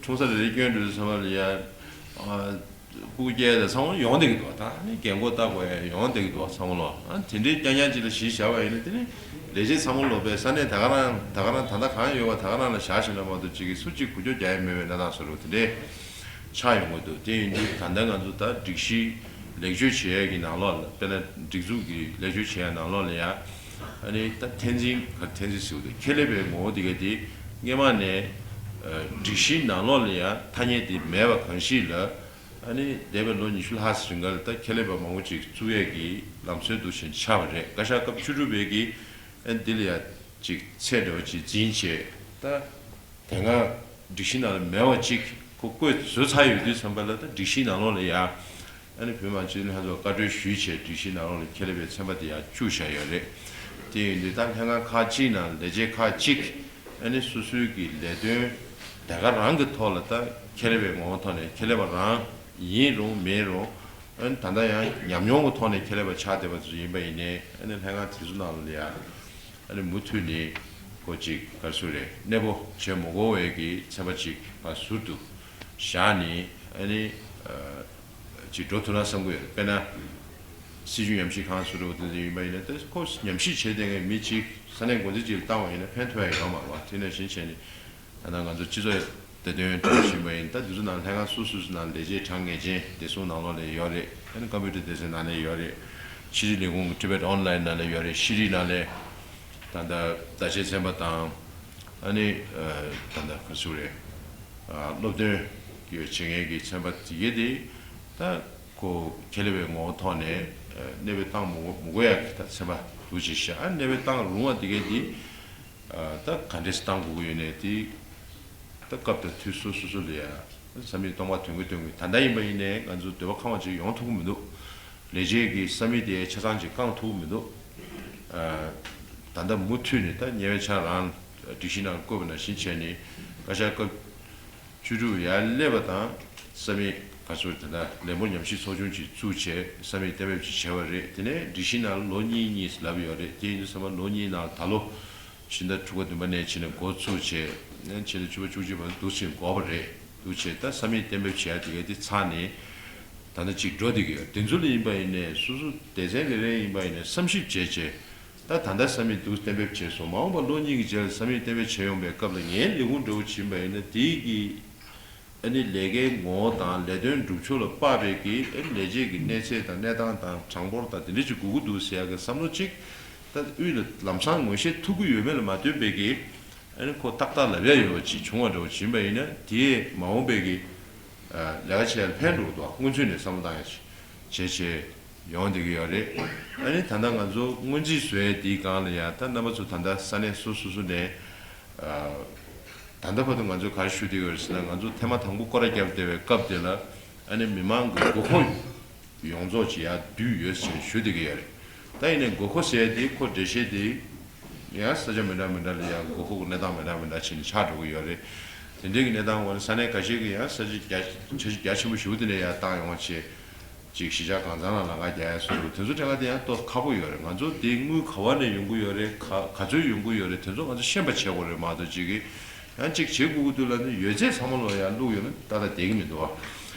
འཁྲུངས་ས་རེ་རེ་སྐྱོན་འགྲོ་དུས་ཚང་མ་ལ་ཡ། ཨ་སྐུ་སྐྱེལ་དང་ཚང་མ་ཡོང་བསྡད་ཀྱི་འདུག་ད་ནི་རྒན་གོག་ལྟ་དགོས་ཡ་ཡོང་བསྡད་ཀྱི་འདུག་ཚང་མ་ལོག་ཨ་དེ་འདྲའི་རྐྱང་རྐྱང་ཅིག་ལ་གཞི་བཞག་པ་ཡིན་ན། དེ་ནི་ལས་བྱེད་ཚང་མ་ལོག་པའི་ས་གནས་ད་ག་རང་ད་ག་རང་ད་ལྟ་གང་ཡོད་པ་ད་ག་རང་ལ་བཞག་བཞིན་ན་མ་གཏོགས་ཅིག་གིས་སུ་གཅིག་འགུལ་སྐྱོད་རྒྱག་ཡ་མེད་པའི་གནས་སྟངས་བཟོ་འདྲ་བོ་དེ་འདྲའི་ཆགས་ཡོང་གི་འདུག་དེ་ཡིན་དུས་ད་ལྟ་ང་ཚོ་ད་སྒྲིག་གཞི་ལེགས་བཅོས་བྱེད་ཡ་གི་ནང་ལོགས་ལ། དཔེར་ན་སྒྲིག་འཛུགས་ཀྱི་ལེགས་བཅོས་བྱེད་ཡ་ནང་ལོགས་ལ་ཡ། ཨ་ནི་ད་འཐེན་འཛིན་ག་འཐེན་འཛིན་ཟེར་བ་དེ་ཁེ་ལས་པའི་ངོ་བོ་དེ་ག་དེ་སྔས་མ་ནས་ཨ་སྒྲིག་གཞིའི་ནང་ལོགས་ལ་ཡ་ཐ་སྙད་དེ་མེད་པ་གང་ཞིག་ལ། ཨ་ནི་འདས་པའི་ལོ་ཉི་ཤུ་ལྷག་ཙམ་རིང་ག་ལ་ད་ཁེ་ལས་པ་མང་པོ་ཅིག་བཙུགས་ཡས་ཀྱི་ལམ་སྲོལ་འདུག་བཞིན་ཆགས་པ་རེད། བཀའ་ཤག་སྐབས་བཅུ་དྲུག་པའི་གི་ཨ་འདི་ལ་ཡ་ཅིག་ཚད་འདྲ་བོ་ཅིག་འཛིན་བྱས། ད་དེ་སྔ་སྒྲིག་གཞི་ནང་ལ་མེད་པ་ཅིག་ཁོ་བཀོད་བཟོས་ཚར་ཡོད་དུས་ཙམ་པ་ལ། ད་སྒྲིག་གཞིའི་ནང་ལོགས་ལ་ཡ་ཨ་ནི་བོད་མི་མང་སྤྱི་འཐུས་ལྷན་ཚོགས་བཀའ་འཁྲོལ་ཞུས་བྱས་སྒྲིག་གཞིའི་ནང་ལོགས་ལ་ཁེ་ལས་པའི་ཚན་པ་དེ་ཡ་བཅུག་བཞག་ཡོད་རེད། དེ་ཡིན་དུས་ད་ལྷན་ཁང་ཁག་ཅིག་ནང་ལས་བྱེད་ཁག་ཅིག་ཨ་ནི་སོ་སོའི་གི་ལས་དོན་དེ་ག་རང་གི་ཐོག་ལ་ད་ཁེ་ལས་པའི་ངོ་བོ་ཐོག་ནས་ཁེ་ལས་པ་རང་ཡིན་རུང་མིན་རུང་། ཨ་ནི་ད་ལྟ་ཡང་ཉམས་མྱོང་གི་ཐོག་ནས་ཁེ་ལས་པ་ཆགས་བསྡད་པ་ཚོ་ཡིན་པ་ཡིན་ནའི། ཨ་ནི་ལྷན་ཁང་དེ་ཚོ་ནང་ལ་ཡ་ཨ་ནི་མུ་མཐུད་ནས་ཁོ་ཅིག་ག་རེ་ཟེར་རེད། གནས་སྤོ་བྱེད་མི་དགོས་པའི་གི་ཚན་པ་ཅིག་ཕར་ཟུར་དུ་བཞག་ནས། ཨ་ནི་ཨ་ཅིག་འགྲོ་ཐུབ་ན་བསམ་གྱི་ཡོད། དཔེར་ན་སྲིད་བྱུས་ཉམས་ཞིབ་ཁང་ཟེར་བ་དེ་ཚོ་ཡིན་པ་ཡིན་ན། ད་ཁོ་ཉམས་ཞིབ་བྱེད་བསྡད་མཁན་མི་གཅིག་ས་གནས་འགོ་འཛིན་གཅིག་ལ་བཏང་བ་ཡིན་ན་ཕན་ཐོགས་ཡ་ཡོད་མ་རེད་བ། དེ་ནང་བཞིན་བྱས་ནས་ད་ལྟ་ང་ཚོ་སྤྱི་ཚོགས་བདེ་དོན་དྲུང་ཞིང་པ་ཡིན། ད་འདི་ཚོ་ནང་ལྷན་ཁང་སོ་སོ་སོ་ནང་ལས་བྱེད་གྲངས་ངེས་ཅན་བདེ་སྲུང་ནང་ལོགས་ལ་ཡོད་རེད། ཨ་ནི་ཀམ་པུ་ཊར་སྡེ་ཚན་ནང་ལ་ཡོད་རེད། ཕྱི་དྲིལ་ལས་ཁུངས་ཀྱི་Tibet Online ནང་ལ་ཡོད་རེད། ཤེས་རིག་ནང་ལ་ད་ལྟ་བརྡ་ཆད་ཚན་པ་དང་། ཨ་ནི་ཨ་ད་ལྟ་ག་ཚོད་རེད། ཨ་སློབ་སྟོན་གྱི་བྱེད་མཁན་གྱི་ཚན་པ་དེ་གས་དེ་ད་ཁོ་ཁེ་ལས་པའི་ངོ་བོ་ཐོག་ནས་ཨ་གནས་སྤོས་བཏང་མི་དགོས་མི་དགོས་ཡ་གི་ད་ཚན་པ་འདུག་ཅེས་བཤད། ཨ་གནས་སྤོས་བཏང་རུང་བ་དེ་གས་དེ་ཨ་ད་ག་འདྲས་བཏང་དགོས་ཀྱི་ཡོད་ནའི་དེ་ད་སྐབས་དང་དུས་སོ་སོ་སོ་ལ་ཡ་ས་མིག་སྟོང་པ་ཐོན་གི་ཐོན་གི། ད་ལྟ་ཡིན་པ་ཡིན་ནའི་ང་ཚོ་འདོད་པ་ཁེངས་པ་ཅིག་ཡོང་ཐུབ་ཀྱི་མི་འདུག་ལས་བྱེད་ཀྱི་ས་མིག་དེ་ཆ་ཚང་ཅིག་བསྐང་ཐུབ་མི་འདུག་ཨ་ད་ལྟ་མུ་མཐུད་ནས་ད་ཉེ་བའི་ཆར་རང་སྒྲིག་གཞི་ནང་བཀོད་པ་ནང་བཞིན་བྱས་ནས་བཀའ་ཤག་སྐབས་བཅུ་དྲུག་ཡར་སླེབས་པ་དང་ས་མིག་ག་ཚོད་ད་ལྟ་ལས་འབོར་ཉམས་ཞིབ་ཚོགས་ཆུང་ཅིག་བཙུགས་བྱས་ས་མིག་གཏན་འབེབས་ཅིག་བྱས་པ་རེད། དེ་ནས་སྒྲིག་གཞི་ནང་ལོ་གཉིས་གཉིས་ལབ་ཡོད་རེད། དེ་ཡིན་དུས་ཙམ་པ་ལོ་གཉིས་ནང་ད་ལོ་ཕྱི་ཟླ་དྲུག་པ་བདུན་པ་ནས་ཕྱི་ཟླ་འགོ་ཚུགས་བྱས་ཕྱི་ཟླ་བཅུ་པ་བཅུ་གཅིག་བར་དུ་ཕྱིན་འགོར་བ་རེད། འདུག་བྱས་ད་ས་མིག་གཏན་འབེབས་བྱས་ཡ་དེ་ག་དེ་ཚར་ནས་ད་ལྟ་ཅིག་འགྲོ་བསྡད་ཀྱི་ཡོད། དེ་ཚོ་ལ་ཡིན་པ་ཡིན་ནའི་སོ་སོ་སྡེ་ཚན་རེ་རེ་ཡིན་པ་ཡིན་ནའི་བསམ་ཞིབ་བྱས་བྱས་ད་ད་ལྟ་ས་མིག་འདུག་གཏན་འབེབས་བྱས་སོང་། མ་འོངས་པ་ལོ་གཉིས་ཀྱི་རྗེས་ལ་ས་མིག་གཏན་འབེབས་བྱས་ཡོང་པའི་སྐབས་ལ་ངའི་ལས་ཁུངས་འདྲ་བོ་ཕྱིན་པ་ཡིན་ན་དེའི་གི་ཨ་ནི་ལས་ཀའི་ངོ་བོ་དང་ལས་དོན་སྒྲུབ་ཕྱོགས་ལ་དཔག་པའི་གི་ཨ་ནི་ལས་བྱེད་ཀྱི་གནས་ཚད་དང་གནས་སྟངས་དང་གྲངས་འབོར་དང་དེ་འདྲ་ཅིག་དགོས་ཀྱི་འདུག་ཟེར་ཡ་གི་བསམ་བློ་ཅིག་ད་དབུས་ལ་ལམ་སང་ངོས་བཞེས་ཐུབ་ཀྱི་ཡོད་མེད་ལ་མ་ལྟོས་པའི་གི་ཨ་ནི་ཁོ་ཏག་ཏག་ལབ་ཡ་ཡོད་པ་ཅིག་བྱུང་བ་འདྲ་བོ་ཡིན་པ་ཡིན་ན་དེས་མ་འོངས་པའི་གི་ལས་ཀ་བྱེད་ཡ་ལ་ཕན་འགྲོ་གི་འདུག་སྔོན་ཚུད་ནས་བསམ་བློ་བཏང་ཡ་ཅིག་བྱས་བྱས་ཡོང་བསྡད་ཀྱི་ཡོད་རེད། ཨ་ནི་ད་ལྟ་ང་ཚོ་སྔོན་རྩིས་བཟོ་ཡ་དེའི་སྒང་ལ་ཡང་ད་རྣམ་པ་ཚོ་ད་ལྟ་ས་གནས་སོ་སོ་སོ་ནས་ད་ལྟ་བར་དུ་ང་ཚོས་ག་རེ་ཞུ་བསྡད་ཡོད་རེད་ཟེར་ན། ང་ཚོ་ཐེངས་མ་དང་པོ་སྐོར་ར་བརྒྱབ་བསྡད་པའི་སྐབས་དེ་ལ་ཨ་ནི་མི་མང་གི་དགོས་མཁོ་ཡོངས་རྫོགས་ཅིག་ཡར་བསྡུས་ཡོད་ཟེར་ཞུ་བསྡད་ཀྱི་ཡོད་རེད། ད་ཡིན་ནའི་དགོས་མཁོ་ཟེར་ཡ་དེ་ཁོ་འགྲེལ་བཤད་དེ་ཡང་ས་ཆ་མི་འདྲ་མི་འདྲ་ལ་ཡང་དགོས་མཁོ་གི་གནས་སྟངས་མི་འདྲ་མི་འདྲ་བྱས་ནས་ཆགས་འགྲོ་གི་ཡོད་རེད། དེ་འདྲའི་གི་གནས་སྟངས་འོག་ནས་ས་གནས་ཁ་ཤས་ཀྱིས་ཡང་ས་ཆ་རྒྱ་ཆ་རྒྱ་ཆེན་པོ་ཞེ་པོ་དེ་འདྲ་ཡར་བཏང་ཡོང་བ་བྱས། ཅིག་གཞིས་ཆགས་གང་ཚང་ལ་ལམ་ཁ་རྒྱག་ཡ་བཟོ་འདྲ་བོ་དེ་ཚོ་དྲན་ག་དེ་ཡང་ཏོག་ཁག་པོ་ཡོད་རེད། ང་ཚོ་དེ་དངུལ་ག་བ་ནས་ཡོང་གི་ཡོད་རེད། ག་ག་ཚོད་ཡོང་གི་ཡོད་རེད། དེ་ཚོ་ང་ཚོ་ཤེས་པ་བྱེད་དགོས་རེད་མ་གཏོགས། ཅིག་གིས་ཡང་ཅིག་བྱེད་དགོས་ཀྱི་འདུག་ལབ་ནས་ཡོད་ཚད་ཚང་མ་ལོ་ཡང་བླུགས་ཡོད་ན་ཏག་ཏག་བསྡད་ཀྱི་མི་འདུག་བ།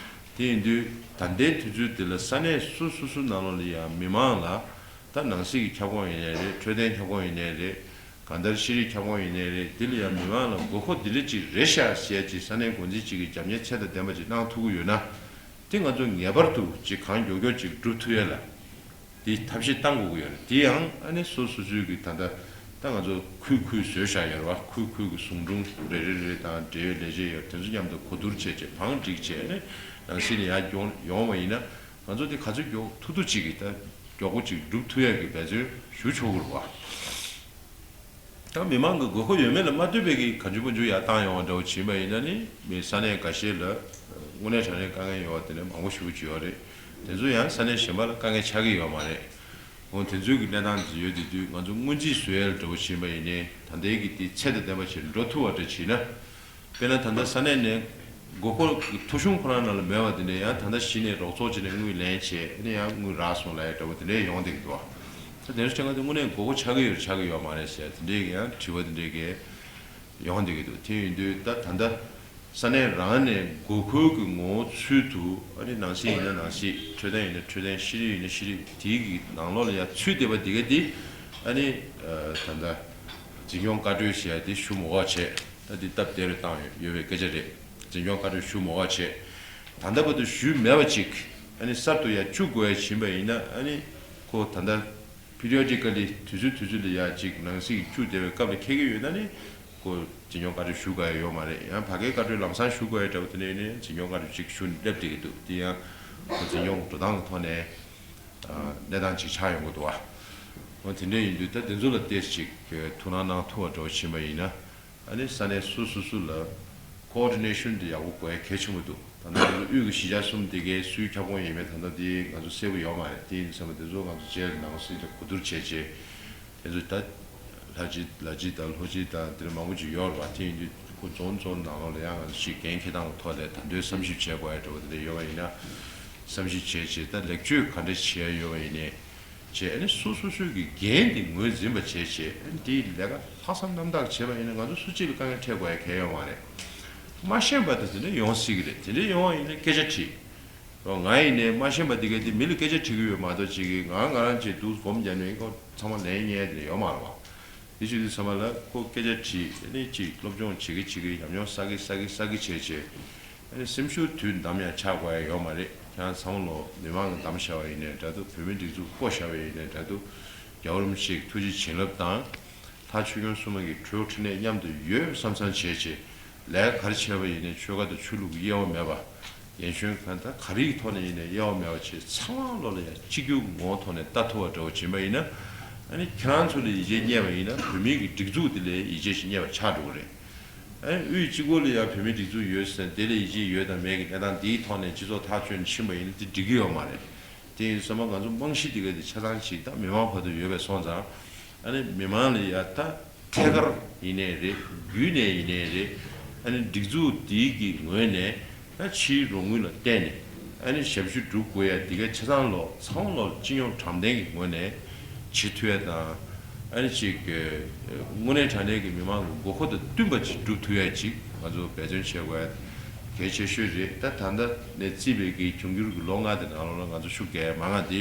དེ་ཡིན་དུས་ད་ལྟའི་དུས་ཚོད་འདི་ལ་ས་གནས་སོ་སོ་སོ་ནང་ལོགས་ལ་ཡང་མི་མང་ལ། ད་ནང་སྲིད་ཀྱི་ཁྱབ་ཁོངས་ཡིན་ནའི་རེད། འཕྲོད་བསྟེན་ཁྱབ་ཁོངས་ཡིན་ནའི་རེད། གང་ལྟར་ཤེས་རིག་ཁྱབ་ཁོངས་ཡིན་ནའི་རེད། འདི་ལ་ཡང་མི་མང་ལ་དགོས་མཁོ་འདི་འདྲ་ཅིག་རེད་ཤག་ཟེར་ཅིག་ས་གནས་འགོ་འཛིན་ཅིག་གིས་རྒྱབ་གཉེར་ཚད་དང་ལྡན་པ་ཅིག་གནང་ཐུབ་ཀྱི་ཡོད་ན། དེ་ང་ཚོ་ངེས་པར་དུ་ཅིག་གང་མགྱོགས་མགྱོགས་ཅིག་སྒྲུབ་ཐུབ་ཡ་ལ། དེ་ཐབས་ཤེས་བཏང་དགོས་ཀྱི་ཡོད་རེད། དེ་ཡང་ཨ་ནི་སོ་སོ་སོའི་གི་ད་ལྟ་ད་ང་ཚོ་ཁུལ་ཁུལ་བཟོས་བཞག་ཡོད་རེད་བ། ཁུལ་ཁུལ་གི་ཟུང་དྲུང་རེ་རེ་རེ་དང་འབྲེལ་ཡོད་ལས་བྱེད་ཡོད། དེ་ཚོ་མཉམ་དུ་གོ་བསྡུར་བྱས་བྱས་བང་སྒྲིག་བྱས་ནས་ནང་སྲིད་ནས་ཡར་ཡོང་ཡོང་བ་ཡིན་ན། ང་ཚོ་དེ་ག་ཚོད་མགྱོགས་ཐུབ་ཐུབ་ཅིག་གིས་ད་མགྱོགས་པོ་ཅིག་སྒྲུབ་ཐུབ་ཡག་གི་འབད་བརྩོན་ཞུ་ཆོག་གི་རེད་བ། ད་མི་མང་གི་དགོས་མཁོ་ཡོད་མེད་ལ་མ་ལྟོས་པའི་གི་གང་བྱུང་མང་བྱུང་ཡར་བཏང་ཡོང་བ་འདྲ་བོ་བྱེད་པ་ཡིན་ན་ནི། མི་ས་གནས་འགའ་ཤས་ལ་དངོས་གནས་དྲང་གནས་དཀའ་ངལ་ཡོད་པ་དེ་འདྲ་མང་པོ་ཞེ་པོ་ཅིག་ཡོད་རེད། དེ་ཚོ་ཡང་ས་གནས་གཞན་པ་ལ་དཀའ་ངལ་ཆགས་ཀྱི་ཡོད་མ་རེད། འོ་དེ་ཚོའི་གི་གནས་སྟངས་དེ་ཡོད་དེ་དུས་ང་ཚོ་སྔོན་རྩིས་བཟོ་ཡ་ལ་འདྲ་བོ་བྱེད་པ་ཡིན་ནའི་ད་ལྟའི་གི་དེ་ཚད་དང་ལྡན་པ་ཞིག་འགྲོ་ཐུབ་པ་འདྲ་བྱེད་ན། དཔེར་ན་ད་ལྟ་ས་གནས་ནས་དགོས་མཁོ་གི་ཐོ་གཞུང་ཁོ་རང་ནང་ལ་མེད་པ་དེ་འདྲ་ཡང་ད་ལྟ་གཞི་ནས་རོགས་ཚོགས་བྱས་ནས་དངུལ་ལེན་བྱས་ཨ་ནི་ཡང་དངུལ་རག་སོང་ལབ་ཡ་འདྲ་བོ་དེ་འདྲ་ཡོང་བསྡད་ཀྱི་འདུག་བ། ད་དེ་ཚོ་བྱས་ན་དེ་དངོས་གནས་དགོས་མཁོ་ཆགས་ཀྱི་ཡོད་ཆགས་ཀྱི་ཡོད་མ་རེད་ཟེར་དེ་འདྲའི་ཡང་དྲི་བ་དེ་འདྲའི་གི་ཡོང་བསྡད་ཀྱི་འདུག་དེ་ཡིན་དུས་ད་ད་ལྟ་ས་གནས་རང་ནས་དགོས་མཁོ་གི་ངོ་བོ་ཚུལ་དུ་ཨ་ནི་ནང་སྲིད་ཡིན་ན་ནང་སྲིད། འཕྲོད་བསྟེན་ཡིན་ན་འཕྲོད་བསྟེན། ཤེས་རིག་ཡིན་ན་ཤེས་རིག། དེའི་གི་ནང་ལོགས་ལ་ཡང་ཚུད་བསྡད་པ་དེ་ག་དེ་ཨ་ནི་ད་ལྟ་འཛིན་སྐྱོང་བཀའ་འཁྲོལ་ཟེར་ཡ་དེ་ཞུ་མ་དགོས་བྱས། ད་འདི་སྟབས་བདེ་རུ་བཏང་ཡོད་ཡོད་པའི་སྐད་ཆ་རེད། འཛིན་སྐྱོང་བཀའ་འཁྲོལ་ཞུ་མ་དགོས་བྱས། ད་ལྟ་བར་དུ་ཞུས་མེད་པ་ཅིག་ཨ་ནི་གསར་དུ་ཡར་བཅུག་དགོས་ཡ་ཕྱིན་པ་ཡིན་ན་ཨ་ནི་ཁོ་ད་ལྟ་periodically་དུས་ཚོད་དུས་ཚོད་ལ་ཡར་ཅིག་ནང་སྲིད་ཀྱི་བཅུག་བསྡད་པའི་སྐབས་ལ་འཁེལ་གྱི་ཡོད་ན་ནི་ཁོ་འཛིན་སྐྱོང་བཀའ་འཁྲོལ་ཞུ་དགོས་ཡ་ཡོད་མ་རེད། ཡང་ཕ་གིའི་བཀའ་འཁྲོལ་ལམ་སང་ཞུ་དགོས་ཡ་འདྲ་བོ་དེ་འདྲ་ཡིན་ན་འཛིན་སྐྱོང་བཀའ་འཁྲོལ་ཅིག་ཞུ་སླེབས་བསྡད་ཀྱི་འདུག་དེ་ཡང་ཁོ་འཛིན་སྐྱོང་འགྲོ་སྟངས་ཀྱི་ཐོག་ནས་གནས་སྟངས་ཅིག་ཆགས་ཡོང་གི་འདུག་བ། འོ་དེ་འདྲ་ཡིན་དུས་ད་དེ་ཚོ་ལ་ཏོག་ཙམ་ཅིག་ཐུགས་སྣང་གནང་ཐུབ་པ་འདྲ་བོ་ཕྱིན་པ་ཡིན་ན། ཨ་ནི་ས་གནས་སོ་སོ་སོ་ལ་coordination་དེ་ཡག་པོ་དགོས་ཡ་གལ་ཆེན་པོ་འདུག་ད་ལྟ་ང་ཚོ་དབུས་ཀྱི་གཞིས་ཆགས་གསུམ་དེ་གའི་སུའི་ཁྱབ་ཁོངས་ཡིན་མིན་ད་ལྟ་དེ་ང་ཚོ་གསལ་པོ་ཡོད་མ་རེད། དེ་ཡིན་ཙང་དེ་ཚོ་ང་ཚོ་རྗེས་ནང་སྲིད་དུ་གོ་བསྡུར་བྱས་རྗེས་དེ་ཚོ་ད་ལྷ་སྤྱི་ལ་སྤྱི་དང་ལྷོ་སྤྱི་དང་དེ་འདྲ་མང་པོ་ཅིག་ཡོད་རེད་བ། དེ་ཡིན་དུས་ཁོ་རྫོང་རྫོང་ནང་ལོགས་ལ་ཡང་ང་ཚོ་ཞིག་འགན་འཁྱེར་སྟངས་ཀྱི་ཐོག་ལ་ད་དུང་བསམ་ཞིབ་བྱེད་དགོས་ཡ་འདྲ་བོ་དེ་འདྲ་ཡོད་པ་ཡིན་ན་བསམ་ཞིབ་བྱས་རྗེས་ད་ལེགས་བཅོས་ག་འདྲ་བྱེད་ཡ་ཡོད་པ་ཡིན་ནའི། བྱས་ཨ་ནི་སོ་སོ་སོའི་གི་འགན་དེ་ངོས་འཛིན་པ་བྱས་བྱས་ཨ་ནི་དེའི་ལས་ཀ་ལྷག་བསམ་རྣམ་དག་བྱས་པ་ཡིན་ན་ང་ཚོ་སུ་གཅིག་ལ་དཀའ་ངལ་འཕྲད་དགོས་ཡ་གང་ཡང་ཡོད་མ་རེད། མ་ཤེས་པ་དེ་ཚོ་ནི་ཡོང་སྲིད་ཀྱི་རེད། དེ་འདྲ་ཡོང་བ་ཡིན་ན་སྐད་ཆ་དྲིས། ང་ཡིན་ནའི་མ་ཤེས་པ་དེ་ག་དེ་མི་ལ་སྐད་ཆ་དྲི་གི་ཡོད་མ་གཏོགས་ཅིག་གིས་ང་ང་རང་ཅིག་འདུག་སྒོམ་རྒྱབ་ནས་ཁོ་ཚང་མ་ལན་རྙེད་དེ་ཡོད་མ་རེད་བ། དེ་བྱེད་དུས་ཚང་མ་ལ་ཁོ་སྐད་ཆ་དྲིས་ཨ་ནི་ཅིག་སློབ་སྦྱོང་བྱེད་ཀྱི་བྱེད་ཀྱི་ཉམས་མྱོང་བསགས་ཀྱི་བསགས་ཀྱི་བསགས་ཀྱི་བྱས་བྱས། ཨ་ནི་སེམས་ཤུགས་དུས་ནམ་ཡང་ཆག་དགོས་ཡ་ཡོད་མ་རེད། ཁྱེད་རང་ཚང་མ་ལོ་མི་མང་གིས་བདམས་བཞག་པ་ཡིན་ནའི་འདྲ་འདུག་བོད་མིའི་སྒྲིག་འཛུགས་བསྐོ་བཞག་པ་ཡིན་ནའི་འདྲ་འདུག་རྒྱལ་བ་རིན་པོ་ཆེའི་ཐུགས་རྗེ་བྱིན་རླབས་དང་། ལྷ་ཆོས་སྐྱོང་སྲུང་མ་གི་གྲོས་འཕྲིན་ལས་མཉམ་དུ་ཡོད་བསམ་བསམ་བྱས་བྱས། ལས་ཀ་ག་རེ་བྱས་པ་ཡིན་ནའི་ཆོལ་ཁ་དང་ཆོས་ལུགས་ཀྱི་དབྱེ་བ་མེད་པ། རྒན་གཞོན་གང་ལྟར་ག་རེའི་ཐོག་ནས་ཡིན་ནའི་དབྱེ་བ་མེད་པ་བྱས་ཚང་མ་ལོ་ལ་ཡང་གཅིག་གྱུར་ངོ་བོ་ཐོག་ནས་ལྟ་ཐུབ་པ་འདྲ་བོ་བྱིན་པ་ཡིན་ན། ཨ་ནི་ཁྱེད་རང་ཚོ་ལ་ཡིད་ཆེས་རྙེད་པ་ཡིན་ན་བོད་མིའི་གི་སྒྲིག་འཛུགས་དེ་ལ་ཡིད་ཆེས་ཤིག་རྙེད་པ་ཆགས་འགྲོ་གི་རེད། ཨ་ནི་དབུས་གཅིག་པོ་ལ་ཡང་བོད་མིའི་སྒྲིག་འཛུགས་ཡོད་ཟེར་དེ་ལ་ཡིད་ཆེས་ཡོད་དང་མེད་ཀྱི་གནས་སྟངས་འདིའི་ཐོག་ནས་སྤྱི་ཚོགས་ཐག་གཅོད་ནས་ཕྱིན་པ་ཡིན་ན་དེ་འགྲིག་གི་ཡོད་མ་རེད། དེ་ཡིན་ཙང་ང་ཚོ་རྨང་གཞི་དེ་ག་དེ་ཆ་ཚང་ཞིག་ད་མི་མང་བར་དུ་ཡོད་པའི་སོང་ཙང་། ཨ་ནི་མི་མང་ལ་ཡ་ད་ཐད་ཀར་ཡིན་ནའི་རེད། བརྒྱུད་ནས་ཡིན་ནའི་རེད། ཨ་ནི་སྒྲིག་འཛུགས་འདིའི་གི་ངོས་ནས་ད་ཕྱིའི་རོགས་དངུལ་ལ་བརྟེན་ནས་ཨ་ནི་ཞབས་ཞུ་སྒྲུབ་དགོས་ཡ་དེ་ག་ཆ་ཚང་ལོ་ཚང་ལོ་སྤྱི་ཡོངས་དྲང་བདེན་གྱི་ངོས་ནས་བྱེད་ཐུབ་ཡ་དང་། ཨ་ནི་ཅིག་གི་དངོས་གནས་དྲང་གནས་ཀྱི་མི་མང་གི་དགོས་མཁོ་དང་བསྟུན་པ་ཅིག་སྒྲུབ་ཐུབ་ཡ་ཅིག་ང་ཚོ་འབད་བརྩོན་བྱེད་དགོས་ཡ་གལ་ཆེ་ཤོས་རེད། ད་ད་ལྟ་ནས་བརྩིས་པའི་གི་འབྱུང་འགྱུར་གྱི་ལོ་ལྔ་དེ་ནང་ལོགས་ལ་ང་ཚོ་ཤུགས་རྒྱག་ཡ་མང་ང་དེ།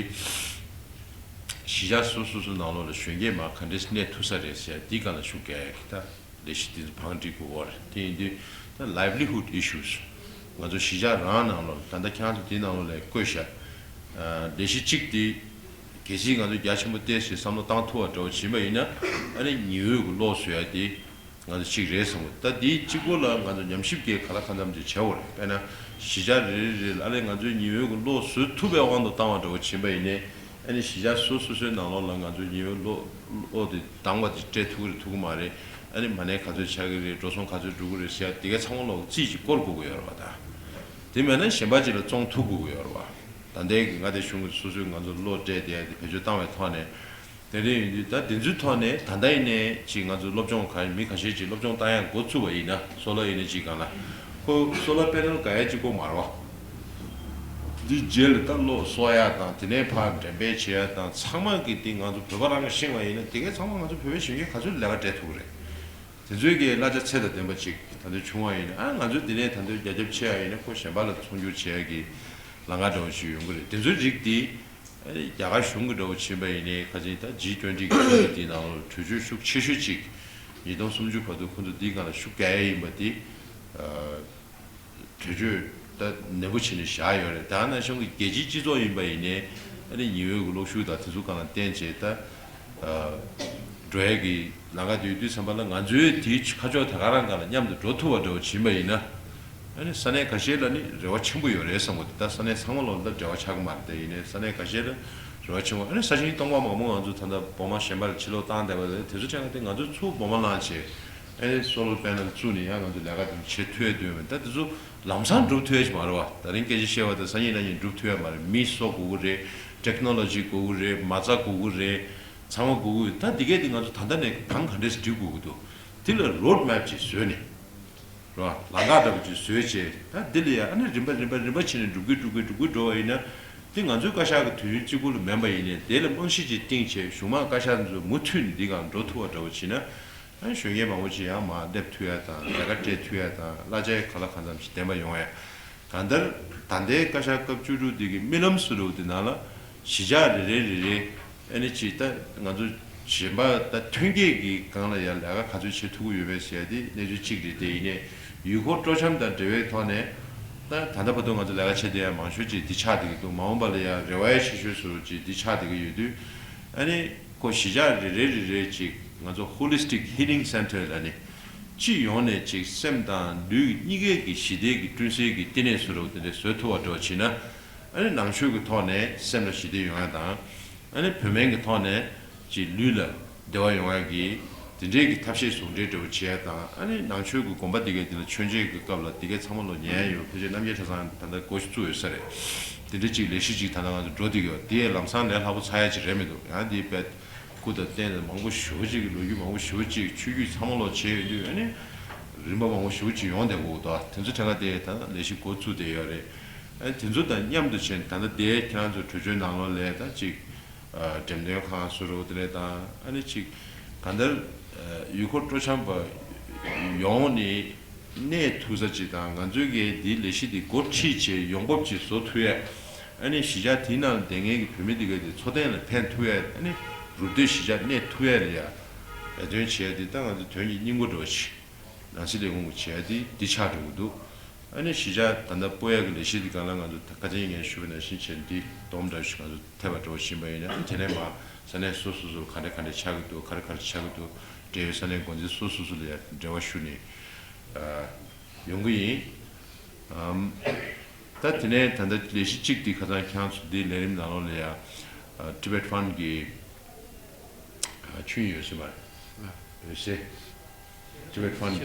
གཞིས་ཆགས་སོ་སོ་སོ་ནང་ལོགས་ལ་གཞོན་སྐྱེས་མང་ག་འདྲས་གནས་ཐུབ་ས་རེད་ཟེར་འདི་སྒང་ལ་ཤུགས་རྒྱག་ཡ་གི་ད་ལས་གཞི་འདི་ཚོ་བང་སྒྲིག་དགོས་པ་རེད། དེ་ཡིན་དུས་ད་livelihood issues་ང་ཚོ་གཞིས་ཆགས་རང་ནང་ལོགས་ད་ལྟ་ཁྱེད་རང་ཚོ་འདི་ནང་ལོགས་ལ་བཀོད་བཞག་ལས་གཞི་གཅིག་འདི་གལ་སྲིད་ང་ཚོ་རྒྱ་ཆེན་པོ་ཏོག་ཙམ་བསམ་བློ་བཏང་ཐུབ་པ་འདྲ་བོ་བྱིན་པ་ཡིན་ན་ཨ་ནི་ཉི་འོད་ཀྱི་གློག་བཟོ་ཡ་དེ། ང་ཚོ་གཅིག་རེད་བསམ་གི། ད་འདིའི་གཅིག་པོ་ལ་ང་ཚོ་ཉམས་ཞིབ་ཀྱིས་ག་ལ་གང་འཚམ་ཅིག་བྱས་པ་རེད། དཔེར་ན་གཞིས་ཆགས་རེ་རེ་རེ་ལ་ཨ་ལས་ང་ཚོའི་ཉི་འོད་ཀྱི་གློག་བཟོ་ཐུབ་པའི་དབང་དུ་བཏང་བ་འདྲ་བོ་བྱིན་པ་ཡིན་ནའི་ཨ་ནི་གཞིས་ཆགས་སོ་སོ་སོའི་ནང་ལོགས་ལ་ང་ཚོའི་ཉི་འོད་གློག་གློག་དེ་དྭངས་པ་དེ་སྤྲད་ཐུབ་ཀྱི་རེད་ཐུབ་ཀྱི་མ་རེད། ཨ་ནི་མ་གནས་ག་ཚོད་ཆགས་ཀྱི་རེད། འགྲོ་སོང་ག་ཚོད་འགྲོ་གི་རེད་ཟེར་ཡ་དེ་ག་ཚང་མ་ལོག་རྩིས་ཅིག་བསྐོར་དགོས་ཀྱི་ཡོད་རེད་བ། ད་དེ་མེད་ན་གཞན་པ་ཅིག་ལ་བཙོང་ཐུབ་དགོས་ཀྱི་ཡོད་རེད་བ། ད་ལྟའི་གི་མངའ་སྡེ་གཞུང་གིས་སོ་སོའི་ང་ཚོ་གློག་སྤྲད་བསྡད་ཡ་དེ་བེད་སྤྱོད་བཏང་བའི་ཐོག་ནས། དེ་འདྲ་ཡིན་དུས་ད་དེ་ཚོའི་ཐོག་ནས་ད་ལྟ་ཡིན་ནའི་ཅིག་ང་ཚོ་སློབ་སྦྱོང་ག་མི་ཁ་ཤས་ཅིག་སློབ་སྦྱོང་བཏང་ཡ་འགོ་ཚུགས་པ་ཡིན་ན་སོ་ལར་ཨེ་ནར་ཇི་སྒང་ལ་ཁོ་སོ་ལར་པེ་ནལ་ག་ཡ་གཅིག་པོ་མ་རེད་བ། འདི་རྗེས་ལ་ད་གློག་གསོག་ཡག་དང་དེ་ནས་ཕར་འགྲེམས་སྤེལ་བྱེད་ཡག་དང་ཚང་མ་གི་དེ་ང་ཚོ་བོད་པ་རང་གིས་ཤེས་པ་ཡིན་ན་དེ་གའི་ཚང་མ་ང་ཚོ་བོད་པའི་གཞོན་སྐྱེས་ག་ཚོད་ལས་ཀ་སྤྲད་ཐུབ་ཀྱི་རེད། དེ་ཚོའི་གི་གླ་ཆ་ཚད་དང་ལྡན་པ་ཅིག་ད་ལྟ་བྱུང་བ་ཡིན་ན་ཨ་ང་ཚོས་དེ་ནས་ད་ལྟ་རྒྱ་ཁྱབ་ཆེ་ཡག་ཡིན་ན་ཁོ་གཞན་པ་ལ་ཚོང་སྒྱུར་བྱེད་ཡག་གི་ལམ་ཁ་འདྲ་བོ་ཞིག་ཡོང་གི་རེད། དེ་ཚོའི་རིགས་དེ་ཨ་ནི་རྒྱ་གར་གཞུང་གི་འདྲ་བོ་ཕྱིན་པ་ཡིན་ནའི་ཁ་ཅིག་ད་ཇི་ཊུ་ཝེན་ཊི་གི་ཚོགས་འདུ་དེའི་ནང་ལོགས་གྲོས་ཆོད་ཤུགས་ཆེ་ཤོས་ཅིག་ཉིས་སྟོང་སུམ་ཅུ་བར་དུ་ཁོ་ཚོ་འདིའི་སྒང་ལ་ཤུགས་རྒྱག་ཡག་ཡིན་པ་དེ། གྲོས་ཆོད་ད་ནན་པོ་བྱས་ནས་བཞག་ཡོད་རེད། ད་ནང་བཞིན་གྱི་རྒྱལ་སྤྱིའི་སྤྱི་ཚོགས་ཡིན་པ་ཡིན་ནའི་ཨ་ནི་ཉི་འོད་ཀྱི་གློག་ཤུགས་དང་དེ་ཚོ་སྒང་ལ་བརྟེན་བྱས་ད་འགྲོ་ཡག་གི་ལམ་ཁ་དེ་ཡོད་དུས་ཙམ་པ་ལ་ང་ཚོའི་དེའི་ཁ་ཕྱོགས་ད་ག་རང་སྒང་ལ་མཉམ་དུ་འགྲོ་ཐུབ་པ་འདྲ་བོ་བྱིན་པ་ཡིན་ན་ཨ་ནི་ས་གནས་ཁ་ཤས་ལ་ནི་རེ་བ་ཆེན་པོ་ཡོད་རེད་བསམ་གི་འདུག་ད་ས་གནས་ཚང་མ་ལོགས་ལ་ད་འབྲེལ་བ་ཆགས་ཀྱི་མ་རེད། དེ་ཡིན་ནའི་ས་གནས་ཁ་ཤས་ལ་རེ་བ་ཆེན་པོ། ཨ་ནི་ས་ཞིང་སྟོང་པ་མང་པོ་ང་ཚོ་ད་ལྟ་སྦོ་མ་གཞན་པ་ལ་ཕྱིར་སློག་བཏང་བསྡད་པ་རེད། དེ་ཚོ་བྱས་ན་དེ་ང་ཚོས་ཚུར་སྦོ་མ་བླངས་བྱས་ཨ་ནི་སོ་ལར་པེ་ནལ་བཙུགས་ནས་ཡང་ང་ཚོ་ལས་ཀ་དེ་ཚོ་བྱེད་ཐུབ་ཡག་དུས་མེད། ད་དེ་ཚོ་ལམ་སང་འགྲུབ་ཐུབ་ཡག་ཅིག་མ་རེད་བ། ད་རིང་སྐད་ཆ་བཤད་པ་དང་སང་ཉིན་གནངས་ཉིན་འགྲུབ་ཐུབ་ཡག་མ་རེད། མི་གསོ་དགོས་ཀྱི་རེད། ཊེག་ནོ་ལོ་ཇི་དགོས་ཀྱི་རེད། མ་རྩ་དགོས་ཀྱི་རེད། ཚང་མ་དགོས་ཀྱི་ཡོད། ད་འདི་གས་དེ་ང་ཚོ་ད་ལྟ་ནས་གང་ག་འདྲས་སེ་སྒྲིག་དགོས་ཀྱི་འདུག་དེ་ལ་རོཌ་མེབ་ཅིག་བཟོས་ནས་རེད་བ། ལམ་ཁ་འདྲ་པོ་ཅིག་བཟོས་བྱས་ད་འདི་ལ་ཡ་ཨ་ནི་རིམ་པ་རིམ་པ་རིམ་པ་བྱས་ནས་འགྲུབ་ཀྱི་འགྲུབ་ཀྱི་འགྲུབ་ཀྱི་འགྲོ་བ་ཡིན་ན་དེ་ང་ཚོའི་བཀའ་ཤག་གི་དུས་ཡུན་གཅིག་པུ་ལ་མིན་པ་ཡིན་ནའི་དེ་ལ་རྨང་གཞི་ཅིག་བཏིང་བྱས་གཞུང་མང་བཀའ་ཤག་ཚོ་མུ་མཐུད་ནས་འདི་སྒང་འགྲོ་ཐུབ་པ་འདྲ་པོ་བྱས་ན། ཨ་ནི་གཞོན་སྐྱེས་མང་པོ་ཅིག་ཡང་མར་སླེབས་ཐུབ་ཡག་དང་ལས་ཀ་སྤྲད་ཐུབ་ཡག་དང་གླ་ཆ་ག་ལ་གང་འཚམ་ཞིག་ལྡན་པ་ཡོང་ཡག་གང་ལྟར་ད་ལྟའི་བཀའ་ཤག་སྐབས་བཅུ་དྲུག་འདི་གི་རྨི་ལམ་ཟེར་འདྲ་པོ་འདི་ནང་ལ་གཞིས་ཆགས་རེ་རེ་རེ་རེ་ཨ་ནི་ཅིག་ད་ང་ཚོ་གཞན་པ་ད་ཐོན་སྐྱེད་ཀྱི་སྒང་ལ་ཡང་ལས་ཀ་ག་ཚོད་བྱེད་ཐུབ་ཀྱི་ཡོད་པས་ཟེར་ཡག་དེ་གནས་ཚུལ་གཅིག་རེད། དེ་ཡིན་ནའི་ཡུལ་སྐོར་སྤྲོ་འཆམ་དང་འབྲེལ་བའི་ཐོག་ནས་ད་ད་ལྟ་བར་དུ་ང་ཚོ་ལས་ཀ་བྱེད་བསྡད་ཡག་མང་ཤོས་ཅིག་འདི་ཆགས་བསྡད་ཀྱི་འདུག་མ་འོངས་པ་ལ་ཡང་རེ་བ་ཡང་ཆེ་ཤོས་ཟེར་འདྲ་པོ་ཅིག་འདི་ཆགས་བསྡད་ཀྱི་ཡོད་དུས་ཨ་ནི། ཁོ་གཞིས་ཆགས་རེ་རེ་རེ་རེ་ཅིག་ང་ཚོ་Holistic Healing Center ལ་ནི་སྤྱི་ཡོངས་ནས་ཅིག་སེམས་དང་ལུས་གཉིས་ཀའི་གི་ཞི་བདེ་གི་བསྐྲུན་སའི་གི་བསྟི་གནས་ཟེར་འདྲ་པོ་དེ་འདྲ་བཟོ་ཐུབ་པ་འདྲ་པོ་བྱས་ན། ཨ་ནི་ནང་ཆོས་ཀྱི་ཐོག་ནས་སེམས་ལ་ཞི་བདེ་ཡོང་ཡག་དང་། ཨ་ནི་བོད་སྨན་གྱི་ཐོག་ནས་ཅིག་ལུས་ལ་བདེ་བ་ཡོང་ཡག་གི་དེ་འདྲའི་གི་ཐབས་ཤེས་ཟུང་འབྲེལ་འདྲ་པོ་བྱེད་ཡག་དང་། ཨ་ནི་ནང་ཆོས་ཀྱི་དགོན་པ་འདི་གའི་དེ་ལ་མཆོད་མཇལ་གྱི་སྐབས་ལ་འདི་གའི་ཚང་མ་ལོ་ཉན་ཡག་ཡོད། ཕལ་ཆེར་རྣམ་རྒྱལ་གྲྭ་ཚང་ད་ལྟ་སྒོ་ཞིག་བཙུགས་ཡོད་ས་རེད། དེ་འདྲ་ཅིག་ལས་གཞི་ཅིག་ད་ལྟ་ང་ཚོ་འགྲོ་བསྡད་ཀྱི་ཡོད། དེ་ལམ་སང་ལས་སླ་པོ་ཚར་ཡག་ཅིག་རེད་མི་འདུག་ཡང་དེ་དཔེ་སྐུ་དང་རྟེན་དང་མང་པོ་ཞེ་པོ་ཅིག་གི་ལོ་རྒྱུས་མང་པོ་ཞེ་པོ་ཅིག་ཆོས་བརྒྱུད་ཚང་མ་ལོག་བྱས་ཡོད་དུས་ཨ་ནི་རིམ་པ་མང་པོ་ཞེ་པོ་ཅིག་ཡོང་བསྡད་ཀྱི་འདུག་དེ་ཚོ་དྲན་ག་དེ་ད་ལས་གཞི་འགོ་བཙུགས་བསྡད་ཡོད་རེད། ཨ་ནི་དེ་ཚོ་དང་མཉམ་དུ་བྱས་ནས་ད་ལྟ་དེ་ཁྱེད་རང་ཚོའི་གྲོས་ཆོད་ནང་ལོགས་ལ་ད་ཅིག་འགྲེམས་སྟོན་ཁང་ཟེར་འདྲ་པོ་དེ་འདྲ་དང་ཨ་ནི་ཅིག་གང་ལྟར་ཡུལ་སྐོར་སྤྲོ་འཆམ་པ་ཡོང་ནས། གནས་ཐུབ་ས་ཅིག་དང་ང་ཚོའི་གི་འདིའི་ལས་གཞི་འདི་འགོ་ཁྲིད་བྱས་ཡོང་འབབ་ཅིག་བཟོ་ཐུབ་ཡས། ཨ་ནི་གཞིས་ཆགས་དེའི་ནང་ལ་བསྡད་མཁན་གྱི་བོད་མི་འདི་ག་དེ་འཚོ་རྟེན་ལ་ཕན་ཐུབ་ཡས། ཨ་ནི་རུབ་སྟོད་གཞིས་ཆགས་གནས་ཐུབ་ཡས་ལ་ཡ་འབད་བརྩོན་བྱས་ཏེ་ད་ང་ཚོ་དོན་གྱི་སྙིང་པོ་འདྲ་བོ་ཞིག་ནང་སྲིད་ལས་ཁུངས་ཀྱིས་བྱས་ཏེ་འདི་ཆགས་འགྲོ་གི་འདུག་ཨ་ནི་གཞིས་ཆགས་ད་ལྟ་སྤོ་ཡས་ཀྱི་ལས་གཞི་འདི་སྒང་ལ་ང་ཚོ་ད་ཁ་སང་ངས་ཞུས་པ་ནང་བཞིན་བྱས་ཏེ་སྡོམ་འདྲ་ཞིག་ང་ཚོ་ཐེབས་པ་འདྲ་བོ་ཕྱིན་པ་ཡིན་ན་ཨ་ནི་དེ་ནས་མར་ས་གནས་སོ་སོ་སོ་ག་འདྲ་ག་འདྲ་ཆགས་ཀྱི་འདུག་ག་རེ་ག་རེ་ཆགས་ཀྱི་འདུག་འབྲེལ་ཡོད་ས་གནས་འགོ་འཛིན་སོ་སོ་སོ་ལ་ཡ་འབྲེལ་བ་ཞུ་ནས། ཡོང་གི་ཡིན། ཨམ། ད་དེ་ནས་ད་ལྟ་ལས་གཞི་གཅིག་དེ་ཁ་སང་ཁྱེད་རང་ཚོ་འདིའི་ལས་རིམ་ནང་ལོགས་ལ་ཡ། Tibet Fund གི་ཆོས་དབྱིངས་འོད་ཟེར་མ་རེད། འོད་ཟེར། Tibet Fund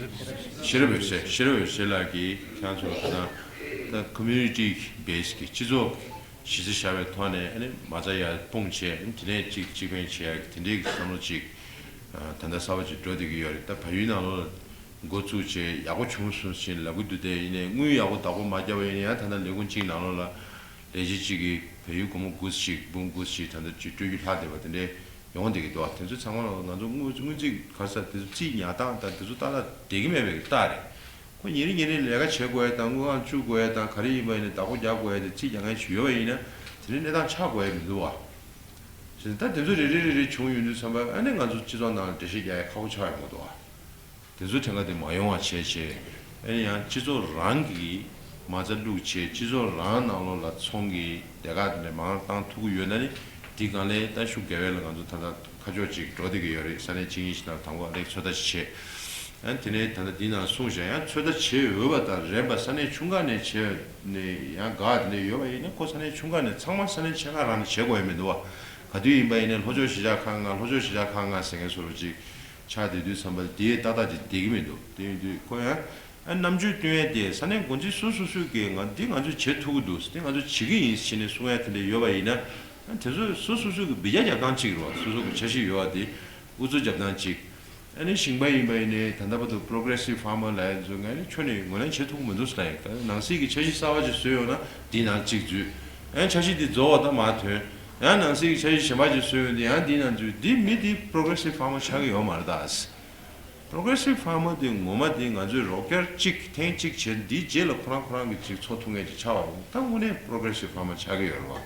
ཤེས་རབ་འོད་ཟེར། ཤེས་རབ་འོད་ཟེར་ལགས་ཀྱིས་ཁྱེད་རང་ཚོ་ཁ་སང་ད་Community Base གི་སྤྱི་ཚོགས་གཞི་རྩ་བཞག་པའི་ཐོག་ནས་ཨ་ནི་མ་རྩ་ཡར་སྤུངས་བྱས་དེ་ནས་གཅིག་གཅིག་ཕན་བྱེད་ཡག་གི་དེ་འདྲའི་བསམ་བློ་གཅིག་ད་ལྟ་གསར་པ་གཅིག་འགྲོ་བསྡད་ཀྱི་ཡོད་རེད། ད་བལ་ཡུལ་ནང་ལོགས་ལ། འགོ་བཙུགས་བྱས་ཡག་པོ་བྱུང་སོང་ཞེས་ལབ་ཀྱི་འདུག་དེ་ཡིན་ནའི་དངུལ་ཡག་པོ་བདག་པོ་མ་བརྒྱབ་པ་ཡིན་ན་ཡང་ད་ལྟ་ལས་ཁུངས་གཅིག་ནང་ལོགས་ལ་ལས་བྱེད་གཅིག་གིས་བལ་ཡུལ་སྒོར་མོ་དགུ་ཞིག་འབུམ་དགུ་ཞིག་ད་ལྟ་ཅིག་སྤྲོད་རྒྱུ་ལྷག་བསྡད་པ་དེ་འདྲས་ཡོང་བསྡད་ཀྱི་འདུག་དེ་ཚོ་ཚང་མ་ལ་ང་ཚོ་དངུལ་དངུལ་རྩིས་ག་རེ་ཟེར་དེ་ཚོ་རྩིས་ཉར་སྟངས་དང་དེ་ཚོ་ཏག་ཏག་བསྡད་ཀྱི་མེད་པའི་རྟགས་རེད། ཁོ་ཉིན་རེ་ཉིན་རེ་ལས་ཀ་བྱེད་དགོས་ཡ་དང་དངུལ་ཁང་བཅུག་དགོས་ཡ་དང་ག་རེ་ཡིན་པ་ཡིན་ནའི་བདག་པོ་རྒྱག་དགོས་ཡ་དེ་རྩིས་རྒྱག་མཁན་ཞིག་ཡོད་པ་ཡིན་ན་དེ་འདྲའི་གནས་སྟངས་ཆགས་དགོས་ཡ་མི་འདུག་བ། ད་དེ་ཚོ་རེ་རེ་རེ་རེ་བྱུང་ཡོང་དུས་ཙམ་པ་ཨ་ནི་ང་ཚོ་སྤྱི་ཚོགས་ནང་ལ་འགྲེལ་བཤད་རྒྱག་ཡ་ཁག་པོ་ཆགས་ཡོང་གི་འདུག་བ། དེ་ཚོ་ཐད་ཀར་དེ་མ་ཡོང་བ་བྱས་བྱས། ཨ་ནི་ཡང་སྤྱི་ཚོགས་རང་གི་མ་རྩ་བླུགས་བྱས་སྤྱི་ཚོགས་རང་ནང་ལོགས་ལ་ཚོང་གི་ལས་ཀ་དེ་འདྲ་མང་བཏང་ཐུབ་ཀྱི་ཡོད་ན་ནི་དེ་སྒང་ལས་ད་ཤུགས་རྒྱབ་ཡས་ལ་ང་ཚོ་ད་ལྟ་ཁ་ཕྱོགས་གཅིག་འགྲོ་བསྡད་ཀྱི་ཡོད་རེད། ས་གནས་གཅིག་གཉིས་ཤིག་ནང་དང་པོ་ཨ་ལེགས་ཚོད་ལྟ་ཞིག་བྱས། ཨ་ནི་དེ་ནས་ད་ལྟ་འདི་ནང་གསུངས་བཞག་ཡང་ཚོད་ལྟ་བྱེད་འོས་པ་དང་རན་པ་ས་གནས་ཆུང་ཁག་ནས་བྱས་ནས་ཡང་དགའ་དེ་འདྲ་ཡོད་པ་ཡིན་ན་ཁོ་ས་གནས་ཆུང་ཁག་ནས་ཚང་མ་ས་གནས་ཆེ་ཁག་རང་ནས་བྱེད་དགོས་ཡ་མི་འདུག་བ། ག་དུས་ཡིན་པ་ཡིན་ནའི་ལྷོ་ཕྱོགས་གཞིས་ཆགས་ཁག་ལྔ་ལྷོ་ཕྱོགས་གཞིས་ཆགས་ཁག་ལྔ་ཟེར་མཁན་བཟོ་འདྲ་ཅིག་ཆགས་བསྡད་དུས་ཙམ་པ་ལ་དེ་ཏག་ཏག་ཅིག་བསྡད་ཀྱི་མི་འདུག་དེ་ཡིན་དུས་ཁོ་ཡང་ཨ་རྣམ་དཔྱོད་སྟོན་ཡས་དེ་ས་གནས་འགོ་འཛིན་སོ་སོ་སོས་ཀྱིས་ང་འདི་ང་ཚོས་བྱེད་ཐུབ་ཀྱི་འདུག་འདི་ང་ཚོས་བྱེད་ཀྱི་ཡིན་ཟེར་ནས་གསུང་ཡས་དེ་འདྲ་ཡོད་པ་ཡིན་ན་ཨ་དེ་ཚོས་སོ་སོ་སོ་གི་འབུད་རྒྱག་རྒྱག་སྟངས་གཅིག་རེད་བ། སོ་སོ་གི་འཆར་གཞི་ཡོད་པ་དེ་ཨུ་ཚུགས་རྒྱབ་སྟངས་གཅིག་ཨ་ནི་ཞིང་པ་ཡིན་པ་ཡིན་ནའི་ད་ལྟ་བར་དུ་Progressive Farmer ལབ་ཡས་ཚོ་ང་ནི་ཁྱོན་ནས་ངོས་ལེན་བྱེད་ཐུབ་ཀྱི་མི་འདུག་ཟེར་ལབ་ཡིན། ད་ནང་སྲིད་ཀྱི་འཆར་གཞི་གསར་པ་ཅིག་བཟོས་ཡོང་ན་འདི་ནང་གཅིག་འཛུལ། ཡང་འཆར་གཞི་འདི་རྫོགས་པ་ད་མར་ཐོན། ཡང་ནང་གསེས་ཀྱི་འཆར་གཞི་གཞན་པ་ཅིག་བཟོས་ཡོང་དུས་ཡང་འདི་ནང་ཚུད་འདི་མི་འདི་progressive farmer་ཆགས་ཀྱི་ཡོད་མ་རེད་ད། Progressive farmer་དེ་ངོ་མ་དེ་ང་ཚོས་རོགས་སྐྱོར་གཅིག་ཐེངས་གཅིག་བྱས་འདིའི་རྗེས་ལ་ཁོ་རང་ཁོ་རང་གི་ཅིག་འཚོ་ཐུབ་མཁན་ཅིག་ཆགས་པ་ཡིན་ད་དངོས་གནས་progressive farmer་ཆགས་ཀྱི་ཡོད་རེད་བ།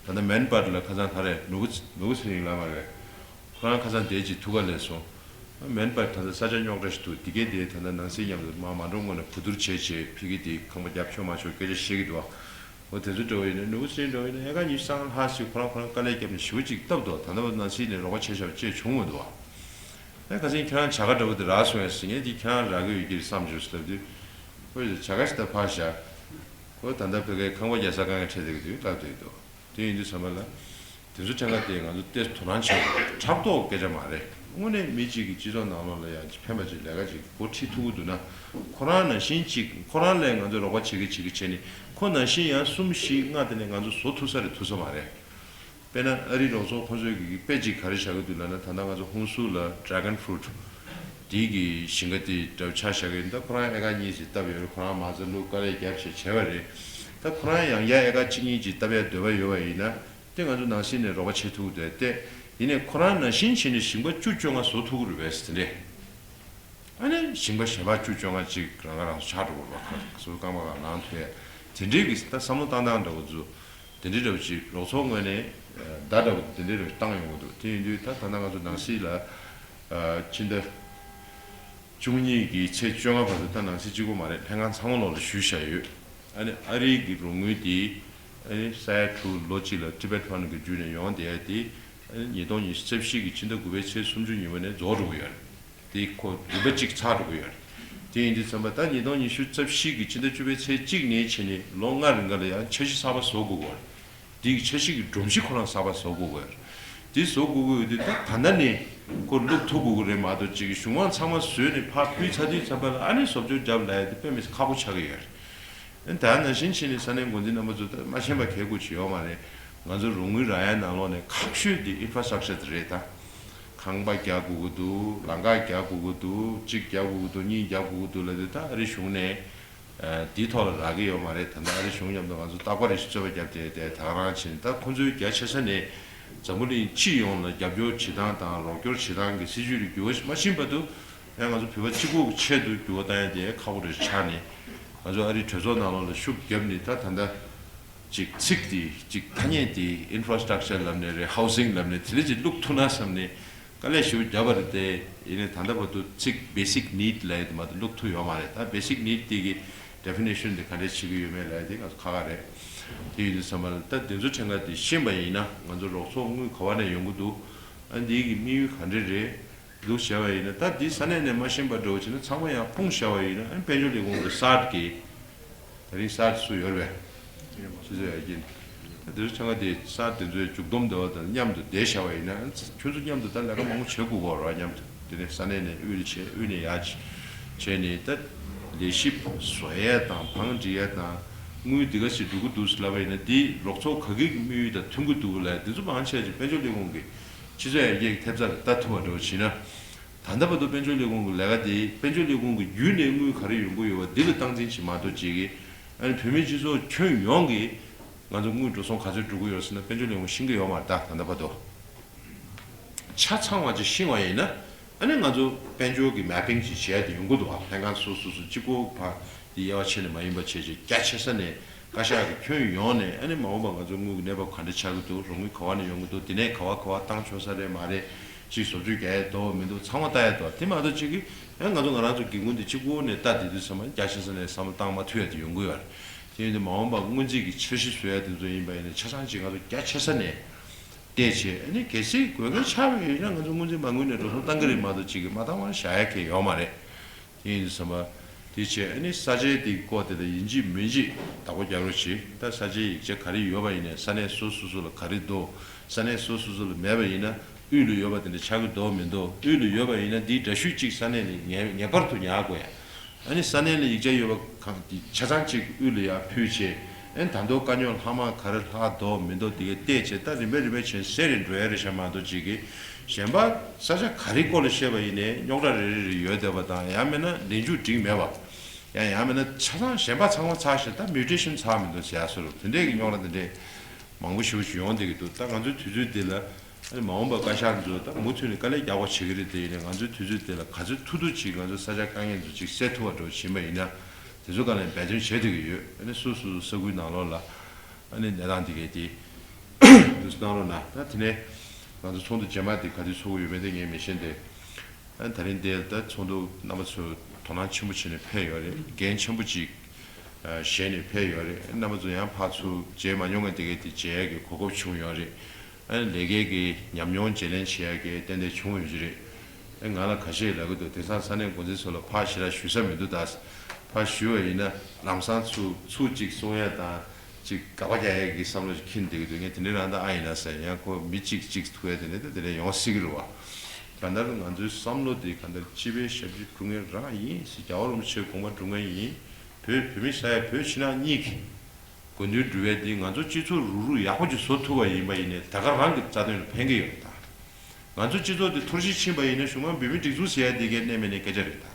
ད་ལྟ་མན་པར་ལ་ཁ་སང་ག་རེ་ནོར་བུ་ནོར་བུ་ཚེ་རིང་ལགས་མ་རེད། ཁོ་རང་ཁ་སང་དེ་ཅིག་ཐུག་ག་ལས་སོང་། མན་པར་ད་ལྟ་ས་ཆ་རྙོག་དྲ་ཞིག་འདུག་དེ་གས་དེ་ད་ལྟ་ནང་སྲིད་མཉམ་དུ་མ་མ་འགྲོ་སྔོན་ནས་གོ་བསྡུར་བྱས་བྱས་ཕ་གི་དེ་ཁང་པ་རྒྱབ་ཆོག་མ་ཆོག་སྐད་ཆ་བཤད་ཀྱི་འདུག་བ། འོ་དེ་ཚོ་འགྲོ་བ་ཡིན་ན་ནོར་བུ་ཚེ་རིང་འགྲོ་བ་ཡིན་ན་ཨེ་ཀ་ཉི་ཤུ་རྩ་ལྔ་ལྷག་ཞིག་ཁོ་རང་ཁོ་རང་དཀའ་ལས་བརྒྱབ་ནས་ཞེ་པོ་ཅིག་བཏབ་འདུག་ད་ལྟ་བར་ནང་སྲིད་ནས་རོགས་པ་བྱས་བཞག་པ་བཅས་བྱུང་མི་འདུག་བ། ཨེ་ཁ་སང་ཁྱེད་རང་བྱ་དགའ་འདྲ་བོ་དེ་རག་སོང་ངས་ཟེར་ངས་དེ་ཁྱེད་རང་རག་གི་ཡོད་ཀྱི་རེད་བསམ་བྱུང་ཟེར་དུས། ཁོས་བྱ་དགའ་ཞིག་ད་ཕར་བཞག་ཁོ་ད་ལྟ་ཕ་གིའི་ཁང་པ་རྒྱག་ས་དཀའ་ངལ་འཕྲད་བསྡད་ཀྱི་འདུག་ལབ་བསྡད་ཀྱི་འདུག་དེ་ཡིན་དུས་ཙམ་པ་ལ། དེ་ཚོ་ཕྲན་ཁ་དེ་ང་ཚོ་ཏོག་ཙམ་དོ་སྣང་བྱེད་དགོས་ཕྲག་དོག་སྐད་ཆ་མ་རེད། དངོས་གནས་མི་གཅིག་གིས་སྤྱི་ཚོགས་ནང་ལོགས་ལ་ཡང་ཕན་པ་ཅིག་ལས་ཀ་ཅིག་འགོ་ཁྲིད་ཐུབ་ཀྱི་འདུག་ན། ཁོ་རང་ནང་བཞིན་གཅིག་ཁོ་རང་ལས་ང་ཚོས་རོགས་པ་བྱེད་ཀྱི་བྱེད་ཀྱི་བྱས་ནས་ཁོ་ནང་བཞིན་ཡང་གསུམ་བཞི་ལྔ་དེ་ནས་ང་ཚོ་བཟོ་ཐུབ་ས་རེད་ཐུབ་ས་མ་རེད། དཔེར་ན་ཨ་རིའི་རོགས་ཚོགས་ཁོ་ཚོས་ཀྱི་དཔེ་ཅིག་ག་རེ་བྱ་གི་འདུག་ལབ་ན་ད་ལྟ་ང་ཚོ་ཧུན་སུར་ལ་dragon fruit་དེའི་གི་ཞིང་ཁ་དེ་འདྲ་བོ་ཆ་བཞག་གི་ཡིན་ད་ཁོ་རང་ཨེ་ཀ་གཉིས་ཤིག་བཏབ་ཡོད་རེད། ཁོ་རང་མ་རྩ་བླུགས་དཀའ་ལས་བརྒྱབ་བྱས་བྱས་པ་རེད། ད་ཁོ་རང་ཡང་བསྐྱར་ཨེ་ཀ་གཅིག་གཉིས་ཅིག་བཏབ་ཡ་འདོད་པ་ཡོད་པ་ཡིན་ན། དེ་ང་ཚོ་ནང་བཞིན་ནས་རོགས་པ་བྱེད་ཐུབ་འདོད་དེ། ཡིན་ནའི་ཁོ་རང་ནང་བཞིན་བྱས་ནས་ཞིང་པ་བཅུ་བཅོ་ལྔ་བཟོ་ཐུབ་ཀྱི་རེད་པས་དེ་འདྲས། ཨ་ནི་ཞིང་པ་གཞན་པ་བཅུ་བཅོ་ལྔ་ཅིག་རང་ཁ་རང་གསོ་ཆགས་འགྲོ་དགོས་རེད་པ། ཁ་སོ་རྐང་པ་གང་ལངས་ཐུབ་ཡ་དེ་འདྲས་ཀྱི་ད་བསམ་བློ་བཏང་སྟངས་འདྲ་བོ་ཚོ་དེ་འདྲས་འདྲ་བོ་ཅིག་རོགས་ཚོགས་ངོས་ནས་བརྡ་འདྲ་བོ་དེ་འདྲས་འདྲ་བོ་བཏང་ཡོང་གི་འདུག་དེ་ཡིན་དུས་ད་ད་ལྟ་ང་ཚོ་ནང་སྲིད་ལ་ཕྱི་ཟླ་བཅུ་གཉིས་ཀྱི་ཚེས་བཅོ་ལྔ་བར་དུ་ད་ནང་སྲིད་གཅིག་པོ་མ་རེད། ལྷན་ཁང་ཚང་མ་ལོག་ལ་ཞུས་བཞག་ཡོད། ཨ་ནི་ཨ་རིའི་གི་རོགས་དངུལ་དེ་ཨ་ནི་ས་ཡ་དྲུག་ལོ་གཅིག་ལ་Tibet Fund་གི་བརྒྱུད་ནས་ཡོང་བསྡད་ཡ་དེ་ཨ་ནི་ཉིས་སྟོང་ཉི་ཤུ་རྩ་བཞི་གི་ཕྱི་ཟླ་དགུ་པའི་ཚེས་སུམ་ཅུ་ཉིན་མོ་ནས་རྫོགས་འགྲོ་གི་ཡོད་རེད། དེ་ཁོ་རིམ་པ་གཅིག་ཚར་འགྲོ་གི་ཡོད་རེད། དེ་ཡིན་དུས་ཙམ་པ་ད་ཉིས་སྟོང་ཉི་ཤུ་རྩ་བཞི་གི་ཕྱི་ཟླ་བཅུ་པའི་ཚེས་གཅིག་ནས་བྱས་ནས་ལོ་ལྔ་རིང་ག་ལ་ཡང་འཆར་གཞི་གསར་པ་བཟོ་དགོས་ཀྱི་ཡོད་རེད། དེའི་འཆར་གཞི་གི་སྒྲོམ་གཞི་ཁོ་རང་གསར་པ་བཟོ་དགོས་ཀྱི་ཡོད་རེད། དེ་བཟོ་དགོས་ཀྱི་ཡོད་དུས་ད་ད་ལྟ་ནས་ཁོ་བླུག་ཐུབ་དགོས་ཀྱི་རེད་མ་གཏོགས་ཅིག་གཞུང་དབང་ཚང་མ་བཟོས་ནས་ཕར་ཕུལ་ཚར་དུས་ཙམ་པ་ལ་ཨ་ནི་བཟོ་བཅོས་རྒྱབ་ལབ་ཡ་དེ་དཔེ་མི་སྲིད་ཁག་པོ་ཆགས་ཀྱི་ཡོད་རེད། ད་ནང་བཞིན་བྱས་ནས་ས་གནས་འགོ་འཛིན་རྣམ་པ་ཚོ་ད་མ་ཤེས་པ་གལ་དགོས་ཅིག་ཡོད་མ་རེད། ང་ཚོ་རོགས་དངུལ་རག་ཡ་ནང་ལོགས་ནས་ཁག་ཤོས་དེ་infrastructure་དེ་རེད་ད། ཁང་པ་རྒྱག་དགོས་ཀྱི་འདུག་ལམ་ཁ་རྒྱག་དགོས་ཀྱི་འདུག་གཅིག་རྒྱག་དགོས་ཀྱི་འདུག་གཉིས་རྒྱག་དགོས་ཀྱི་འདུག་ལབ་དུས་ད་ཨ་རི་གཞུང་ནས་དེའི་ཐོག་ལ་རག་གི་ཡོད་མ་རེད། ད་ལྟ་ཨ་རི་གཞུང་མཉམ་དུ་ང་ཚོ་རྟག་པར་རེ་ཞིག་རྩོད་པ་བརྒྱབ་སྟེ་དེ་ད་ག་རང་བྱས་ནས་ད་ཁོང་ཚོའི་རྒྱ་ཆེ་ས་ནས་འཛམ་བུ་གླིང་སྤྱི་ཡོངས་ལ་རྒྱབ་སྐྱོར་བྱེད་སྟངས་དང་རོགས་སྐྱོར་བྱེད་སྟངས་ཀྱི་སྲིད་ཇུས་ལ་འགྱུར་བ་ཞིག་མ་ཕྱིན་བར་དུ། ཡང་ང་ཚོ་བོད་པ་གཅིག་པོ་གི་ཆེད་དུ་འགྱུར་བ་བཏང་ཡ་དེ་ཁག་པོ་རེད་ཆགས་ནས། ང་ཚོ་ཨ་རིའི་གྲོས་ཚོགས་ནང་ལོགས་ལ་ཤུགས་བརྒྱབ་ནས་ད་ད་ལྟ་ཅིག་ཚིག་དེ་ཅིག་ཐ་སྙད་དེ་infrastructure་ལབ་ནས་རེད། housing་ལབ་ནས་དེ་འདྲ་ཅིག་བླུག་ཐུབ་ན་བསམ་ནས་དཀའ་ལས་ཞེ་པོ་བརྒྱབ་པ་རེད་དེ། ཡིན་ནའི་ད་ལྟ་བར་དུ་ཚིག་basic need་ལབ་ཡ་དེ་མ་གཏོགས་བླུག་ཐུབ་ཡོད་མ་རེད། ད་basic need་དེ་གི་definition་དེ་ག་འདྲས་བྱེད་ཀྱི་ཡོད་མེད་ལབ་ཡ་དེ་ང་ཚོ་ཁག་ཁག་རེད། དེ་ཡིན་དུས་ཙམ་པ་ལ་ད་དེ་ཚོ་ཕྲན་ཁ་དེ་ཤེས་པ་ཡིན་ན་ང་ཚོ་རོགས་ཚོགས་དངུལ་ག་བ་ནས་ཡོང་གི་འདུག་ཨ་འདི་གི་དམིགས་ཡུལ་ག་འདྲས་རེད། འདུག་བྱས་པ་ཡིན་ན་ད་འདི་ས་གནས་ནས་མ་ཤེས་པ་འདྲ་བོ་བྱས་ན་ཚང་མ་ཡང་སྤུངས་བཞག་པ་ཡིན་ན་ཨ་ནི་དཔལ་འབྱོར་ལས་ཁུངས་ཀྱི་གསར་གྱི་ད་རིང་གསར་སུ་ཡོད་རེད་པས། སྤྱི་ཚོགས་ཡར་རྒྱས་ད་འདིར་ཆང་ཁ་དེ་གསར་དེ་ཚོའི་མཇུག་སྡོམ་འདྲ་བ་དང་མཉམ་དུ་བསྡད་བཞག་པ་ཡིན་ན་ཨ་ནི་ཁྱོད་ཚོ་མཉམ་དུ་ད་ལས་ཀ་མང་པོ་བྱེད་དགོས་ཀྱི་ཡོད་རེད་པ། མཉམ་དུ་དེ་ནས་ས་གནས་ནས་དབུས་ལ་བྱས་དབུས་ནས་ཡར་བྱས་ནས་ད་ལས་གཞི་བཟོ་ཡས་དང་བང་སྒྲིག་ཡས་དང་དངུལ་འདི་ག་ཞིག་འགྲོ་གི་འདུག་ཟེར་ལབ་པ་ཡིན་ན་འདི་རོགས་ཚོགས་ག་གི་དམིགས་ཡུལ་དང་མཐུན་གྱི་འདུག་ལབ་འདི་ཚོ་མང་ཆེ་ཅིག་དཔལ་འབྱོར་ལས་ཁུངས་ཀྱི་སྤྱི་ཚོགས་ཡར་རྒྱས་ཀྱི་ཐེབས་རྩ་ལ་ལྟ་ཐུབ་པ་འདྲ་བོ་བྱས་ན། ད་ལྟ་བར་དུ་དཔལ་འབྱོར་ལས་ཁུངས་ཀྱི་ལས་ཀ་དེ་དཔལ་འབྱོར་ལས་ཁུངས་ཀྱི་བརྒྱུད་ནས་དངུལ་ག་རེ་ཡོང་གི་ཡོད་པ་འདི་ལ་སྟངས་འཛིན་བྱེད་མ་གཏོགས་ཅིག་གིས་ཨ་ནི་བོད་མིའི་སྤྱི་ཚོགས་ཁྱོན་ཡོངས་ཀྱིས་ང་ཚོ་དངུལ་འགྲོ་སོང་ག་ཚོད་འགྲོ་གི་ཡོད་ཟེར་ན་དཔལ་འབྱོར་ལས་ཁུངས་ཤེས་ཀྱི་ཡོད་མ་རེད། ད་ད་ལྟ་བར་དུ་ཆ་ཚང་བ་ཅིག་ཤེས་པ་ཡིན་ན་ཨ་ནི་ང་ཚོ་དཔལ་འབྱོར་གྱི་mapping་ཅིག་བྱས་ཏེ་ཡོང་གི་འདུག་བ། ལྷན་ཁང་སོ་སོ་སོ་གཅིག་པོ་ཕ་འདི་དབྱེ་བ་ཕྱེ་ནས་མ་ཡིན་པ་བྱས་བྱས་རྒྱ་ཆེ་ས་ནས། བཀའ་ཤག་གི་ཁྱོན་ཡོངས་ནས་ཨ་ནི་མ་འོངས་པ་ང་ཚོ་དངུལ་གྱི་གནས་བབ་ག་འདྲ་ཆགས་ཀྱི་འདུག་རོགས་དངུལ་ག་བ་ནས་ཡོང་གི་འདུག་དེ་ནས་ག་བ་ག་བ་བཏང་ཆོག་ས་རེད་མ་རེད། ཅིག་བཟོ་བཅོས་རྒྱག་ཡས་འདུག་མི་འདུག་ཚང་མ་ལྟ་ཡས་འདུག་དེ་མ་གཏོགས་ཅིག་གིས་ཨ་ང་ཚོ་ང་རང་ཚོ་སྒེར་ཁུངས་དེ་གཅིག་པུ་ནས་ལྟ་བསྡད་དུས་ཙམ་པ་རྒྱ་ཆེ་ས་ནས་བསམ་བློ་བཏང་མ་ཐུབ་ཡས་དེ་ཡོང་གི་ཡོད་རེད། དེ་ཡིན་དུས་མ་འོངས་པ་སྔོན་རྩིས་ཀྱི་འཆར་གཞི་བཟོ་ཡས་དེ་ཚོ་ཡིན་པ་ཡིན་ན་ཆ་ཚང་ཅིག་ང་ཚོ་རྒྱ་ཆེ་ས་ནས་བལྟས་བྱས་ཨ་ནི་གལ་སྲིད་དགོས་མཁོ་ཆགས་པ་ཡིན་ན་ང་ཚོ་སྔོན་རྩིས་མ་དངུལ་ནས་འགྲོ་སོང་བཏང་གི་རེད་མ་གཏོགས་ཅིག་གིས་མ་བཏང་བ་བཞག་ཡས་གང་ཡང་ཡོད་མ་རེད། དེ་ཡིན་དུས་ཙམ་པ། དེ་བྱས་ཨ་ནི་ས་ཆའི་དེ་སྐོར་དེ་ལ་ཡིན་གཅིག་མིན་གཅིག་བདག་པོ་རྒྱག་རོགས་བྱེད། ད་ས་ཆའི་ཡིག་ཆ་ག་རེ་ཡོད་པ་ཡིན་ནའི་ས་གནས་སོ་སོ་སོ་ལ་ག་རེ་འདུག་ས་གནས་སོ་སོ་སོ་ལ་མེད་པ་ཡིན་ན་དབུས་ལ་ཡོད་པ་དེ་འདྲ་ཆགས་ཀྱི་འདུག་མི་འདུག་དབུས་ལ་ཡོད་པ་ཡིན་ན་འདིའི་འདྲ་བཤུས་གཅིག་ས་གནས་ནས་ངེས་ངེས་པར་དུ་ཉར་དགོས་ཡ། ཨ་ནི་ས་གནས་ལ་ཡིག་ཆ་ཡོད་པ་གང་དེ་ཆ་ཚང་གཅིག་དབུས་ལ་ཡར་ཕུལ་བྱས། ཨ་ནི་ད་དུང་དཀའ་རྙོག་ལྷག་མ་ག་རེ་ལྷག་འདུག་མི་འདུག་དེ་གའི་བལྟས་བྱས་ད་རིམ་པས་རིམ་པས་བྱས་སེལ་རེ་འགྲོ་ཡ་རེད་ཤག་མ་གཏོགས་ཅིག་གིས་གཞན་པ་ས་ཆ་ག་རེ་སྐོར་ལ་བཤད་པ་ཡིན་ནའི་རྙོག་དྲ་རེ་རེ་རེ་ཡོད་བསྡད་པ་དང་ཡང་མིན་ན་ལས་འཇུག་འགྲིག་མེད་པ། ཡང་ཡང་མིན་ན་ཆ་ཚང་གཞན་པ་ཚང་མ་ཚར་ཤག་ད་མིའུ་ཊེ་ཤན་ཚར་མི་འདུག་ཟེར་ཡ་བཟོ་འདྲ་དེ་འདྲས་ཀྱི་རྙོག་དྲ་དེ་འདྲས་མང་པོ་ཞེ་པོ་ཅིག་ཡོང་བསྡད་ཀྱི་འདུག་ད་ང་ཚོའི་དུས་ཚོད་འདི་ལ་ཨ་ནི་མ་འོངས་པ་བཀའ་ཤག་ཚོ་ད་མུ་མཐུད་ནས་དཀའ་ལས་རྒྱག་དགོས་བྱེད་ཀྱི་རེད། དེ་ཡིན་ནའི་ང་ཚོའི་དུས་ཚོད་འདི་ལ་ག་ཚོད་ཐུབ་ཐུབ་ཅིག་ང་ཚོ་ས་ཆ་དཀའ་ངལ་ཚོ་ཅིག་སེལ་ཐུབ་པ་འདྲ་བོ་བྱེད་པ་ཡིན་ན་དེ་ཚོ་སྒང་ལ་འབད་བརྩོན་བྱེད་བསྡད་ཀྱི་ཡོད། ཨ་ནི་སོ་སོ་སོ་ས་ཁུལ་ནང་ལོགས་ལ་ཨ་ནི་གནས་སྟངས་འདི་གས་དེ་འདུག་སེ་གནང་རོགས་གནང་། ད་དེ་ནས་ང་ཚོ་ཚོགས་འདུ་རྗེས་མ་དེ་ག་དུས་ཚོགས་ཀྱི་ཡོད་མེད་དེ་ངས་མི་ཤེས་ཏེ། ཨ་ནི་ད་རིང་འདིར་ད་ཚོགས་འདུ་རྣམ་པ་ཚོས་དོ་སྣང་ཆེན་པོ་བྱས་ནས་ཕེབས་ཡོད་རེད། འགན་ཆེན་པོ་ཅིག་ཨ་བཞེས་ནས་ཕེབས་ཡོད་རེད། རྣམ་པ་ཚོ་ཡང་ཕར་ཚུར་མཇལ་མ་མྱོང་མཁན་དེ་གས་དེ་མཇལ་ཡག་གི་གོ་སྐབས་བྱུང་ཡོད་རེད། ཨ་ནི་ལས་ཀའི་གི་ཉམས་མྱོང་བརྗེ་ལེན་བྱེད་ཡག་གི་ཏན་ཏན་བྱུང་ཡོད་ཀྱི་རེད། ཨ་ང་ལ་ཁ་ཤས་ལབ་ཀྱི་འདུག་དེང་སང་ས་གནས་འགོ་འཛིན་ཚོ་ལ་ཕར་ཞེ་དྲག་ཞུ་ས་མི་འདུག་ད་ཕར་ཞུ་བ་ཡིན་ན་ལམ་སང་ཚུར་ཚུར་ཅིག་གསུང་ཡག་དང་ཅིག་དགག་པ་རྒྱག་ཡག་གི་བསམ་བློ་ཞིག་འཁྱེར་བསྡད་ཀྱི་འདུག་ངས་དེ་འདྲའི་རང་ད་ཨ་ཡིན་ན་ཟེར། ཡང་ཁོ་མི་གཅིག་གཅིག་ཐུག་ཡག་དེ་འདྲ་ད་དེ་འདྲ་ཡོང་སྲིད་ཀྱི་རེད་བ། གང་ལྟར་ང་ཚོའི་བསམ་བློ་དེ་གང་ལྟར་སྤྱི་པའི་ཞབས་ཕྱི་སྒྲུབ་མཁན་རང་ཡིན་ཟེར། རྒྱལ་བ་རིན་པོ་ཆེའི་དགོངས་པ་སྒྲུབ་མཁན་ཡིན། བོད་བོད་མི་ས་ཡ་བོད་ཕྱི་ནང་གཉིས་ཀྱི་དགོས་འདུན་སྒྲུབ་ཡག་འདི་ང་ཚོ་སྤྱི་ཚོགས་རུག་རུག་ཡག་པོ་ཅིག་བཟོ་ཐུབ་པ་ཡིན་པ་ཡིན་ནའི་ད་ག་རང་གི་རྩ་དོན་ལ་ཕན་གྱི་ཡོད་རེད་ད། ང་ཚོ་སྤྱི་ཚོགས་འདི་འཐོར་ཞིག་ཕྱིན་པ་ཡིན་ན་གཞུག་མ་བོད་མིའི་སྒྲིག་འཛུགས་ཟེར་ཡག་འདི་གའི་གནས་མེད་ནའི་སྐད་ཆ་རེད་ད།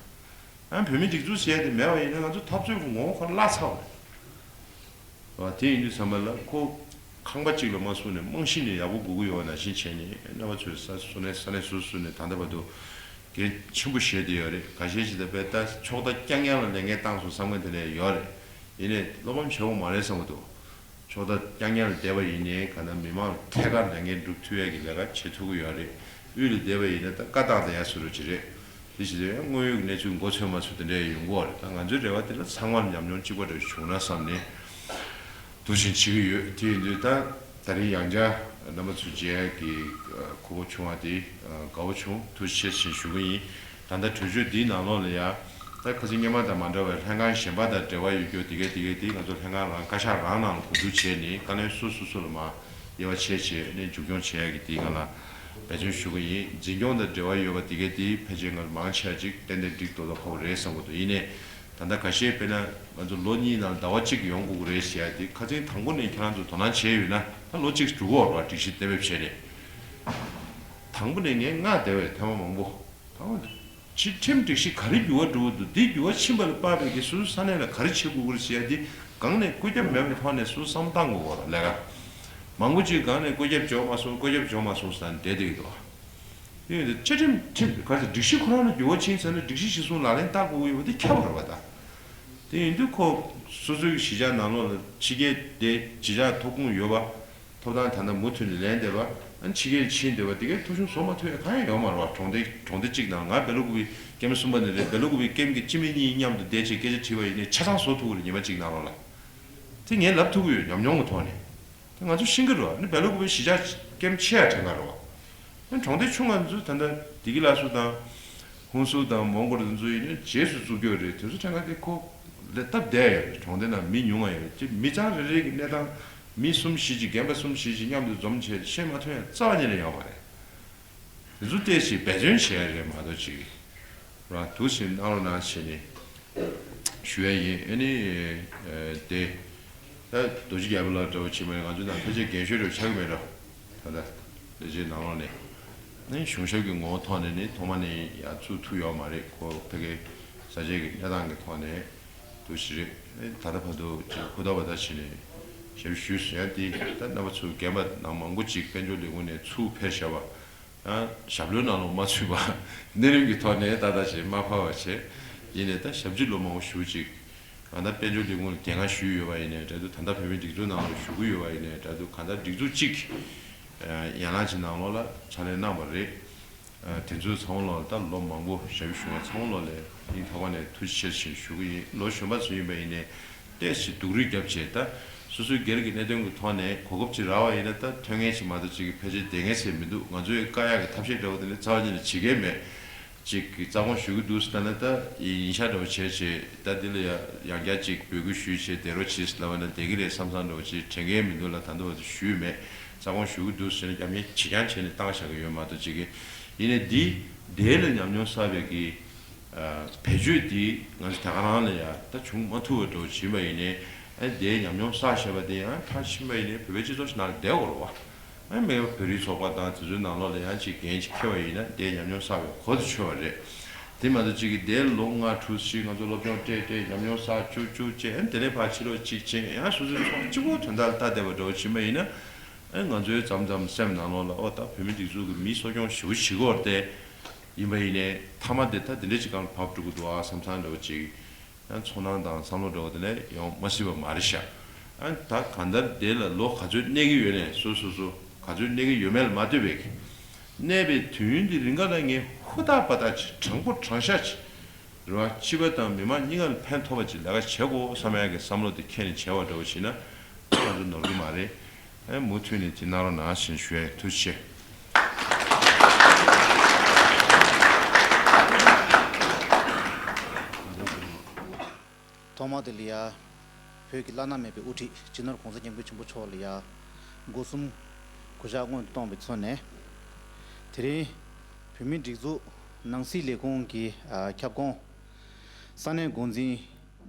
ཨ་བོད་མིའི་སྒྲིག་འཛུགས་ཟེར་ཡག་འདི་མེད་པ་ཡིན་ན་ང་ཚོ་འཐབ་རྩོད་ཀྱི་ངོ་བོ་ཁོ་བརླག་ཚར་བ་རེད། བ་དེ་ཡིན་དུས་ཙམ་པ་ལ་ཁོ་ཁང་པ་གཅིག་ལ་མ་བཟུང་ནས་རྨང་གཞི་ནས་ཡག་པོ་དགོས་ཀྱི་ཡོད་པ་ནང་བཞིན་བྱས་ནས་རྣམ་པ་ཚོས་ས་སོ་ནས་ས་གནས་སོ་སོ་ནས་ད་ལྟ་བར་དུ་འགན་ཆེན་པོ་བཞེས་བསྡད་ཡོད་རེད། ཁ་ཤས་ཤིག་ད་དཔེ་ལྟ་ཕྱོགས་མཐའ་རྐྱང་རྐྱང་ལ་ལས་འགན་བཏང་སོང་བསམ་མཁན་དེ་འདྲ་ཡོད་རེད། ཡིན་ནའི་བློ་ཕམ་བྱེད་དགོས་མ་རེད་བསམ་གྱི་འདུག་ཕྱོགས་མཐའ་རྐྱང་རྐྱང་ལ་བསྡད་པ་ཡིན་ནའི་གང་ལྟར་མི་མང་ལ་ཐད་ཀར་ལས་འགན་སྒྲུབ་ཐུབ་ཡག་གི་ལས་ཀ་བྱེད་ཐུབ་ཀྱི་ཡོད་རེད། དབུས་ལ་བསྡད་པ་ཡིན་ན་ད་བཀའ་བཏང་བསྡད་ཡག་བཟོ་འདྲ་ཅིག་རེད། དེ་བཞིན་དུ་ཡང་དངོས་ཡོད་ཀྱི་གནས་ཚུལ་མགོ་ཚོས་མ་ཚོས་དེ་འདྲ་ཡོང་གི་ཡོད་རེད། ད་ང་ཚོའི་རེ་བ་དེ་ལ་ཚང་མར་ཉམས་མྱོང་གཅིག་པ་འདྲ་བྱུང་ན་བསམ་ནས་འདུག་བཞིན་བྱེད་ཀྱི་ཡོད། དེ་ཡིན་དུས་ད་ད་རིང་ཡང་བསྐྱར་རྣམ་པ་ཚོ་མཇལ་ཡག་གི་གོ་སྐབས་བྱུང་བ་དེ་དགའ་བོ་བྱུང་། ཐུགས་རྗེ་ཆེ་ཞེས་ཞུ་གི་ཡིན། ད་ལྟ་གྲོས་ཆོད་འདིའི་ནང་ལོགས་ལ་ཡང་ད་ཁ་སང་སྔོན་མ་དང་མ་འདྲ་བའི་ལྷན་ཁང་གཞན་པ་དང་འབྲེལ་བ་ཡོད་རྒྱུ་དེ་གས་དེ་གས་དེ་ང་ཚོ་ལྷན་ཁང་རང་བཀའ་ཤག་རང་ནང་ལ་གོ་བསྡུར་བྱས་ནས་བཀའ་བློན་སོ་སོ་སོ་ལ་མར་དབྱེ་བ་ཕྱེ་བྱས་ནས་མཇུག་སྐྱོང་བྱེད་ཡག་གི་དེའི་སྒང་ལ་འབད་བརྩོན་ཞུ་གི་ཡིན། འཛིན་སྐྱོང་དང་འབྲེལ་བ་ཡོད་པ་དེ་གས་དེ་ཕལ་ཆེར་ང་ཚོ་མང་ཆེ་བ་ཅིག་ཏན་ཏན་འགྲིག་ཏོག་ཏོ་ཁག་པོ་རེད་བསམ་གྱི་འདུག་ཡིན་ནའི་ད་ལྟ་ཁ་ཤས་དཔེར་ན་ང་ཚོ་ལོ་གཉིས་ནང་ཟླ་བ་གཅིག་ཡོང་དགོས་ཀྱི་རེད་ཟེར་ཡག་དེ་ཁ་སང་དང་པོ་ནས་ཁྱེད་རང་ཚོ་དོ་སྣང་བྱས་ཡོད་ན་ད་ལོ་གཅིག་འགྲོ་གི་ཡོད་རེད་བ། སྒྲིག་གཞི་གཏན་འབེབས་བྱས་ནས། དང་པོ་ནས་ངས་སྔ་བསྡད་པའི་ཐེངས་མ་མང་པོ། ད་སྤྱིར་ཁྲིམས་སྒྲིག་གཞི་ག་རེ་འགྱུར་བ་འགྲོ་གི་འདུག་འདི་འགྱུར་བ་ཕྱིན་པ་ལ་དཔག་པའི་གི་སོ་སོའི་ས་གནས་ལ་ག་རེ་བྱེད་དགོས་ཀྱི་རེད་ཟེར་ཡ་འདི་སྒང་ནས་བཀོད་ཁྱབ་མེད་པའི་ཐོག་ནས་སོ་སོ་བསམ་བཏང་དགོས་ཀྱི་ཡོད་རེད་ལས་ཀ། མང་པོ་ཅིག་སྒང་ནས་བཀོད་ཁྱབ་འབྱོར་མ་སོང་། བཀོད་ཁྱབ་འབྱོར་མ་སོང་ཟེར་ནས་བསྡད་བསྡད་ཀྱི་འདུག་དེ་ཡིན་དུས་བཅའ་ཁྲིམས་ཁྲིམས་ག་རེ་ཟེར། སྒྲིག་གཞི་ཁོ་རང་ལ་འགྱུར་བ་ཕྱིན་ཚར་ན་སྒྲིག་གཞི་གཞིར་བཟུང་ལག་ལེན་བསྟར་དགོས་ཀྱི་ཡོད་པ་འདི་ཁྱབ་པ་རེད་པ་ད། དེ་ཡིན་དུས་ཁོ་སོ་སོའི་གཞིས་ཆགས་ནང་ལོགས་ལ་ཕྱི་རྒྱལ་དེ་གཞིས་ཆགས་ཐོབ་ཁུངས་ཡོད་པ། ཐོབ་ཐང་ད་ལྟ་མུ་མཐུད་ནས་ལེན་བསྡད་པ། ཨ་ཕྱི་རྒྱལ་ཕྱིན་བསྡད་པ་དེ་གའི་ཐོ་གཞུང་བཟོ་མ་ཐུབ་ཡ་གང་ཡང་ཡོད་མ་རེད་བ། གྲོང་སྡེ་གྲོང་སྡེ་གཅིག་ནང་ང་སྦེ་ལ་ཀུ་པའི་ཀེམ་གསུམ་པ་ནས་རེད། སྦེ་ལ་ཀུ་པའི་ཀེམ་གྱི་སྤྱི་མི་གཉིས་མཉམ་དུ་བསྡད་བྱས་སྐད་ཆ་དྲིས་པ་ཡིན་ནའི་ཆ་ཚང་བཟོ་ཐུབ་ཀྱི་རེད། ཉི་མ་གཅིག་ནང་ལོགས་ལ། དེ་ངས་ལབ་ཐུབ་ཀྱི་ཡོད། ཉམས་མྱོང་གི་ཐོག་ནས། དེ་ང་ཚོ་ཤེས་ཀྱི་རེད་བ། ཨ་ནི་སྦེ་ལ་ཀུ་པའི་གཞིས་ཆགས་ཀེམ་ཆེ་ཡ་དྲན་ག་རེད་བ། ཨ་ནི་གྲོང་སྡེ་ཆུང་ང་ཚོ་ད་ལྟ་བདེ་སྐྱིད་ལགས་སུ་དང་། ཧུན་སུར་དང་མོན་གྷོ་དེ་ཚོ་ཡིན་ན་རྗེས་སུ་བཙུགས་ཀྱི་ཡོད་རེད། དེ་ཚོ་ཕྲན་ཁ་དེ་ཁོ་ལས་སྟབས་བདེ་ཡོད་རེད། གྲོང་སྡེ་ནང་མི་ཉུང་བ་ཡོད་རེད། ཅེས་མི་ཚང་རེ་རེ་གི་གནས་སྟངས་མི་གསུམ་བཞི་ཅིག་རྒན་པ་གསུམ་བཞི་ཅིག་མཉམ་དུ་འཛོམས་བྱས་བཤད་མ་ཐུབ་ཡང་རྩ་བ་ཉིད་ནས་ཡོད་མ་རེད། དེ་ཚོ་ཏོག་ཙམ་འབད་བརྩོན་བྱེད་ཡ་རེད་མ་གཏོགས་ཅིག་རང་འདུག་སེ་གནང་རོགས་གནང་བྱས་ནས་ཞུ་ཡ་ཡིན། ཨ་ནི་དེ། ད་རྡོ་རྗེ་རྒྱལ་པོ་ལགས་འདྲ་བོ་བྱེད་མ་ཡིན། ང་ཚོ་ནང་ཕལ་ཆེར་རྒན་ཤོས་འདྲ་བོ་ཆགས་ཀྱི་མེད་འགྲོ། ད་ལྟ་ལས་བྱེད་ནང་ལོགས་ནས་ནི་གཞུང་ཞབས་ཀྱི་ངོ་བོ་ཐོག་ནས་ནི་ཐོག་མ་ནས་ཡར་ཚུགས་ཐུབ་ཡོད་མ་རེད། ཁོ་ཕ་གིའི་ས་ཆའི་གི་གནས་སྟངས་ཀྱི་ཐོག་ནས་འདུག་སེ་རེད། ད་ལྟ་བར་དུ་ཅིག་ཧུར་ཐག་པ་ད་བྱས་ནས་ཞབས་ཞུ་ཞུས་ཡ་དེ་ད་རྣམ་པ་ཚོ་རྒན་པ་ནང་མང་པོ་ཅིག་དཔལ་འབྱོར་ལས་ཁུངས་ནས་ཚུར་ཕེབས་བཞག་པ། ཡང་ཞབས་ལྷོད་ནང་ལོགས་མ་ཚུད་པ། གནས་རིམ་གྱི་ཐོག་ནས་ཏག་ཏག་བྱས་མ་ཕབ་པ་བྱས། ཡིན་ནའི་ད་ཞབས་ཕྱི་ལོ་མང་པོ་ཞེ་པོ་ཅིག་གང་ལྟར་དཔལ་འབྱོར་ལས་ཁུངས་ལ་འགན་ཁག་ཞུས་ཡོད་པ་ཡིན་ནའི་འདྲ་འདུག་ད་ལྟ་བོད་མིའི་སྒྲིག་འཛུགས་ནང་ལ་ཞུགས་ཀྱི་ཡོད་པ་ཡིན་ནའི་འདྲ་འདུག་གང་ལྟར་སྒྲིག་འཛུགས་གཅིག་ཡན་ལག་ཅིག་ནང་ལོགས་ལ་ཕྱག་ལས་གནང་བ་རེད། དེ་ཚོའི་ཚང་མ་ལོགས་ལ་ད་ལོ་མང་པོ་ཞབས་ཞུ་བ་ཚང་མ་ལོགས་ལ་སྙིང་ཐག་པ་ནས་ཐུགས་རྗེ་ཆེ་ཞེས་ཞུ་གི་ཡིན། ལོ་གཞོན་པ་ཚོ་ཡིན་པ་ཡིན་ནའི་ཏོག་ཙམ་སྡུག་རུས་བརྒྱབ་བྱས། ད་སོ་སོའི་སྒེར་གྱི་གནད་དོན་གྱི་ཐོག་ནས་གོ་སྐབས་ཅིག་རག་པ་ཡིན་ན་ད་ཐོན་མཁན་ཞིག་མ་གཏོགས་ཅིག་གི་ཕལ་ཆེར་བསྡད་མཁན་ཟེར་མི་འདུག་ང་ཚོའི་བཀག་ཡག་གི་ཐབས་ཤེས་འདྲ་བོ་དེ་ནི་རྩ་བ་ཉིད་ནས་བྱེད་མཁན་མེད། ཅིག་གི་རྩ་དགོངས་ཞུ་གི་འདུག་ད་ནི་ད་ཡིན་ཤག་འདྲ་བོ་བྱས་བྱས་ད་འདི་ལ་ཡ་ཡང་བསྐྱར་ཅིག་འབོད་སྐུལ་ཞུས་བྱས་བསྡད་རོགས་གྱིས་ལབ་པ་ན་བསྡད་ཀྱི་རེད་བསམ་བསམ་འདྲ་བོ་ཅིག་དྲན་མཁན་མི་འདུག་ལ། ད་འདི་བར་དུ་ཞུས་མེད། རྩ་དགོངས་ཞུ་གི་འདུག་ཟེར་ནས་རྒྱབ་གཉེར་བྱེད་རྐྱང་བྱས་ནས་བཏང་བཞག་གི་ཡོད་མ་གཏོགས་ཅིག་གི་ཡིན་ནའི་འདི་དེ་ལ་ཉམས་མྱོང་བསགས་པའི་གི་བེད་སྤྱོད་འདི་ང་ཚོ་ད་ག་རང་ལ་ཡ་ད་བྱུང་མ་ཐུབ་པ་འདྲ་བོ་ཕྱིན་པ་ཡིན་ནའི། ཨ་ནི་དེའི་ཉམས་མྱོང་བསགས་བཞག་པ་དེ་ཡང་མཐར་ཕྱིན་པ་ཡིན་ནའི་བོད་པའི་སྤྱི་ཚོགས་ཤིག་ནང་ལ་བསྡད་དགོས་རེད་བ། ཨ་ནི་མེད་པ་བོད་རིགས་ཚོགས་པ་དང་དེ་ཚོའི་ནང་ལོགས་ལ་ཡང་ཅིག་འགན་ཅིག་འཁྱེར་བ་ཡིན་ན་དེའི་ཉམས་མྱོང་བསགས་པའི་གོ་དེ་ཆོད་པ་རེད། དེ་མ་གཏོགས་གཅིག་གིས་དེར་ལོ་ལྔ་དྲུག་ཞིག་ང་ཚོ་སློབ་སྦྱོང་སྤྲད་སྤྲད་ཉམས་མྱོང་བསགས་བཅུག་བཅུག་བྱས། ཨ་ནི་དེ་ནས་ཕར་ཕྱིར་ལོག་གཅིག་བྱས། ཡང་སོ་སོའི་ཚོགས་གཅིག་པོ་དོན་དག་ལ་ལྟ་བསྡད་པ་འདྲ་བོ་ཕྱིན་པ་ཡིན་ན། ཨ་ནི་ང་ཚོའི་མཚམས་མཚམས་སེམས་ནང་ལོགས་ལ། ཨོ་ད་བོད་མི་སྒྲིག་འཛུགས་ཀྱི་མི་གསོ་སྐྱོང་ཞེ་པོ་བྱེད་ཀྱི་ཡོད་རེད་དེ། ཡིན་པ་ཡིན་ནའི་མཐའ་མ་དེ་ད་དེ་འདྲ་ཅིག་སྒང་ལ་བབས་འགྲོ་གི་འདུག་ཨ་བསམ་བསམ་འདྲ་བོ་ཅིག་ཡང་ཚོར་སྣང་དང་བསམ་བློ་འདྲ་བོ་དེ་འདྲ་ཡོང་མ་སྲིད་པ་མ་རེད་ཤག་ཨ་ནི་ད་གང་ལྟར་དེ་ལ་ལོ་ག་ཚོད་གནས་ཀྱི་ཡོད་ནའི། སོ་སོ་སོ་ག་ཚོད་གནས་ཀྱི་ཡོད་མེད་ལ་མ་ལྟོས་པའི་གི། གནས་པའི་དུས་ཡུན་དེ་རིང་ག་ལ་ངས་ཧུར་ཐག་པ་ཐག་ཅིག་དྲང་པོ་དྲང་བཞག་ཅིག་རེད་བ། སྤྱི་པ་དང་མི་མང་གཉིས་ཀ་ལ་ཕན་ཐོགས་པ་ཅིག་ལས་ཀ་བྱེད་དགོས་བསམ་ཡག་གི་བསམ་བློ་དེ་འཁྱེར་ནས་བྱས་པ་འདྲ་བོ་ཞིག་ན། ང་ཚོ་ནོར་གི་མ་རེད། ཨེ་མུ་མཐུད་ནས་དེ་གནང་རོགས་གནང་ཞེས་ཞུ་ཡས། ཐུགས་རྗེ་ཆེ། ཐོག་མ་དེ་ལ་ཡ། བོད་ཀྱི་བླ་ན་མེད་པའི་དབུ་ཁྲིད་སྤྱི་ནོར་གོང་ས་སྐྱབས་མགོན་ཆེན་པོ་མཆོག་ལ་ཡ། སྒོ་གསུམ་གུས་ཕྱག་སྔོན་དུ་གཏོང་བའི་ཚུལ་ནས། དེ་རིང་བོད་མིའི་སྒྲིག་འཛུགས་ནང་སྲིད་ལས་ཁུངས་ཀྱི་ཨ་ཁྱབ་ཁོངས་ས་གནས་འགོ་འཛིན་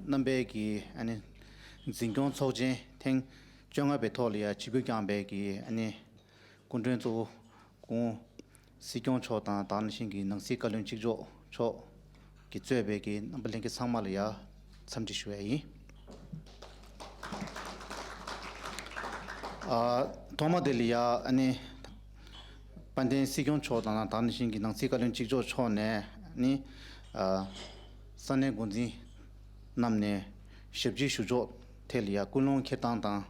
རྣམ་པའི་གི་ཨ་ནི་འཛིན་སྐྱོང་ཚོགས་ཆེན་ཐེངས་བཅོ་ལྔ་པའི་ཐོག་ལ་ཡ་ཆིབས་བསྒྱུར་བསྐྱངས་པའི་གི་ཨ་ནི་སྐུ་མགྲོན་གཙོ་བོ་སྐུ་ངོ་སྲིད་སྐྱོང་མཆོག་དང་། དེ་ནང་བཞིན་གྱི་ནང་སྲིད་བཀའ་བློན་གཅིག་ལྕོགས་མཆོག་གིས་གཙོས་པའི་གི་རྣམ་པ་ལྷན་རྒྱས་ཚང་མ་ལ་ཡ་འཚམས་འདྲི་ཞུ་ཡ་ཡིན། ཨ་ཐོག་མ་དེ་ལ་ཡ་ཨ་ནི་དཔལ་ལྡན་སྲིད་སྐྱོང་མཆོག་དང་། དེ་ནང་བཞིན་གྱི་ནང་སྲིད་བཀའ་བློན་གཅིག་ལྕོགས་མཆོག་ནས་ཨ་ནི་ཨ་ས་གནས་འགོ་འཛིན་རྣམས་ནས་ཞབས་ཕྱི་ཞུ་ཕྱོགས་ཐད་ལ་ཡ་ཀུན་སློང་འཁྱེར་སྟངས་དང་།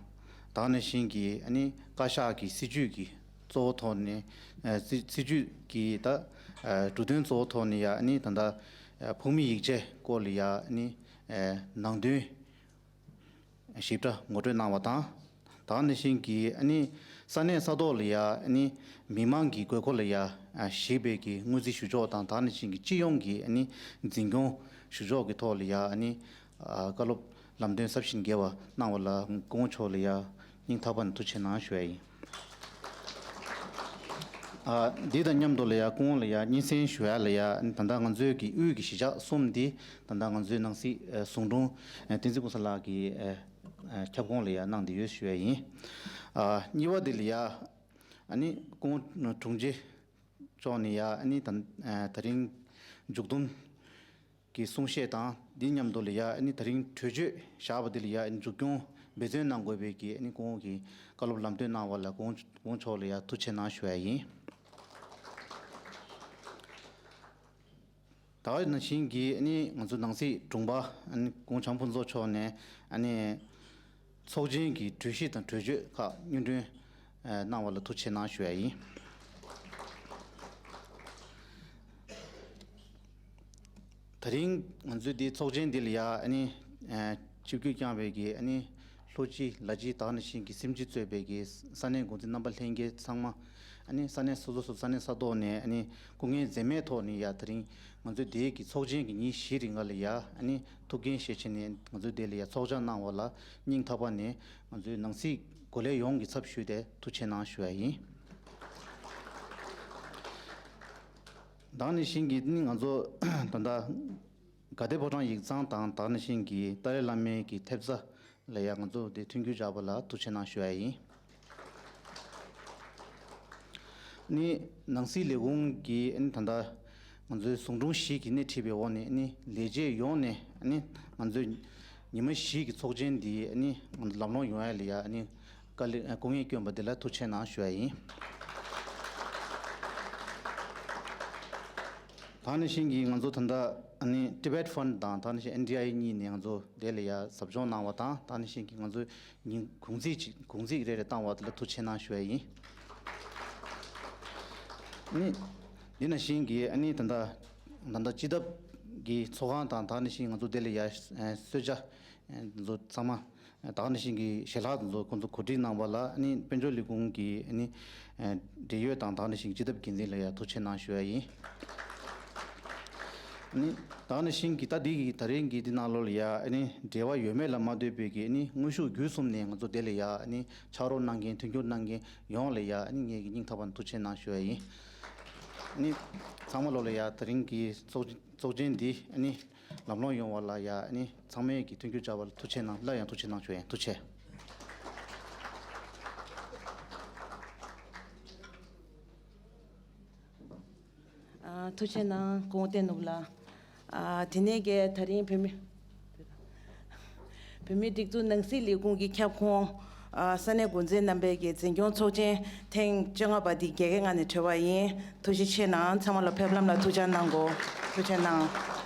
དེ་ནང་བཞིན་གྱི་ཨ་ནི་བཀའ་ཤག་གི་སྲིད་ཇུས་ཀྱི་གཙོ་བོ་ཐོག་ནས། ཨ་སྲིད་སྲིད་ཇུས་ཀྱི་ད་ཨ་འབྲུ་དོན་གཙོ་བོ་ཐོག་ནས་ཡ་ཨ་ནི་ད་ལྟ་ཨ་ཕུགས་དམིགས་ཡིག་ཆའི་སྐོར་ལ་ཡ་ཨ་ནི་ཨ་ནང་དོན་ཞིབ་ཕྲ་ངོ་སྤྲོད་གནང་བ་དང་། དེ་ནང་བཞིན་གྱི་ཨ་ནི་ས་གནས་ས་ཐོག་ལ་ཡ་ཨ་ནི་མི་མང་གི་དགོས་མཁོ་ལ་ཡ་ཨ་གཞིགས་པའི་གི་སྔོན་རྩིས་ཞུ་ཕྱོགས་དང་། དེ་ནང་བཞིན་གྱི་སྤྱི་ཡོངས་ཀྱི་ཨ་ནི་འཛིན་སྐྱོང་ཞུ་ཕྱོགས་ཀྱི་ཐོག་ལ་ཡ་ཨ་ནི་ཨ་བཀའ་སློབ་ལམ་སྟོན་ཟབ་ཞིང་རྒྱས་པ་གནང་བ་ལ་སྐུ་ངོ་མཆོག་ལ་ཡ་སྙིང་ཐག་པ་ནས་ཐུགས་རྗེ་གནང་ཞུ་ཡ་ཡིན། ཨ་འདི་དང་མཉམ་དུ་ལ་ཡ་སྐུ་ངོ་ལ་ཡ་སྙན་སེང་ཞུ་ཡ་ལ་ཡ། ད་ལྟ་ང་ཚོའི་གི་དབུས་ཀྱི་གཞིས་ཆགས་གསུམ་འདི་ད་ལྟ་ང་ཚོའི་ནང་སྲིད་ཨ་ཟུང་དྲུང་ཨ་བསྟན་འཛིན་ཀུན་བཟང་ལགས་ཀྱི་ཨ་ཨ་ཁྱབ་ཁོངས་ལ་ཡ་གནང་བསྡད་ཡོད་ཞུ་ཡ་ཡིན། ཨ་གཉིས་པ་འདི་ལ་ཡ་ཨ་ནི་སྐུ་ངོ་དྲུང་ཆེ་མཆོག་ནས་ཡ་ཨ་ནི་ད་ཨ་ད་རིང་མཇུག་བསྡོམས་ཀྱི་གསུང་བཤད་དང་། འདི་མཉམ་དུ་ལ་ཡ་ཨ་ནི་ད་རིང་གྲོས་ཆོད་བཞག་པ་འདི་ལ་ཡ་ཨ་ནི་མཇུག་སྐྱོང་འབད་བརྩོན་གནང་དགོས་པའི་གི་ཨ་ནི་སྐུ་ངོ་གི་བཀའ་སློབ་ལམ་སྟོན་གནང་བ་ལ་སྐུ་ངོ་མཆོག་ལ་ཡ་ཐུགས་རྗེ་གནང་ཞུ་ཡ་ཡིན། དེ་ནང་བཞིན་གྱི་ཨ་ནི་ང་ཚོ་ནང་སྲིད་དྲུང་པ་ཨ་ནི་སྐུ་ངོ་བྱམས་ཕུན་ཚོགས་མཆོག་ནས་ཨ་ནི་ཚོགས་ཆེན་གྱི་གྲོས་གཞི་དང་གྲོས་ཆོད་ཁག་སྙན་སྒྲོན་ཨ་གནང་བ་ལ་ཐུགས་རྗེ་གནང་ཞུ་ཡ་ཡིན། ད་རིང་ང་ཚོའི་འདི་ཚོགས་ཆེན་འདི་ལ་ཡ་ཨ་ནི་ཨ་ཆིབས་བསྒྱུར་བསྐྱངས་པའི་གི་ཨ་ནི་ལྷོ་སྤྱི་ལ་སྤྱི་དེ་ནང་བཞིན་གྱི་སེམས་ཅན་གཙོས་པའི་གི་ས་གནས་འགོ་འཛིན་རྣམ་པ་ལྷན་རྒྱས་ཚང་མ། ཨ་ནི་ས་གནས་སོ་སོ་སོ་ས་གནས་ས་ཐོག་ནས་ཨ་ནི་སྐུ་ངལ་འཛེམས་མེད་ཐོག་ནས་ཡ་ད་རིང་ང་ཚོའི་འདིའི་གི་ཚོགས་ཆེན་གྱི་ཉིན་བཞི་རིང་ག་ལ་ཡ་ཨ་ནི་ཐུགས་འགན་བཞེས་བྱས་ནས་ང་ཚོའི་འདི་ལ་ཡ་ཚོགས་བཅར་གནང་བ་ལ་སྙིང་ཐག་པ་ནས་ང་ཚོའི་ནང་སྲིད་འགོ་ལས་ཡོངས་ཀྱི་ཚབ་ཞུས་ཏེ་ཐུགས་རྗེ་གནང་ཞུ་ཡ་ཡིན། དེ་ནང་བཞིན་གྱི་ནི་ང་ཚོ་ད་ལྟ་དགའ་ལྡན་ཕོ་བྲང་ཡིག་ཚང་དང་། དེ་ནང་བཞིན་གྱི་ཏཱ་ལའི་བླ་མའི་གི་ཐེབས་རྩ་ལ་ཡ་ང་ཚོ་དེ་མཐུན་འགྱུར་བྱས་པ་ལ་ཐུགས་རྗེ་གནང་ཞུ་ཡ་ཡིན། ནི་ནང་སྲིད་ལས་ཁུངས་ཀྱི་ནི་ད་ལྟ་ང་ཚོའི་ཟུང་དྲུང་བཞི་གིས་སྣེ་ཁྲིད་པའི་འོག་ནས་ནི་ལས་བྱེད་ཡོངས་ནས་ནི་ང་ཚོའི་ཉི་མ་བཞི་གི་ཚོགས་ཆེན་འདི་ནི་ང་ཚོ་ལམ་ལྷོང་ཡོང་ཡ་ལ་ཡ་ནི་དཀའ་ལས་སྐུ་ངལ་བསྐྱོན་པ་འདི་ལ་ཐུགས་རྗེ་གནང་ཞུ་ཡ་ཡིན། དེ་ནང་བཞིན་གྱི་ང་ཚོ་ད་ལྟ་ནི་Tibet Fund དང་དེ་ནང་བཞིན་ཨེན་ཌི་ཨའི་གཉིས་ནས་ང་ཚོ་དེ་ལ་ཡ་ཟབ་སྦྱོང་གནང་བ་དང་། དེ་ནང་བཞིན་གྱི་ང་ཚོ་ཉིན་གུང་ཚིགས་ཅིག་གུང་ཚིགས་རེ་རེ་བཏང་བ་དེ་ལ་ཐུགས་རྗེ་གནང་ཞུ་ཡ་ཡིན། ནི་འདི་ནང་བཞིན་གྱི་ཨ་ནི་ད་ལྟ་ད་ལྟ་སྤྱི་ཐབ་ཀྱི་ཚོགས་ཁང་དང་། དེ་ནང་བཞིན་ང་ཚོ་དེ་ལ་ཡ་གསོལ་ཇ་ཚོ་ཚང་མ། དེ་ནང་བཞིན་གྱི་ཞལ་ལག་དེ་ཚོ་ཁོང་ཚོ་གོ་སྒྲིག་གནང་བ་ལ་ཨ་ནི་དཔལ་འབྱོར་ལས་ཁུངས་ཀྱི་ཨ་ནི་འབྲེལ་ཡོད་དང་། དེ་ནང་བཞིན་སྤྱི་ཐབ་འགན་འཛིན་ལ་ཡ་ཐུགས་རྗེ་གནང་ཞུ་ཡ་ཡིན། ཨ་ནི་དེ་ནང་བཞིན་གྱི་ད་འདི་གི་ད་རིང་གི་འདི་ནང་ལོགས་ལ་ཡ་ཨ་ནི་འབྲེལ་བ་ཡོད་མེད་ལ་མ་ལྟོས་པའི་གི་ཨ་ནི་དངོས་ཤུགས་བརྒྱུད་གསུམ་ནས་ང་ཚོ་དེ་ལ་ཡ་ཨ་ནི་ཕྱག་རོགས་གནང་མཁན་མཐུན་འགྱུར་གནང་མཁན་ཡོངས་ལ་ཡ་ཨ་ནི་ངེད་ཀྱི་སྙིང་ཐག་པ་ནས་ཐུགས་རྗེ་གནང་ཞུ་ཡ་ཡིན། ཨ་ནི་ཚང་མ་ལོགས་ལ་ཡ་ད་རིང་གི་ཚོགས་ཚོགས་ཆེན་འདི་ཨ་ནི་ལམ་ལྷོང་ཡོང་བ་ལ་ཡ་ཨ་ནི་ཚང་མས་ཀྱི་མཐུན་འགྱུར་བྱ་བ་ལ་ཐུགས་རྗེ་གནང་། སླར་ཡང་ཐུགས་རྗེ་གནང་ཞུ་ཡ་ཡིན། ཐུགས་རྗེ་ཆེ། ཨ། ཐུགས་རྗེ་གནང་། སྐུ་ངོ་བསྟན་ནོར་བུ་ལགས། ཨ། དེ་ནས་ཀྱི་ད་རིང་བོད་མི་བོད་མིའི་སྒྲིག་འཛུགས་ནང་སྲིད་ལས་ཁུངས་ཀྱི་ཁྱབ་ཁོངས། ཨ། ས་གནས་འགོ་འཛིན་རྣམ་པའི་གི་འཛིན་སྐྱོང་ཚོགས་ཆེན་ཐེངས་བཅོ་ལྔ་པ་འདི་རྒྱལ་ཁའི་ངང་ནས་གྲོལ་བ་ཡིན། ཐུགས་རྗེ་ཆེ་གནང་། ཚང་མ་ལ་ཕེབས་ལམ་ལ་ཐུགས་ཅག་གནང་དགོས། ཐུགས་རྗེ་གནང་།